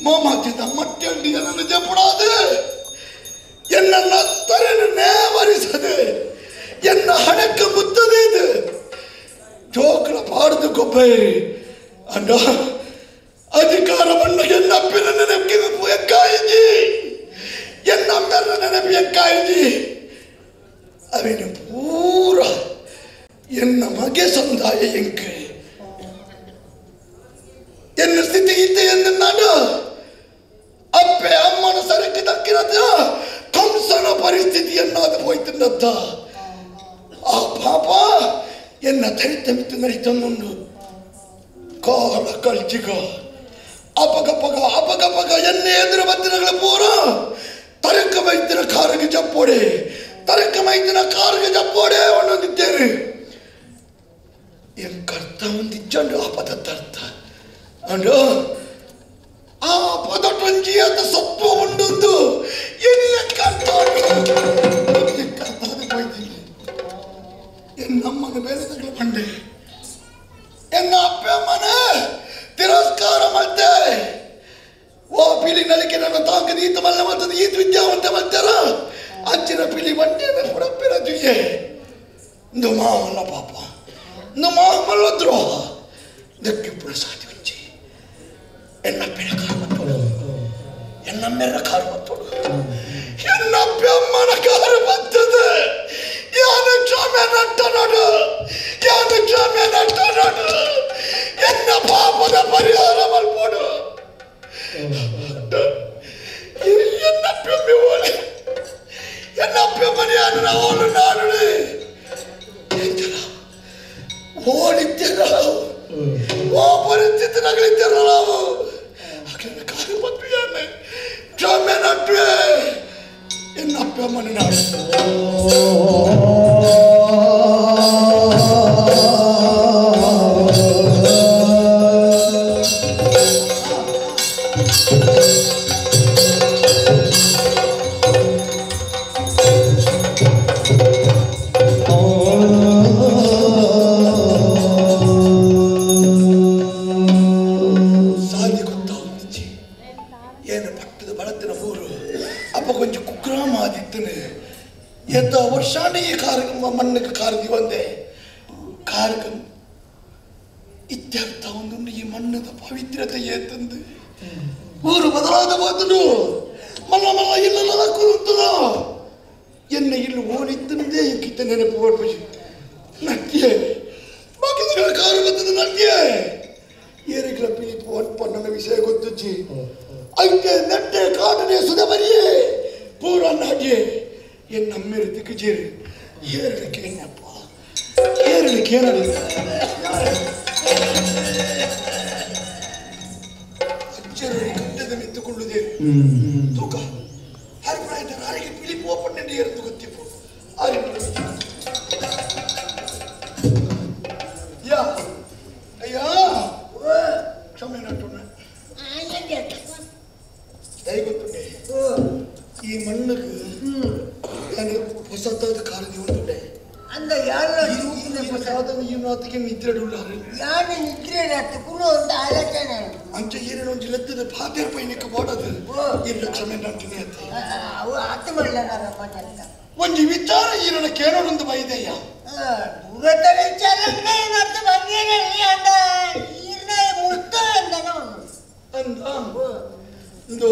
ಮಮತೆದ ಮಟ್ಟೆಂಡಿ ಎನ್ನನ್ನು ಜಪುಡಾದೆ ಎನ್ನ ತರೆಯನ್ನು ನೇವರಿಸದೆ ಎನ್ನ ಹಣಕ್ಕೆ ಮುತ್ತದೆ ಇದು ಜೋಕಳ ಪಾಡ್ದು ಕೊಬ್ಬೈರಿ ಅಂಡ ಅಧಿಕಾರವನ್ನು ಎನ್ನ ಅಪ್ಪಿನ ನೆನಪಿಗೆ ಎಕ್ಕಾಯಿಜಿ ಎನ್ನ ಅಮ್ಮನ ನೆನಪು ಎಕ್ಕಾಯಿಜಿ ಅವೇನು ಪೂರ ಎನ್ನ ಮಗೆ ಸಂದಾಯ ಎಂಕೆ ಎನ್ನ ಸ್ಥಿತಿ ಇತ್ತೆ ಎಂದು ನಾನು ಅಪ್ಪೆ ಅಮ್ಮನ ಸರಕ್ಕೆ ತಕ್ಕಿರತ್ತ ಕಂಸನ ಪರಿಸ್ಥಿತಿಯನ್ನಾದ ಹೋಯ್ತಿನ್ನತ್ತ ಆ ಪಾಪ ಎನ್ನ ತರಿತ ಮಿತ್ತು ನಡಿತನ್ನುಂಡು ಕಾಲ ಕಳ್ಚಿಗ ಅಪಗಪಗ ಅಪಗಪಗ ಎನ್ನ ಎದುರು ಬತ್ತಿನಗಳ ಪೂರ ತರಕ ಮೈತಿನ ಕಾರಿಗೆ ಜಪ್ಪೋಡೆ ತರಕ ಮೈತಿನ ಕಾರಿಗೆ ಜಪ್ಪೋಡೆ ಒಂದೊಂದಿದ್ದೇನೆ ಎನ್ ಕರ್ತ ಒಂದಿಚ್ಚಂಡು ಆ ಪದರ್ಥ ಅಂಡು ಆ ಪದಟೊಂಜಿಯಾದ ಸತ್ವ ಉಂಡೊಂದು ಎನಿಯ ಕರ್ತ ಕರ್ತಾದ ಹೋಯ್ತೀನಿ ಎನ್ನಮ್ಮನ ಮೇಲೆ ತಗಲ ಬಂಡೆ ಎನ್ನ ಅಪ್ಪ ಅಮ್ಮನ ತಿರಸ್ಕಾರ ಮಾಡ್ತೆ ಓ ಪಿಲಿ ನಲಿಕೆ ನನ್ನ ತಾಂಕದ ಈತ ಮಲ್ಲ ಮತ್ತದ ಈತ ವಿದ್ಯಾವಂತ ಮಾಡ್ತಾರ ಅಂಚಿನ ಪಿಲಿ ಬಂಡೆ ಪುಡಪ್ಪಿನ ಜುಯ್ಯೆ ಇಂದು ಮಾವಲ್ಲ ಪಾಪ ಇಂದು ಮಾಮಲ್ಲ ದ್ರೋಹ ಇದಕ್ಕೆ ಪುಡ ಸಾಧಿ ಉಂಚಿ ಎನ್ನ ಪಿನ ಕಾರು ಬತ್ತೋಡು ಎನ್ನ ಮೆರ ಕಾರು ಬತ್ತೋಡು ಎನ್ನ ಅಮ್ಮನ ಕಾರು ಬರ್ತದೆ ಯಾನ ಕ್ಷಮೆ ನಟ್ಟ ನೋಡು ಯಾನ ಕ್ಷಮೆ ನಟ್ಟ ನೋಡು ಎನ್ನ ಪಾಪದ ಪರಿಹಾರ ಮಲ್ಪೋಡು ಎನ್ನ ಪೆಮ್ಮೆ ಓಲೆ ಎನ್ನ ಪೆಮ್ಮನೆ ಯಾನು ಓಲು ನಾಡು ಓಡಿದ್ದೀರ ಓ ಪರಿಸ್ಥಿತಿ ನಗಳಿದ್ದೀರ ನಾವು ಅಕ್ಕಿನ ಕಾರು ಬಂದು ಯಾನೆ ಕ್ಷಮೆ ನಟ್ಟುವೆ ಎನ್ನ ಅಪ್ಪಮ್ಮನ ನಾಡು ಸಾದಿ ಗೊತ್ತಾಗುತ್ತಿಚ್ಚಿ ಏನು ಪಟ್ಟದ ಬಳತ್ತಿನ ಊರು ಅಪ್ಪ ಕೊಂಚ ಕುಗ್ರಾಮ ಆದಿತ್ತನೆ ಎದ್ದ ವರ್ಷಾಂಡ ಈ ಕಾರ್ ಮಣ್ಣಕ್ಕೆ ಕಾರದಿ ಒಂದೇ ಕಾರ್ಗ ಇತ್ಯರ್ಥ ಒಂದು ಈ ಮಣ್ಣದ ಪವಿತ್ರತೆ ಏತಂದು ಊರು ಬದಲಾದ ಹೋದನು ಮಲ್ಲ ಮಲ್ಲ ಇಲ್ಲೆಲ್ಲ ಕುರುತ್ತದ ಎನ್ನ ಇಲ್ಲಿ ಓಡಿತ್ತಂದೇ ಕಿತ್ತ ನೆನಪು ಬರ್ಪು ನಟ್ಯೆ ಬಾಕಿದ ಕಾರು ಬರ್ತದೆ ನಟ್ಯೆ ಏರಿಗಳ ಪಿಲಿಪು ಒನ್ಪ ನನ್ನ ವಿಷಯ ಗೊತ್ತುಜ್ಜಿ ಐತೆ ನಟ್ಟೆ ಕಾಟನೆ ಸುಧಬರಿಯೇ ಪೂರ ನಾಡ್ಯೆ ಎನ್ನ ಅಮ್ಮಿರು ದಿಕ್ಕಜೇರಿ ಏರಳಿಕೆ ಏನಪ್ಪ ಏರಳಿಕೆ ಏನಡಿ ಅಜ್ಜರು ಕಟ್ಟದ ಮಿತ್ತುಕೊಳ್ಳುದೇ ತೂಕ ಹರಿಪ್ರಾಯದ ರಾರಿಗೆ ಪಿಲಿಪು ಓಪನ್ ಏರ್ದು ಗೊತ್ತಿಪ್ಪು ಆರಿ ಯಾ ಅಯ್ಯ ಕ್ಷಮೆ ನಟ್ಟುಣ್ಣ ದಯಗೊತ್ತುಂಡೆ ಈ ಮಣ್ಣುக்கு ನಾನು ಹೊಸತಾದ ಕಾರದಿ ಉಂಟುಂಡೆ ಅಂದ ಯಾರ ಸಾಧನ ಈ ನಿದ್ರೆ ಉಳ್ಳಾರು ಯಾನ ನಿದ್ರೆ ಕುರು ಒಂದು ಆಲೋಚನೆ ಅಂಚೆ ಏನೇನು ಒಂಜಿ ಲೆತ್ತದ ಪಾತೆರ್ ಪೈನಕ್ಕೆ ಬೋಡದು ಇರ್ನ ಕ್ಷಮೆ ನಟ್ಟಿನಿ ಅಂತ ಅವು ಆತ ಮಾಡಲ್ಲ ಮನೆ ಒಂಜಿ ವಿಚಾರ ಈರನ ಕೇಳೋಣಂದು ಬೈದಯ್ಯ ದೂರದ ವಿಚಾರ ಏನರ್ಥ ಬಂದೇನಲ್ಲಿ ಅಂದ ಈರ್ನ ಮುತ್ತ ಅಂದನ ಅಂದ ಇಂದು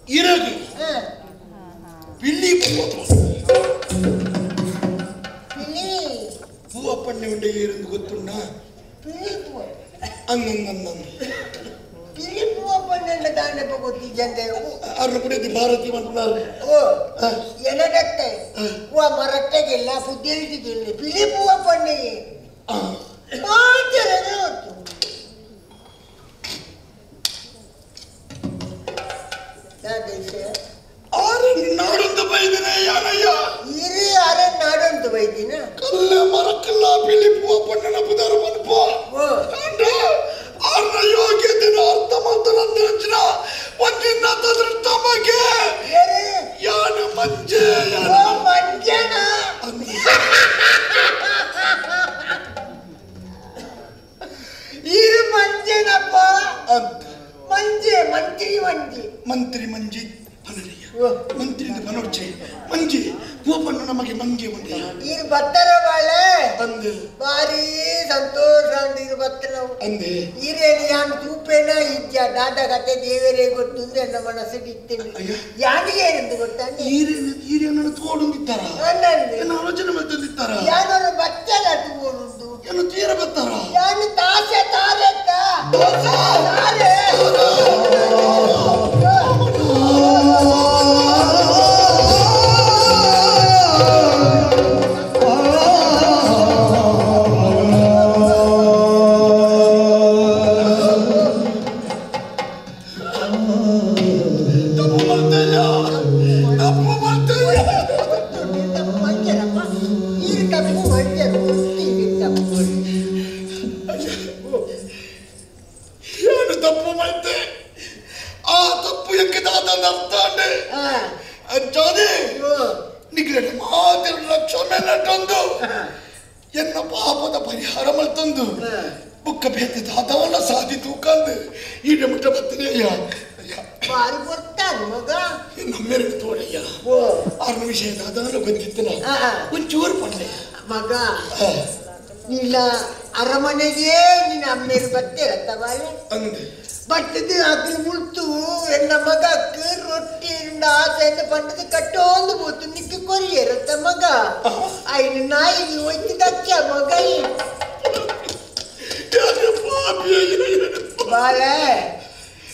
ಇರಗು ಪಿಲ್ಲಿ ಪಿಲ್ಲಿ ಹೂವ ಪಣ್ಣೆ ಉಂಡೆ ಏರೆಂದು ಗೊತ್ತುಂಡ ಪಿಲ್ಲಿ ಪೂವ ಅಂದಂದಂದ ಪಿಲ್ಲಿ ಪೂವ ಪಣ್ಣೆ ದಾಂಡೆ ಗೊತ್ತಿದ್ದಂತೆ ಅರ್ನ ಪುಡಿಯದಿ ಭಾರತಿ ಮಂಟುನಾರು ಓ ಎನಡತ್ತೆ ಹೂವ ಮರಟ್ಟೆಗಿಲ್ಲ ಪುದ್ದೇಲ್ಟಿಗಿಲ್ಲ ಪಿಲಿ ಪೂವ ಪಣ್ಣೆ ಮಾತಿರದು ಗೊತ್ತು ಆರನ್ ನಾಡೊಂದು ಬೈದಿನ ಯಾನಯ್ಯ ಇರಿ ಅರನ್ ನಾಡೊಂದು ಬೈದಿನ ಕಲ್ಲ ಮರಕ್ಕಲ್ಲ ಪಿಲಿ ಪೂವ ಪಣ್ಣನ ಪುದಾರ ಮನ್ಪ ಆರ್ನ ಯೋಗ್ಯತೆನ ಅರ್ಥ ಮಾಡ್ತಾನಂದಿನ ಒಂದಿನ ತಮಗೆ ಯಾನ ಮಂಜೆ ಮಂಜನ ಇರು ಮಂಜನಪ್ಪ ಅಂತ ಮಂತ್ರಿ ಮಂಜಿ ಮಂತ್ರಿ ಮಂಜಿ ಪನಡಿಯ ಮಂತ್ರಿ ಪನೊಡ್ಚೆ ಮಂಜಿ ಪೂಪಣ್ಣ ನಮಗೆ ಮಂಜಿ ಉಂಡೆ ಇರು ಬತ್ತರ ಬಾಳೆ ಅಂದೆ ಬಾರಿ ಸಂತೋಷ ಅಂದು ಇರು ಬತ್ತರ ಅಂದೆ ಈರೇನು ಯಾನ್ ತೂಪೇನ ಇಜ್ಜ ದಾದ ಕತೆ ದೇವರೇ ಗೊತ್ತು ಎನ್ನ ಮನಸ್ಸು ಇತ್ತೇನೆ ಯಾನಿಗೆ ಏನೆಂದು ಗೊತ್ತಾನೆ ಈರೇನು ಈರೇನನ್ನು ತೋಡುಂದಿತ್ತಾರ ಎನ್ನ ಆಲೋಚನೆ ಮಾಡ್ತಂದಿತ್ತಾರ ಯಾನೊರ ಬಚ್ಚಲ ತೋಡುಂದು ಏನು ತೀರ ಬತ್ತಾರ ಯಾನು ತಾಸೆ ತಾರೆತ್ತ ತಾರೆ ಎನ್ನ ಪಾಪದ ಪರಿಹಾರ ಮಲ್ತಂದು ಬುಕ್ಕ ಬೇತೆ ದಾದವನ್ನ ಸಾಧಿ ತೂಕಂದು ಈಡೆ ಮುಟ್ಟ ಬತ್ತೀನಿ ಅಯ್ಯ ಬಾರಿ ಬರ್ತಾನೆ ಮಗ ನಮ್ಮೆರಡು ತೋಡಯ್ಯ ಆರ್ನ ವಿಷಯ ದಾದವನ್ನ ಗೊತ್ತಿತ್ತನ ಒಂಚೂರು ಪಡ್ಲೆ ಮಗ ನಿನ್ನ ಅರಮನೆಗೆ ನಿನ್ನ ಅಮ್ಮೇರು ಬತ್ತೇರತ್ತ ಬಾಳೆ ಅಂದೆ ಬಟ್ಟದು ಅಗ್ಲು ಮುಳ್ತು ಎನ್ನ ಮಗಕ್ಕೆ ರೊಟ್ಟಿ ಆಸೆಯನ್ನು ಪಂಡದು ಕಟ್ಟೋಂದು ಪೋತು ನಿಕ್ಕ ಕೊರಿಯರತ್ತ ಮಗ ಐನು ನಾಯಿ ಒಯ್ತಿದಕ್ಕ ಮಗ ಬಾಳೆ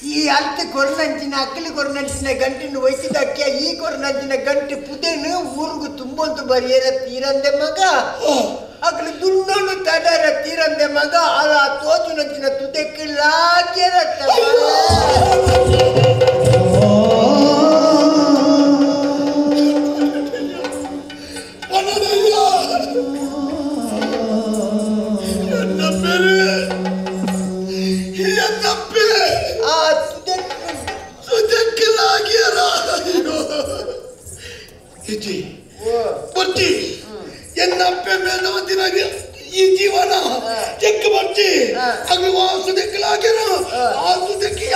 ಈ ಅಲ್ತ ಕೊರ್ನಂಚಿನ ಅಕ್ಕಲಿ ಕೊರ್ನಂಚಿನ ಗಂಟಿನ ಒಯ್ತಿದಕ್ಕ ಈ ಕೊರ್ನಂಚಿನ ಗಂಟೆ ಪುದೇನು ಊರಿಗೂ ತುಂಬೊಂತು ಬರಿಯರ ತೀರಂದೆ ಮಗ ಅಕ್ಕಲು ದುಂಡನ್ನು ತಡರ ತೀರಂದೆ ಮಗ ಅಲ ತೋಚುನಂಚಿನ ತುದಕ್ಕೆ ಲಾಗ್ಯರತ್ತ ಈ ಜೀವನ ಚೆಕ್ ಬರ್ತಿ ಅಲ್ಲಿ ವಾಸುದಕ್ಕಿಲಾಗಿರ ಆಸುದಕ್ಕೆ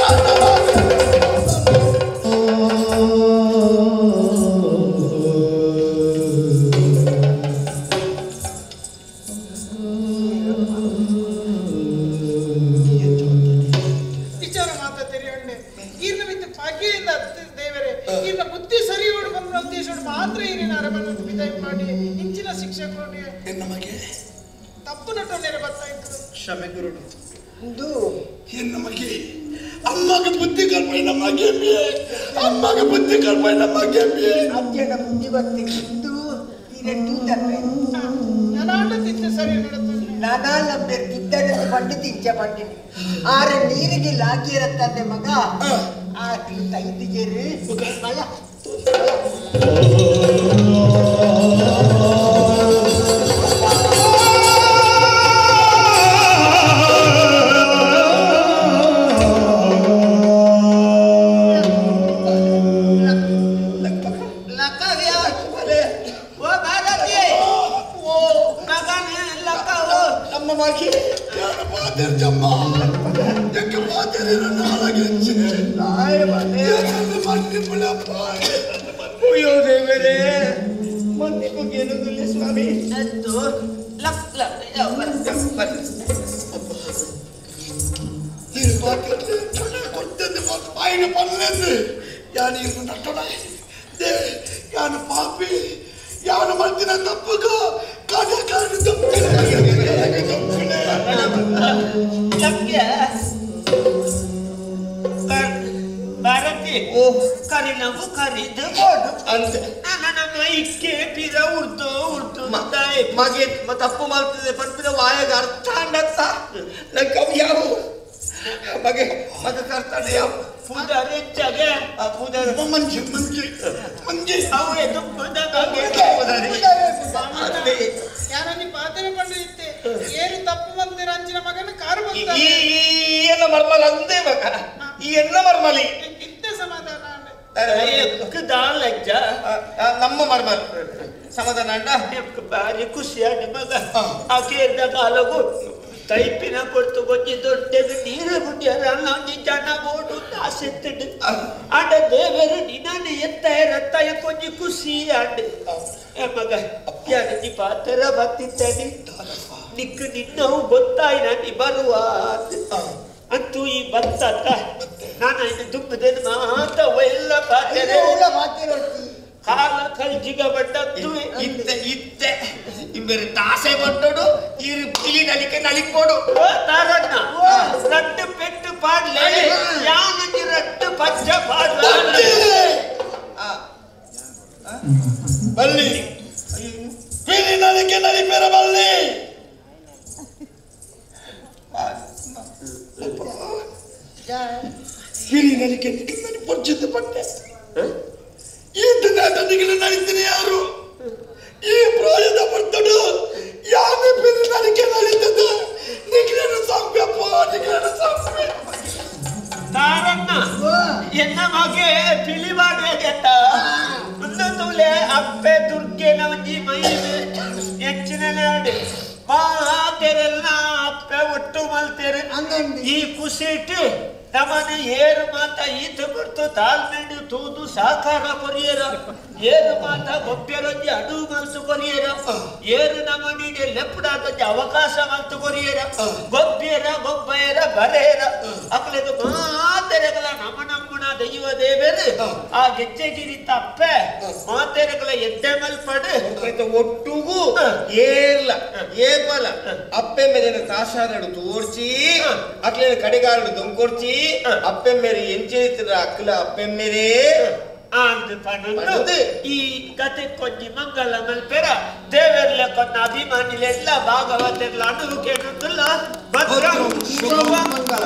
ವಿಚಾರ ಮಾತಾ ತೆರೆಯೊಂಡೆ ಈರ್ನ ಮಿತ್ತ ಭಾಗ್ಯದಿಂದ ದೇವರೇ ಈರ್ನ ಬುದ್ಧಿ ಸರಿ ಬಂದ ಉದ್ದೇಶ ಮಾತ್ರ ಈರಿನ ಅರಮನೆ ವಿದಾಯ ಮಾಡಿ ಇಂಚಿನ ಶಿಕ್ಷೆ ಕೊಡಿ ನಮಗೆ ತಪ್ಪು ನಟನೆ ಬರ್ತಾ ಇತ್ತು ಕ್ಷಮೆ ಗುರುಡು ಇದು ನಮಗೆ ಅಮ್ಮಗೆ ಬುದ್ಧಿ ಕಲ್ಪನೆ ನಮಗೆ ಅಮ್ಮಗೆ ಬುದ್ಧಿ ಕಲ್ಪನೆ ನಮಗೆ ಅಜ್ಜನ ಬುದ್ಧಿ ಬರ್ತಿದ್ದು ಸರಿ ನಡತದೆ ನಾನಾಲ ಬೆರ್ಕಿದ್ದನೆ ಪಂಡು ತಿಂಚ ಪಂಡಿನಿ ಆರ ನೀರಿಗೆ ಲಾಗಿರತ್ತಂದೆ ಮಗ ಆ ತೈದು ಜೇರು ಮಗ ಅಯ್ಯೋ ದೇವರೇ ಮನ್ನಿಪುಗೇನುದಿಲ್ಲ ಸ್ವಾಮಿ ಲಕ್ ಲಕ್ ಯಾನು ಪಾಪಿ ಯಾನು ಮಾಡ್ತಿನ ತಪ್ಪುಗೋ ಕಾಡ ಕಾಡು ಭಾರತಿ ಕರಿನವು ಕರಿದು ಅಂತ ನನ್ನ ಇಕ್ಕೆ ಪಿರ ಉರ್ದು ಉರ್ದು ಮಗೆ ತಪ್ಪು ಮಾಡ್ತಿದೆ ಪನ್ಪಿನ ವಾಯಾಗ ಅರ್ಥ ಅಂಡತ್ತ ನಂಗೆ ಅವು ಯಾವ ಮಗೆ ಮಗ ಕರ್ತಾಂಡ ಯಾವ ಪುದರ್ ಹೆಚ್ಚಾಗೆ ಪುದರ್ ಮಂಜೆ ಮಂಜೆ ಮಂಜೆ ಅವು ಎದು ಪುದರ್ ಯಾರಲ್ಲಿ ಪಾತ್ರೆ ಪಂಡಿತ್ತೆ ಏನು ತಪ್ಪು ಬಂದಿರ ಅಂಚಿನ ಮಗನ ಕಾರು ಬಂದ ಈ ಎಲ್ಲ ಮರ್ಮಲ ಅಂದೇ ಮಗ ಈ ಎಲ್ಲ ಮರ್ಮಲಿ ಇತ್ತೆ ಸಮಾಧಾನ ಲಜ್ಜ ನಮ್ಮ ಮರ್ಮಲ್ ಸಮಾಧಾನ ಅಂಡ ಬಾರಿ ಖುಷಿ ಆದ ಮಗ ಆ ಕೇಳಿದ ಕಾಲಗೂ ತೈಪಿನ ಕೊಡ್ತು ಕೊಂಚಿ ದೊಡ್ಡದು ನೀರು ಗುಡ್ಡಿಯರ ಒಂಜಿ ಜನ ಬೋಡು ಆಸೆತ್ತುಂಡು ಆಂಡ ದೇವರು ನಿನ್ನನ್ನು ಎತ್ತ ರತ್ತಾಯ ಕೊಂಚಿ ಖುಷಿ ಆಂಡ್ ಮಗ ಯಾನಿ ಪಾತ್ರ ಬತ್ತಿತ್ತಾನೆ ನಿಕ್ಕು ನಿನ್ನವು ಗೊತ್ತಾಯಿ ನಾನು ಬರುವ ಅಂತೂ ಈ ಬತ್ತ ನಾನು ಇನ್ನು ದುಂಬದೇನು ಮಾತ ಎಲ್ಲ ಪಾತ್ರ ಕಾಲ ಕಲ್ಜಿಗ ಬಟ್ಟದ್ದು ಇತ್ತೆ ಇತ್ತೆ ಇಂಬೆರು ತಾಸೆ ಬಟ್ಟೋಡು ಇರು ಪಿಲಿ ನಲಿಕೆ ನಲಿಕೋಡು ತಾರಣ್ಣ ರಟ್ಟು ಪೆಟ್ಟು ಪಾಡ್ಲೆ ಯಾವನಂಜಿ ರಟ್ಟು ಪಚ್ಚ ಪಾಡ್ಲೆ ಬಲ್ಲಿ ಪಿಲಿ ನಲಿಕೆ ನಲಿಪೆರ ಬಲ್ಲಿ ಪಿಲಿ ನಲಿಕೆ ನಲಿ ಪೊಚ್ಚಿದ್ದು ಪಟ್ಟೆ ಈ ದಿನ ತನಿಖೆಗೆ ನಡೀತೀನಿ ಯಾರು ಈ ಪ್ರಾಯದ ಬರ್ತಡು ಯಾರು ಪಿಲಿ ನಲಿಕೆ ನಡೀತದೆ ನಿಖಿಲನು ಸಾಂಪ್ಯಪ್ಪ ನಿಖಿಲನು ಸಾಂಪ್ಯ ತಾರಣ್ಣ ಎನ್ನ ಮಗೆ ಪಿಲಿ ಮಾಡುವೆಗೆತ್ತ ಒಂದೊಂದುಲೆ ಅಪ್ಪೆ ದುರ್ಗೆನ ಒಂಜಿ ಮೈ ಹೆಚ್ಚಿನ ನಾಡು ಮಾತೆರೆಲ್ಲ ಅಪ್ಪೆ ಒಟ್ಟು ಮಲ್ತೇರೆ ಈ ಖುಷಿಟ್ಟು ನಮನ ಏರು ಮಾತ ಈತ ಕೊಡ್ತು ತಾಳ್ಮೆಂಡು ತೂದು ಸಾಕಾರ ಕೊರಿಯರ ಏರು ಮಾತ ಗೊಬ್ಬರೊಂಜಿ ಅಡು ಮಲ್ತು ಕೊರಿಯರ ಏರು ನಮನಿಗೆ ಲೆಪ್ಪಡಾದೊಂಜಿ ಅವಕಾಶ ಮಲ್ತು ಕೊರಿಯರ ಗೊಬ್ಬೆರ ಗೊಬ್ಬೆಯರ ಬರೆಯರ ಅಕ್ಲೆದು ಮಾತೆರೆಗಳ ನಮ ನಮ್ಮನ ದೈವ ದೇವರು ಆ ಗೆಜ್ಜೆಗಿರಿ ತಪ್ಪೆ ಮಾತೆರೆಗಳ ಎದ್ದೆ ಮಲ್ಪಡು ಒಟ್ಟುಗೂ ಏರ್ಲ ಏಪಲ ಅಪ್ಪೆ ಮೇಲಿನ ತಾಸಾದಡು ತೋರ್ಚಿ ಅಕ್ಲಿನ ಕಡೆಗಾರಡು ದೊಂಕೊರ್ಚಿ ಅಪ್ಪೆ ಮೇರೆ ಎಂಚೆತ್ತಿನ ಅಕ್ಕಲ ಅಪ್ಪೆ ಮೇರೆ ಆಂದ್ ಪನೊಂದು ಈ ಕತೆ ಕೊಂಜಿ ಮಂಗಲ ಮಲ್ಪೆರ ದೇವರ್ಲ ಕೊನ್ನ ಅಭಿಮಾನಿಲೆಲ್ಲ ಭಾಗವತೆರ್ಲ ಅನುವು ಕೇಳುತ್ತಲ್ಲ ಭದ್ರ ಶುಭ ಮಂಗಲ.